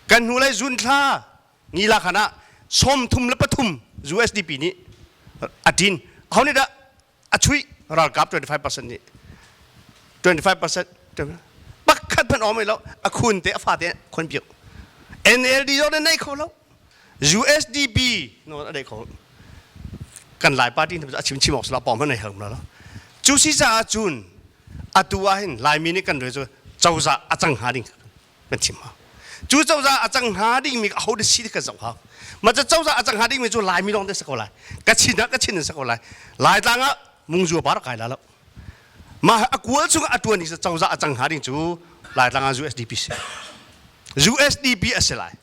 Kan hnu lei zun thla ngila khan ah 33 USDP nih a tin. Ho nih dah a chuih ralkap 25% nih 25% pakhat hmanh om lo a khun te a fa te khon piak NLD zong na nei kho lo USDP no a nei kho kan lai party a chim chim awk sala pom nei hang lo cu si caah cun atu ah hin laimi nih kan re cu cozah a cang hnga ding kan chim hau cu cozah a cang hnga dingmi aho dah si kan zoh hau ma cu cozah a cang hnga dingmi cu laimi lawng te si ko lai Kachin ah Kachin in si ko lai Laitlang ah mungzu par kai la lo mah a kual chung a tuan ding cozah a cang hnga ding cu Laitlang ah USDP si USDP a si lai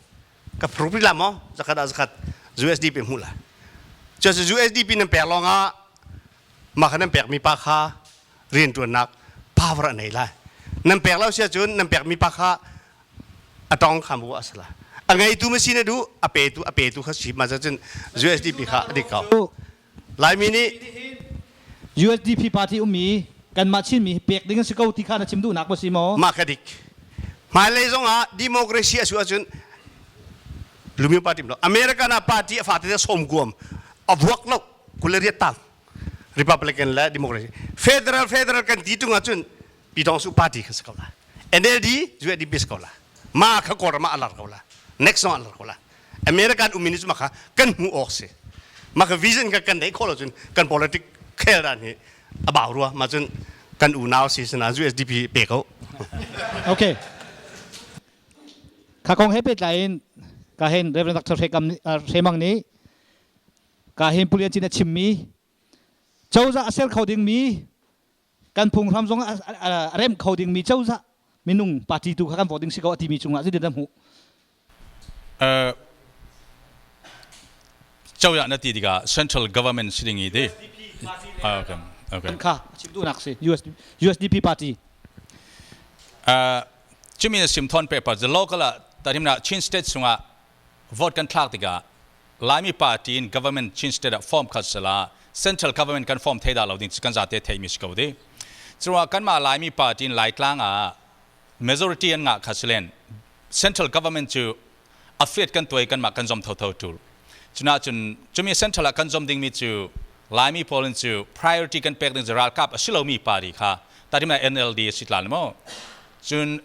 ka proof la maw zakhat ah zakhat USDP hmu lai cu USDP nan pek lawng ah mah kha nan pekmi pa kha rianṭuannak power a nei lai nan pek lo si ahcun nan pekmi pa kha a tong kha mu a si lai a ngeitu ma si na duh a petu a petu kha si ma cun USDP kha a dik ko Laimi nih USDP party ummi kanmah Chinmi pek ding an si ko ti kha na chim duhnak maw si maw? Mah ka dik. Hmailei zong ah democracy a si ahcun Lumio party lo American ah party a fate sawm guam a vuak lo 28 tang Republican le Democracy federal federal kan ti tung ahcun Pyidaungsu party kha si ko la NLD USDP si ko la ma kha Kawlram ah a lar ko la next zong a lar ko la American ummi nih cu maka kan hmu awk si maka vision ka kan neih khawh lo cun kan politic khel dan hi a bau rua ma cun kan unau si sana USDP pe ko. Okay. Kha kong he pehtlai in ka hen Reverend Dr. Hrekam Hremang nih Ka hin Pu Lian Cin a chimmi cozah a ser kho dingmi kan phunghram zong a remh kho dingmi cozah minung party tu kha kan vote ding si ko a timi cungah zeitin dah hmuh? Cozah na ti tikah central government si ding i ti. Okay. Okay. Kha chim duhnak si USDP party. Cumi na sim thon paper the local ah tarimna Chin state chungah vote kan thlak tikah Laimi party in government Chin state ah form khat sela central government kan form thei dah lo ding cu kan zate theimi si ko di. Curuangah kanmah Laimi party in Laitlang ah majority an ngah kha silen central government cu a fiat kan tuai kanmah kan zom thotho tul. Cuna cun cumi central ah kan zom dingmi cu Laimi pawl in cu priority kan pek ding cu ralkap a si lomi party kha tarima NLD a si tlan maw cun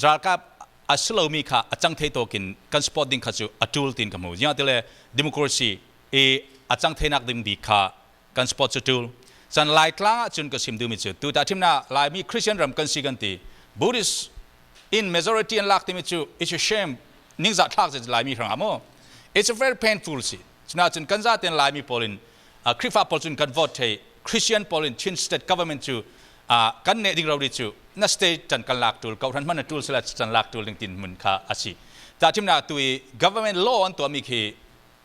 ralkap a si lomi kha a cang thei tawkin kan support ding kha cu a tul tin ka hmu ziang tile democracy i a cang theinak ding bik kha kan support cu tul chan lai tlang ah cun ka sim duhmi cu tu ta thimna laimi Christian ram kan si kan ti Buddhist in majority an lak timi cu it's a shame ningzah thlak je laimi hrang amo it's a very painful si chuna cun kan za ten laimi pawl in Khrihfa pawl cun kan vote thei Christian pawl in Chin state government cu kan ne ding rori cu na state tan kan lak tul ko hran man na tul sela tan lak tul ding tin mun kha asi ta thimna tu i government law an tuah mi khi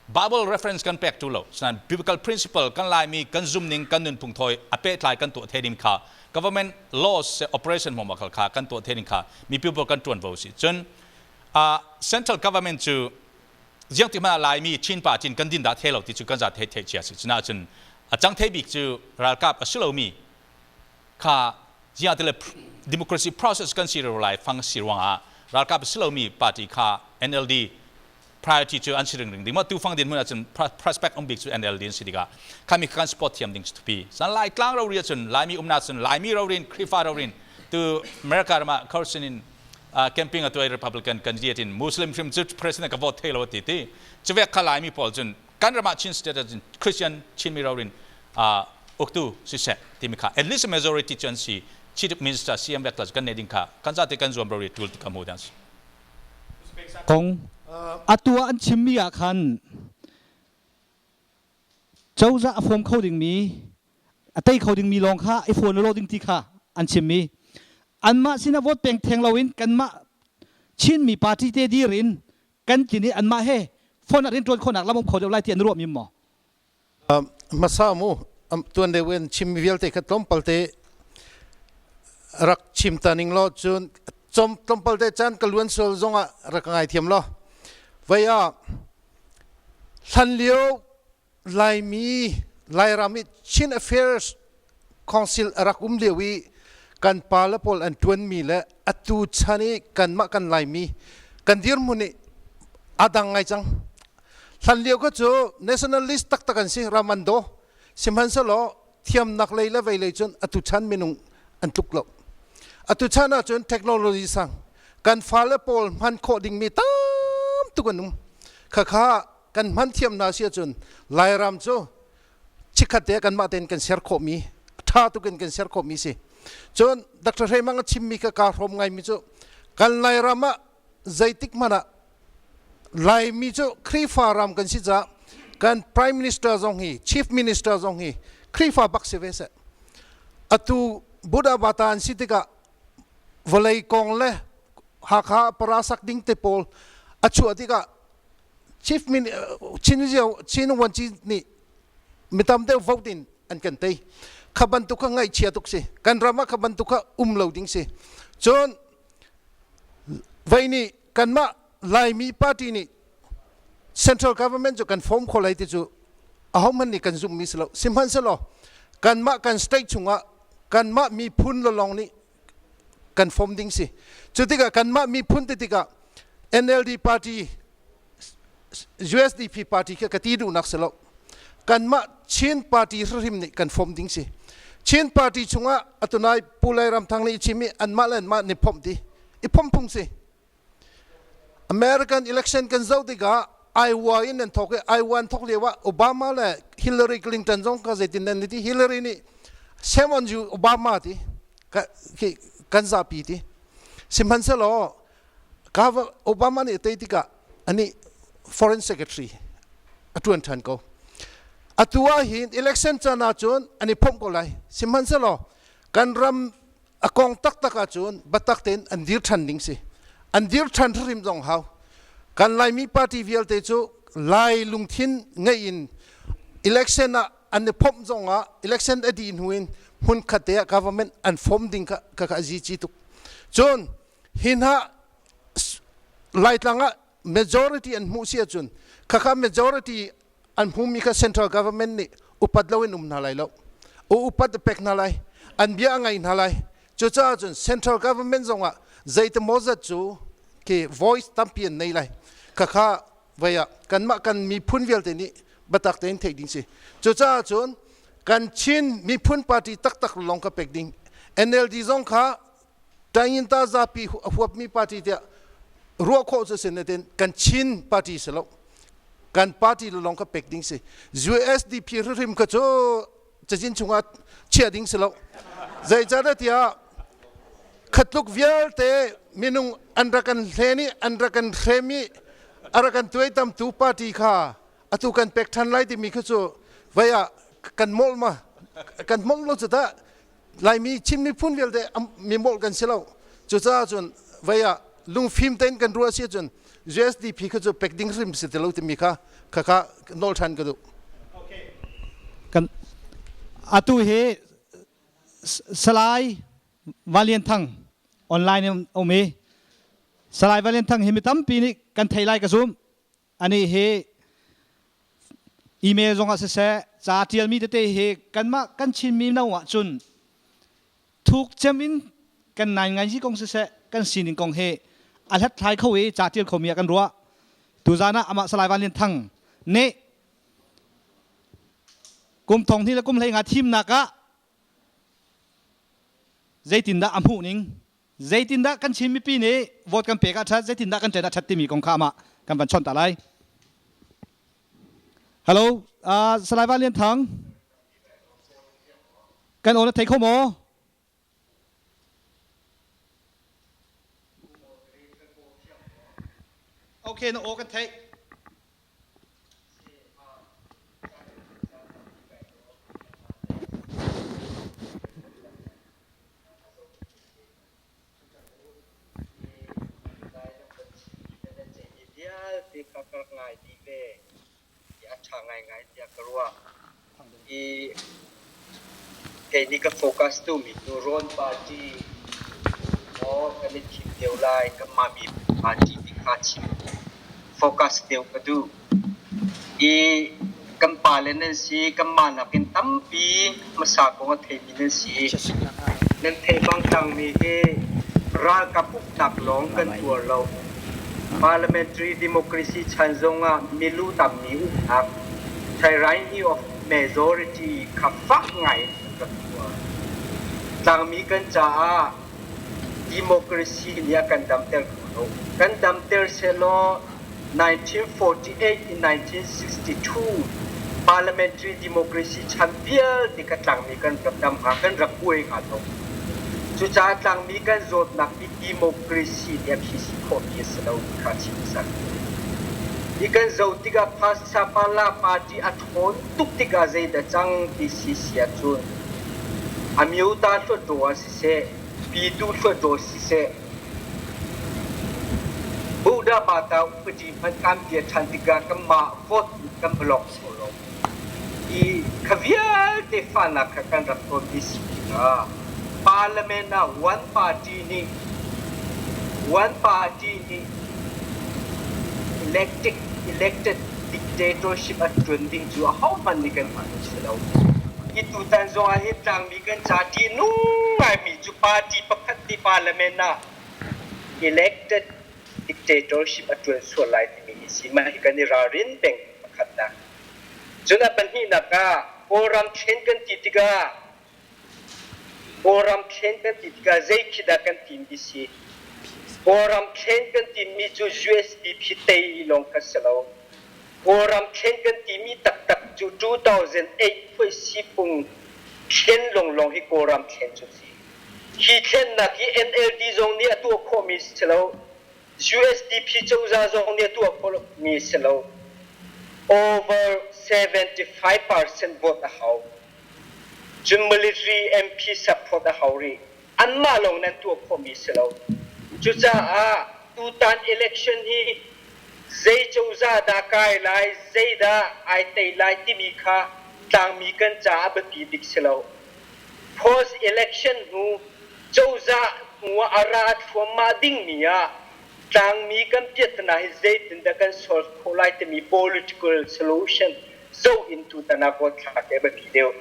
Bible reference kan pek tu lo san biblical principle kan lai mi kan zum ning kan nun phung thoi a pe tlai kan tuah the ding kha government laws operation mo ma khal kha kan tuah the ding kha mi people kan tuan vo si cun central government cu ziang ti hmanh Laimi Chin pa chin kan din dah the lo ti cu kan za the the chia si cuna cun a cang the bik cu ralkap a si lomi kha ziang ti le democracy process kan si ro lai fang si ruangah ralkap a si lomi party kha NLD priority cu an si ring ring ding ma tu fang din mun ahcun prospect um bik cu NLD an si tikah khami kan support thiam ding cu san lai tlang ro ri cun laimi umna cun laimi ro rin Khrifa ro rin tu America ram ah Carson in camping a tuai Republican candidate in Muslim hrim cu president ka vote thei lo ti ti chuvek kha Laimi pawl cun kan ram ah Chin state ah Christian Chinmi rorin uktu siseh timi kha at least majority cu an si chief minister CM vek kan ne ding kha kan zate kan zuam rori tul ti ka mu dan kong atu ah an chimmi ah khan cozah a form kho dingmi. A tei kho dingmi lawng kha i phone lo ding ti kha an chimmi. Anmah sinah vote peng theng loin kanmah Chinmi party te dir in kan tlin i anmah he phone ah rianṭuan khawhnak lam um kho deuh lai ti an ruahmi maw? Hmasa mu tuan deuh in chimmi vialte kha tlawmpal te rak chim ta ning law cun tlawmpal te caan ka luan sual zongah rak ka ngaithiam law. Vei ah hlan lio Laimi Lairam i Chin Affairs Council a rak um lio i kan pa le pawl an ṭuanmi le atu chan i kanmah kan Laimi kan dirhmun i a dang ngai cang. Hlan lio kha cu nationalist taktak an si, ram an daw. Sihmanhsehlaw thiamnak lei le vei lei cun atu chan minung an tluk lo. Atu chan ahcun technology sang kan fale pawl hman khawh dingmi tam tuk an um. Khakha kan hman thiam hna si ahcun Lairam cu chikkhat te kanmah tein kan ser khawhmi ṭha tuk in kan ser khawhmi si. Cun Dr. Hrei Mang a chimmi kha kaa hrawm ngaimi cu kan Lairam ah zeitik hmanh ah Laimi cu Khrihfa ram kan si caah kan Prime Minister zong hi Chief Minister zong hi Khrihfa bak si ve seh. Atu Buddha Bata an si tikah vawlei kong le Hakha parasak ding te pawl a chuah tikah Chief Min Chin Chin Wanci nih mitam deuh vote in an kan tei. Kha bantuk kha ngaihchia tuk si. Kan ram ah kha bantuk kha um lo ding si. Cun vei nih kanmah Laimi party nih central government cu kan form kho lai ti cu ahohmanh nih kan zumhmi si lo. Sihmanhsehlaw kanmah kan state chungah kanmah miphun lawlawng nih kan form ding si. Cu tikah kanmah miphun ti tikah NLD party USDP party khi ka ti duhnak si lo. Kanmah Chin party hrim nih kan form ding si. Chin party chungah atunai Pu Lai Ram Thang nih i chim i anmah le anmah ni phomh ti. I phomh phung si. American election kan zoh tikah Iowa in an thawk i Iowa an thawk lio ah Obama le Hillary Clinton zong ka zeitin nan ti Hillary nih shame on you Obama ti kan zapi ti sihmanhsehlaw Obama nih a tei tikah anih foreign secretary a ṭuan ṭhan ko. Atu ah hin election caan ahcun an i phomh ko lai. Sihmanhsehlaw kan ram a kong taktak ahcun biatak tein an dir ṭhan ding si. An dir ṭhan hrim zong hau. Kan Laimi party vialte cu Lai lungthin ngeih in election ah an i phomh zong ah election a dih hnu in hmun khat te ah government an form ding kha kha a zici tuk. Cun hi hna Laitlang ah majority an hmuh si ahcun khakha majority an hmumi kha central government nih upat loin um hna lai lo u upat a pek hna lai an bia a ngai hna lai cucaah cun central government zongah zeiti maw zat cu khi voice tampi an nei lai khakha vei ah kanmah kan miphun vialte nih biatak tein theih ding si cucaah cun kan Chin miphun party taktak lawng ka pek ding NLD zong kha Tayinta zapi a huapmi party tiah ruah khawh cu si natin kan Chin party si lo kan party lawng kha pek ding si USDP hrim kha cu cazin chungah chiah ding si lo zeicahdah tiah khatluk vialte minung an rak kan hlen i an rak kan hrem i a rak kan tuaitamtu party kha atu kan pek ṭhan lai timi kha cu vei ah kan molh ma kan molh lo cu tah Laimi Chin miphun vialte mi molh kan si lo. Cucaah cun vei ah lungfim tein kan ruah si cun USDP kha cu pek ding hrim si ti lo timi kha khakha nawl ṭhan ka duh. Kan atu hi Salai Valian Thang online in um i Salai Valian Thang hi mi tampi nih kan thei lai ka zum. Ani hi email zong ah siseh ca ṭialmi tete hi kanmah kan Chinmi no ahcun thuk cem in kan naingngai kong siseh kan sining kong hi a hlathlai kho i ca ṭial khomi ah kan ruah. Tuzaan ah amah Salai Van Lian Thang nih kum thong hnih le kum hlei nga thimnak ah zeitindah a hmuh ning zeitindah kan Chin mipi nih vote kan pek ah ṭhat zeitindah kan ṭen ah ṭhat timi kong kha amah kan van chawnh ta lai. Hello, Salai Van Lian Thang. Kan aw na thei kho maw? Okay, na aw kan theih. vialte kha ka rak ngai dih ve i a ṭha ngaingai tiah ka ruah. I kei nih ka focus duhmi cu Rawn Party maw kan i thim deuh lai, kanmah miphun party ti kha chim focus deuh ka duh. I kan pale nan si, kanmah nakin tampi hmasa kong a theimi nan si. Nan theih bang tlangmi hi ralkap uknak lawng kan tuar lo. Parliamentary democracy chan zongah milu tammi uknak tyranny of majority kha fak ngai in kan rak tuar. Tlangmi kan caah democracy nih a kan damter kho lo. Kan damter sehlaw 1948 in 1962 parliamentary democracy chan vialte ka tlangmi kan rak dam hnga, kan rak buai hnga lo. Cucaah tlangmi kan zawtnak hi democracy nih a phisi khawhmi a si lo ti kha chim sak. Hi kan zoh tikah Pasapala party a ṭhawn tuk tikah zeidah cang ti si si ahcun amyota hluttaw ah siseh, pitu hluttaw siseh, Buddha bata upadi hmanh kan bia ṭhan tikah kanmah vote kan block khawh lo. Hi kha vialte fahnak kha kan rak tonmi si tikah parliament ah one party nih one party nih elected elected dictatorship a ṭuan ding cu ahohmanh nih kan hman si lo. Hi tutan zong ah hin tlangmi kan ca ṭihnung ngaimi cu party pakhat nih parliament ah elected dictatorship a ṭuan sual lai timi hi si. Mah hi kan i ralrin peng pakhatnak. Cun a pahnihnak ah Kawlram thlen kan ti tikah Kawlram thlen kan ti tikah zei khi dah kan timi si? Kawlram thlen kan timi cu USDP tei lawng kha si lo. Kawlram thlen kan timi taktak cu 2008 phuaisipung thlen lawnglawng hi Kawlram thlen cu si. Hi thlennak hi NLD zong nih a tuah khawhmi si lo. USDP cozah zong nih a tuah khawhmi si lo. Over 75% vote a hau. Cun military MP support a hau rih. Anmah lawng nan tuah khawhmi si lo. Cucaah tutan election hi zei cozah dah kai lai, zeidah ai tei lai timi kha tlangmi kan caah a biapi bik si lo. Post election hnu cozah hnu ah a ra thluahmah dingmi ah tlangmi kan piahtana hi zeitindah kan solve khawh lai timi political solution zoh in tutan ah vote thlak hi a biapi deuh.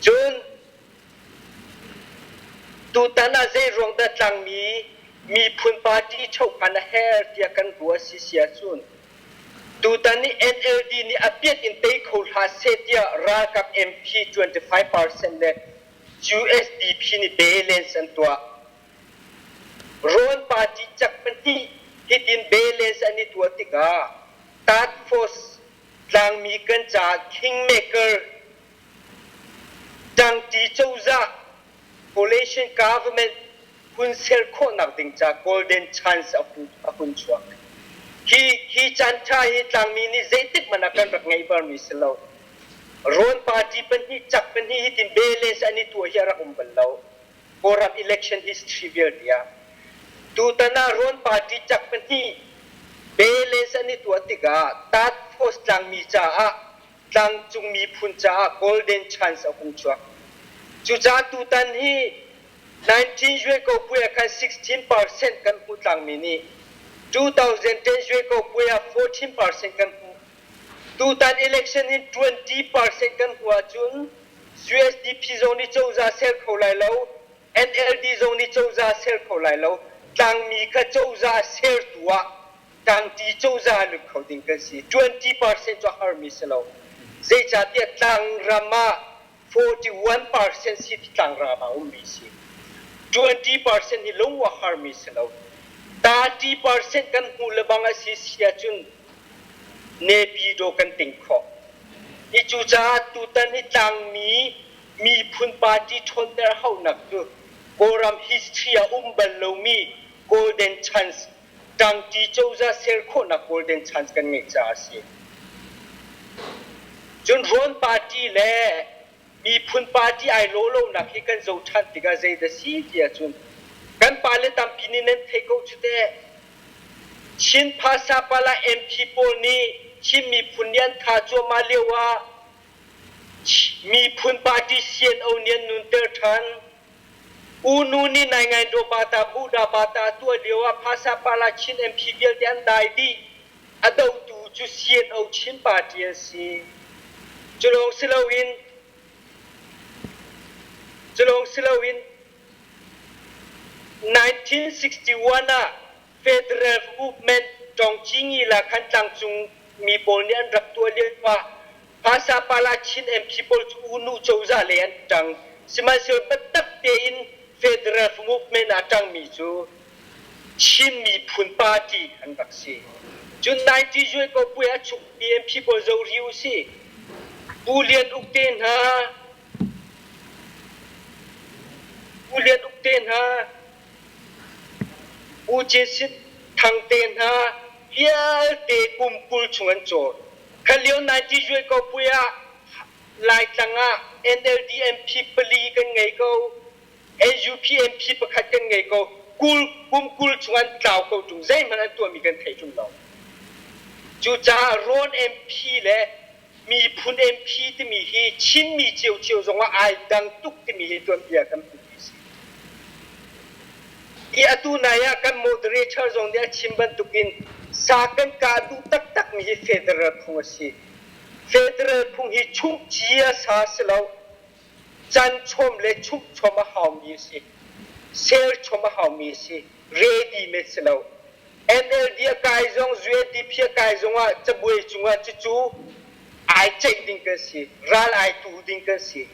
Cun tutan ah zei ruang dah tlangmi miphun party chokhan a her tiah kan ruah si si ahcun Tutan i NLD nih a piat in tei kho hlah seh tiah ralkap MP 25% le USDP nih balance an tuah. Rawn party cak pahnih hitin balance an i tuah tikah task force tlangmi kan caah kingmaker ṭangṭi cozah coalition government hun ser khawhnak ding ca golden chance a hun chuak. Hi hi caan ṭha hi tlangmi nih zeitik hmanh ah kan rak ngeih balmi si lo. Rawn party pahnih cak pahnih hi tin balance an i tuah hi a rak um bal lo. Kawlram election history vialte ah. Tutan ah Rawn party cak pahnih balance an i tuah tikah task force tlangmi caah tlangcung miphun caah golden chance a hung chuak. Cucaah tutan hi 19 Yuekopui ah khan 16% kan hmu tlangmi nih 2010 Yuekopui ah 14% kan hmu. Tutan election hin 20% kan hmu ahcun USDP zong nih cozah ser kho lai lo, NLD zong nih cozah ser kho lai lo. Tlangmi kha cozah sertu ah tlangti cozah lut kho ding kan si. 20% cu a harmi si lo. Zeicahtiah tlangram ah 41% si tlangram ah ummi si. 20% hi lung a harmi si lo. 30% kan hmu le bang a si si ahcun Nepidaw kan ting khawh. Hi cucaah tutan hi tlangmi miphun party ṭhawnter hauhnak cu Kawlram history ah um bal lomi golden chance ṭangṭi cozah ser khawhnak golden chance kan ngeih caah a si. Cun Rawn party le miphun party ai lawh lonak hi kan zoh ṭhan tikah zei dah si ti ahcun kan pale tampi nih nan theih ko cu teh. Chin Phasapala MP pawl nih Chin miphun nih an tha cuahmah lio ah miphun party CNO nih an nunter ṭhan. U Nu nih Naingaindaw Bata Buda Bata tuah lio ah Phasapala Chin MP vialte an dai dih. A dotu cu CNO Chin party an si. Cu lawng si loin cu lawng si loin 1961 ah Federal Movement Tawngcingi la khan tlangcung mi pawl nih an rak tuah lio ah Phasapala Chin MP pawl cu U Nu cozah lei an ṭang. Sihmanhsehlaw biatak tein Federal Movement ah ṭangmi cu Chin Miphun Party an rak si. Cun 90 Zuai ko puai a chukmi MP pawl zo ri u si. Pu Lian Uk te hna, Pu Lian Uk te hna, Pu Cin Sit Thang te hna vialte kum 20 chung an cawn. Kha lio 90 Zuai ko puai ah Laitlang ah NLD MP pali kan ngei ko. NUP MP pakhat kan ngei ko. Kul kum 20 chung an tlau ko ṭung. Zeihmanh an tuahmi kan thei ṭung lo. Cucaah Rawn MP le miphun MP timi hi Chinmi ciocio zongah ai dang tuk timi hi tuanbia kan putmi si. Hi atu nai ah kan moderator zong nih a chim bantukin sa kan kah duh taktakmi hi federal phung a si. Federal phung hi chumh cia sa si lo. Can chom le chumh chom a haumi a si. Ser chom a haumi a si. Ready made si lo. NLD a kai zong UNDP a kai zong ah cabuai cungah cucu ai ceih ding kan si. Ral ai tu ding kan si.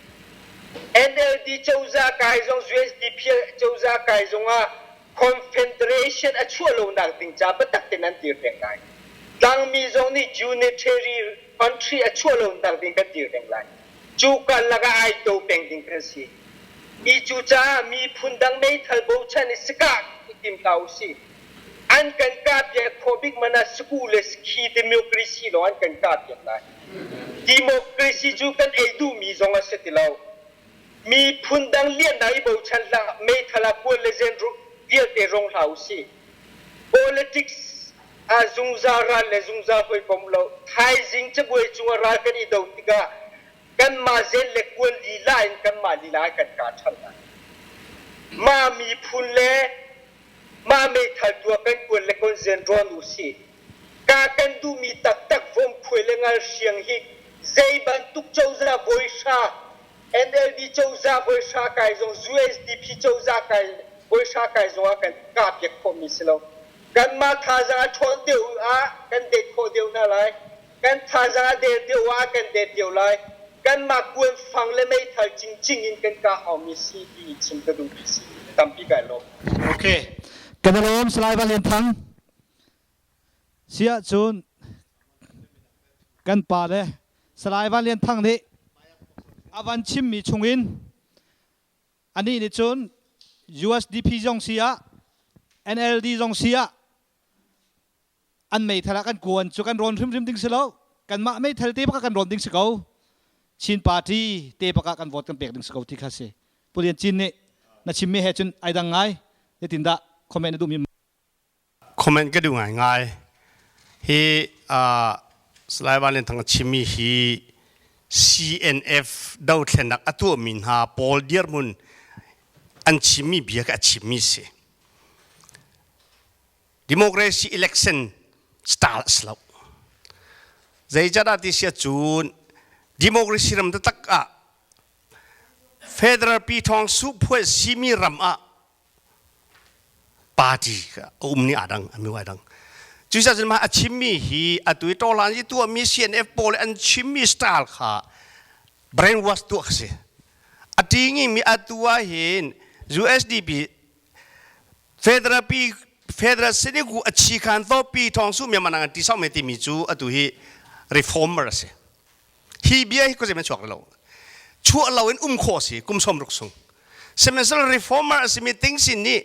NLD cozah kai zong USDP cozah kai zong ah confederation a chuah lonak ding ca biatak tein an dir peng lai. Tlangmi zong nih unitary country a chuah lonak ding kan dir peng lai. Cu karlak ah ai to peng ding kan si. Mi cu caah miphun dang meithal bochan i sakah i tim hlah usih. An kan kahpiak khawh bik man ah saku le sakhi democracy lawng an kan kahpiak lai. Democracy cu kan ei duhmi zong a si ti lo. Miphun dang liannak i bochan hlah, meithal ah kuan le zen vialte rong hlah usih. Politics ah zungzal ral le zungzal hawikom lo. Thaizing cabuai cungah ral kan i do tikah kanmah zen le kuan lila in kanmah lila kan kah ṭhan lai. Mah miphun le mah meithal tuah kan kuan le kon zen rawn u sih. Ka kan duhmi taktak vomkhuai le ngalhriang hi zei bantuk cozah voihra NLD cozah voihra kai zong USDP cozah kai voihra kai zong ah kan kahpiak khawhmi si lo. Kanmah thazaang a ṭhawn deuh ah kan det khawh deuh hna lai. Kan thazaang a der deuh ah kan det deuh lai. Kanmah kuan fang le meithal cingcing in kan kah haumi si ti chim ka duhmi si. Tampi kai lawm. Okay. Kan i lawm Salai Van Lian Thang. Siah cun kan pa le Salai Van Lian Thang nih a van chimmi chungin anih nih cun USDP zong si ah NLD zong si ah an meithal ah kan kuan cu kan rawn hrimhrim ding si lo kanmah meithal te bak kan rawn ding si ko Chin party te bak ah kan vote kan pek ding si ko ti kha si Pu Lian Cin nih na chimmi he cun ai dang ngai zeitin dah comment na duhmi Comment ka duh ngaingai. Hi uh, Salai Van Lian Thang a chimmi hi CNF dothlennak a tuahmi hna pawl dirhmun an chimmi bia ka a chimmi si. Democracy election style a si lo. Zeicahdah ti sia cun democracy ram taktak ah federal pi thawng su phuai simi ram ah party a um ni adang amiu adang cucaah cun mah a chimmi hi atu i tawhlan i tuahmi CNF pawl an chimmi style kha brainwash tuah kha si a ṭingi mi atu ah hin USDP federal pi federal siniku a chi khan to pi thong su myanmar nang ti sau me timi cu atu hi reformer a si hi bia hi ko chuak lo chuah lo in um kho si kum som ruk sung sihmanhsehlaw reformer a simi ting sin nih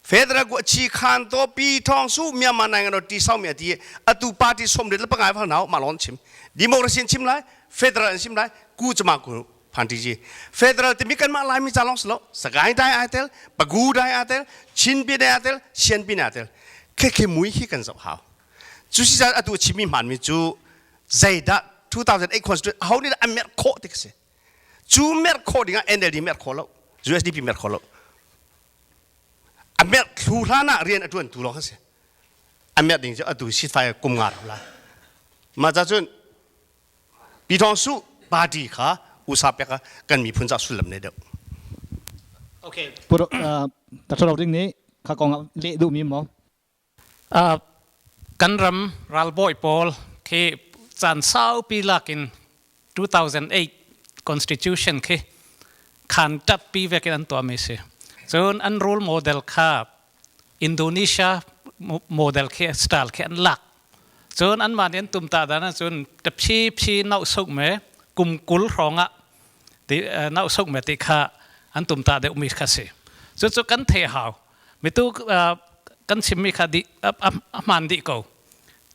federal gu chi khan to pi thong su myanmar nang no ti sau mi ati atu party som rit la pangai phal nau ma lon chim democracy chim lai federal an chim lai ku chama ku phanti ji federal timi kan mah laimi ca lawng si lo Sagaing dai ai tel Pagu dai ai tel Chin pi dai ai tel Sian pi ai tel. Khi khi mui khi kan zoh hau. Cu si caan atu chimmi hmanmi cu zeidah 2008 constitution aho nih dah a merh khawh ti si. Cu merh khawh dingah NLD merh khawh lo, USDP merh khawh lo. A merh thlu hlan ah rian a ṭuan tu lawng si. A merh ding cu atu sitfai kum nga rau lai. Mah ca cun Pyithawngsuh party kha usa pek ah kan miphun ca sullam nei deuh. Okay. Pu Dr. Roding nih kha kong ah leh duhmi maw? Kan ram ralbawi pawl khi caan saupi lakin 2008 constitution khi khan ṭappi vekin an tuahmi si. Cun an role model kha Indonesia model khi style khi an lak. Cun anmah nih an tum ta dan ahcun phi phi nauh suk me kum 20 hrawng ah ti nauh suk me ti kha an tum ta deuhmi kha si. Cucu kan thei hau. Mitu kan chimmi kha di a hmaan dih ko.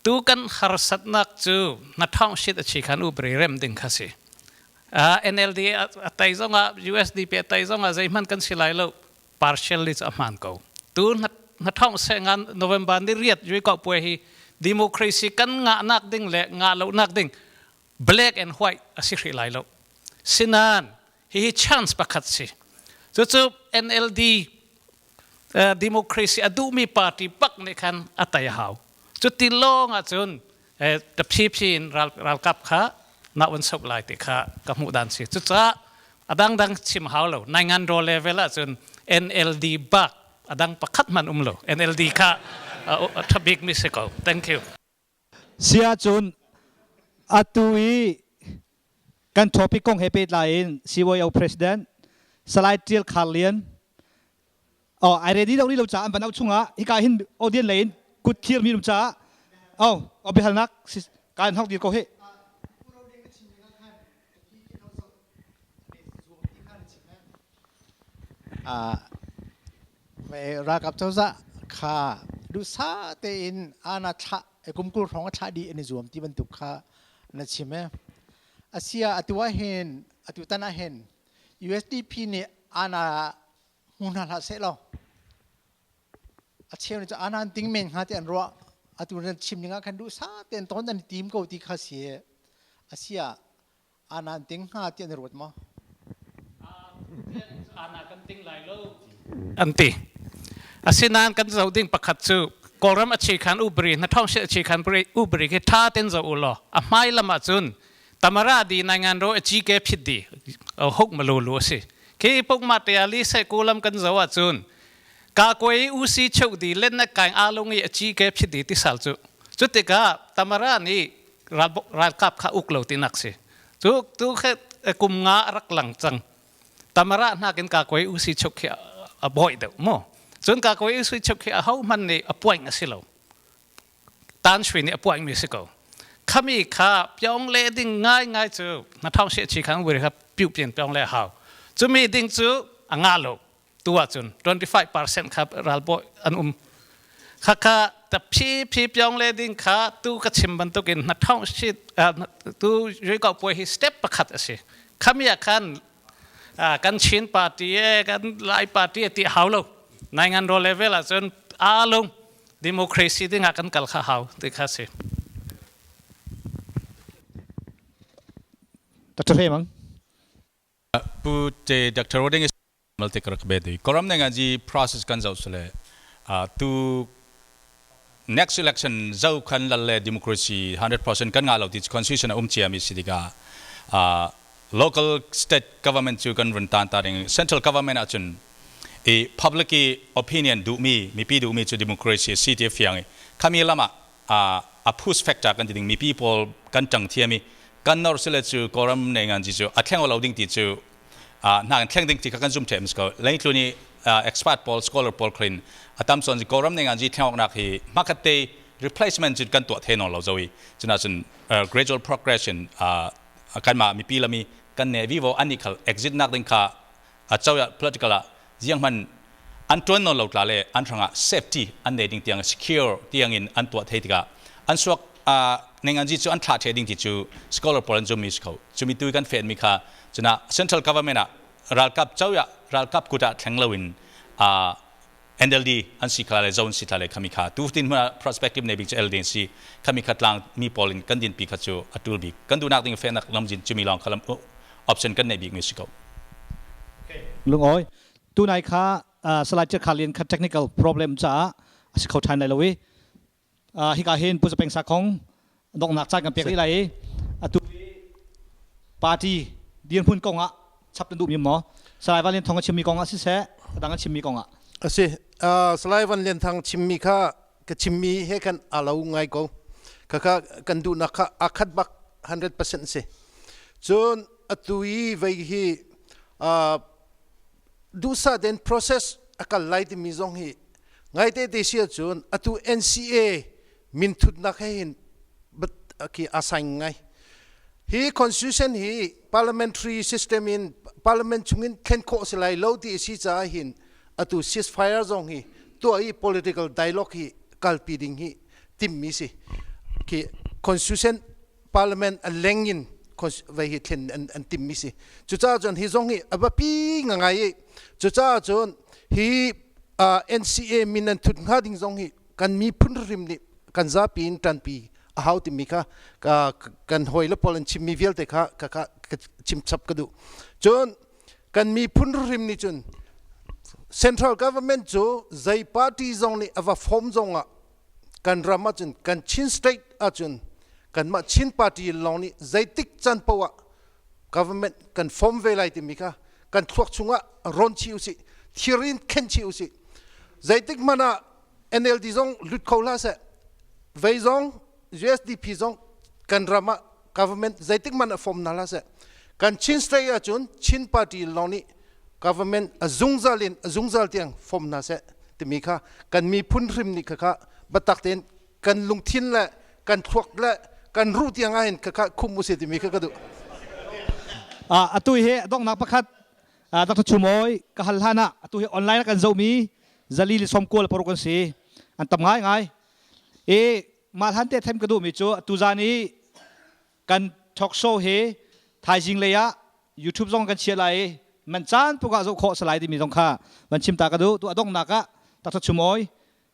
Tu kan harsatnak cu na thong shit a chi khan ubri rem ding kha si. NLD a tai zongah USDP a tai zongah zeihmanh kan si lai lo partially cu a hmaan ko. Tu na thong se ngan November ni riat yui ko puai hi democracy kan ngah nak ding le ngah lo nak ding black and white a si hri lai lo. Sinan hihi chance pakhat si. Cucu NLD democracy a duhmi party bak nih khan a tai a hau. Cuti lawng ahcun ta phi phi in ralkap kha na un sok lai ti kha ka hmuh dan si. Cucaah a dangdang chim hau lo. Naingan ro level ahcun NLD bak a dang pakhat man um lo. NLD kha a tha bik mi si ko. Thank you. Si ahcun atu i kan topic kong he pehtlai in CYO President Salai Tial Khar Lian oh ai ready lo ni lo ca an van au chungah hika hin audience lei in kut thir mi um caah oh oh biahalnak kan hok dir ko hi. Ralkap cozah kha duhsah tein ana thlah kum 20 hrawng a thlah dih an i zuam ti bantuk kha na chim e. Asia atu ah hin atu tan ah hin USDP nih ana hmu hna hlah seh law a cheu nih cu ana an ting men hnga ti an ruah. Atu nan chim ning ah khan duhsah tein ton an i tim ko ti kha si. Asia ana an ting hnga ti an i ruat maw? Ana kan ting lai lo an ti. Asinain kan zoh ding pakhat cu Kawlram a chi khan ubri na thong a chi khan ubri khi tha ten zo u law a hmai lam ah cun tamara di nai ngan ro a chi ke phit di huk malu lu a si khi puk ma te ali se kulam kan zo ah cun ka koi usi cheu di len na kaing alung i a chi ke phit di ti sal cu cu tikah tamara ni ralkap kha uk lo ti nak si. Cu tu khe kum nga rak lang cang. Tamara nakin ka koi usi chuk khi a boi deuh mo. Cun ka koi usi chuk khi a ho man nih a puaing a si lo. Tan shui nih a puaing mi si ko. Khami kha pyong le ding ngai ngai cu na thong she chi khang wiri kha piu pian pyong le hau. Cu mi ding cu a nga lo. Tu ahcun 25% kha ralbawi an um. Khakha ta phi phi pyong le ding kha tu ka chim bantukin na thong shit tu yui kau puai hi step pakhat a si. Khamia khan kan Chin party e kan Lai party e ti hau lo. Nai ngan ro level ahcun alung democracy ding ah kan kal kha hau ti kha si. Dr. Hemang. Pu te Dr. Roding is malte karak be di koram ne ji process kan zau sule tu next election zau khan lalle democracy 100% kan nga lo ti constitution um chia mi sidiga local state government chu kan run tan ta ding central government a chun i public opinion du mi mi pi du mi chu democracy city fiang khami lama a push factor kan ti ding mi people kan tang thiami kan nor sile chu koram ne ngan ji chu a thleng lo ding ti chu na kan thleng ding ti kha kan zum them ko lein tlu ni expert paul scholar paul clean atam son ji koram ne ngan ji thleng nak hi makate replacement chu kan to the no lo zowi chuna chun gradual progression kan ma mi pi lami kan ne vivo ani khal exit nak ding kha a chawya political a ziang man an tuan non lo tla le an hranga safety an nei ding tiang secure tiang in an tuah thei tikah an suak neng an ji chu an thla the ding ti chu scholar pawl an zum mi kho chumi tu kan fen mi kha chuna central government a ralkap chawya ralkap kuta thleng lo in a. NLD an si kha le zo an si kha le khami kha tu tin hmun perspective nei bik cu LD si khami kha tlang mi pawl in kan din pi kha cu a tul bik kan duhnak ding fenak lamjin chumi lawng kha lam option kan nei bik mi si ko. Lungawi tunai kha Salai Chiat Lian kha technical problem caah a si kho ṭhan lai lo i hika hin Pu Zapeng Sakhong donghnak caan kan pek rih lai i atu party dirhmun kong ah chap na duhmi maw? Salai Van Lian Thong a chimmi kong ah siseh, a dang a chimmi kong ah. A si. Salai Van Lian Thang chimmi kha ka chimmi he khan aa lo ngai ko. Khakha kan duhnak kha aa khat bak 100% si. Cun atu i vei hi duhsah tein process a kal lai timi zong hi ngaite te si ahcun atu NCA minthutnak he hin khi a sign ngai. Hi constitution hi parliamentary system in parliament chungin thlen khawh si lai lo ti a si caah hin atu ceasefire zong hi tuah i political dialogue hi kalpi ding hi timmi si. Khi constitution parliament a leng in vei hi thlen an timmi si. Cucaah cun hi zong hi a biapi ngai i cucaah cun hi NCA min an thut hnga ding zong hi kan miphun hrim nih kan zapi in ṭanpi a hau timi kha kan hawi le pawl an chimmi vialte kha ka chim chap ka duh. Cun kan miphun hrim nih cun central government cu zei party zong nih a va form zong ah kan ram ahcun kan Chin state ahcun kanmah Chin party lawng nih zeitik can poah ah government kan form ve lai timi kha kan thluak chungah rawn chih usih thir in khen chih usih. Zeitik hmanh ah NLD zong lut kho hlah seh, vei zong USDP zong kan ram ah government zeitik hmanh ah form hna hlah seh, kan Chin state ahcun Chin party lawng nih government a zungzal in a zungzal tiang form hna seh timi kha kan miphun hrim nih khakha biatak tein kan lungthin le kan thluak le kan ruh tiang ah hin khakha khum usih timi kha ka duh. Atu hi donghnak pakhat Dr. Chumawi ka hal hlan ah atu hi online kan zohmi zali le sawmkua le paruk an si, an tam ngai ngai i mah hlan te them ka duhmi cu atu zan i kan talk show hi thaizing lei ah YouTube zong kan chia lai i man caan puk ah zoh khawh salai timi zong kha van chim ta ka duh. Tu a donghnak ah Dr. Chumawi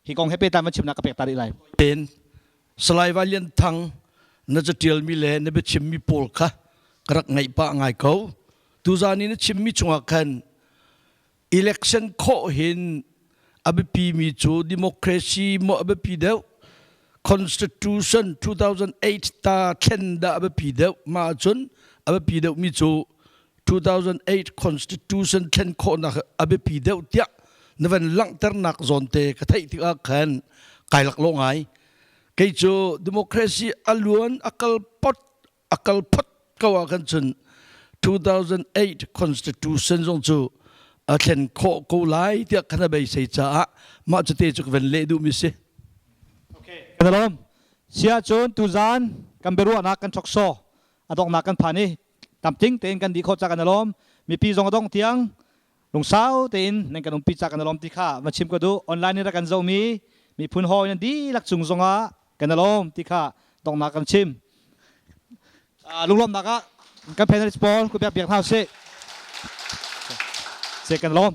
hi kong he pehtlai van chimnak ka pek ta rih lai. Ten Salai Vai Lian Thang, na catialmi le na biachimmi pawl kha ka rak ngaih pah ngai ko. Tuzan i na chimmi chungah khan election khawh hin a biapimi cu democracy maw a biapi deuh, constitution 2008 ta thlen dah a biapi deuh? Mah ahcun a biapi deuhmi cu 2008 constitution thlen khawhnak a biapi deuh tiah na van langhternak zawnte ka theih tikah khan kai laklawh ngai. Kei cu democracy a luan a kal pot a kal phot ko ah khan cun 2008 constitution zong cu a thlen khawh ko lai tiah khan a beisei caah mah cu te cu ka van leh duhmi si. Kan lawm. Sia cun tuzan kan biaruahnak kan thok saw a donghnak kan phan i tamting tein kan dih khawh ca kan lawm. Mipi zong a dongh tiang lungsau tein nan kan umpi ca kan lawm ti kha va chim ka duh. Online in rak kan zohmi miphun hawi nan dihlak cung zongah kan lawm ti kha donghnak kan chim. Lunglawmnak ah kan panelist pawl ku biak biak hna usih. Se kan lawm.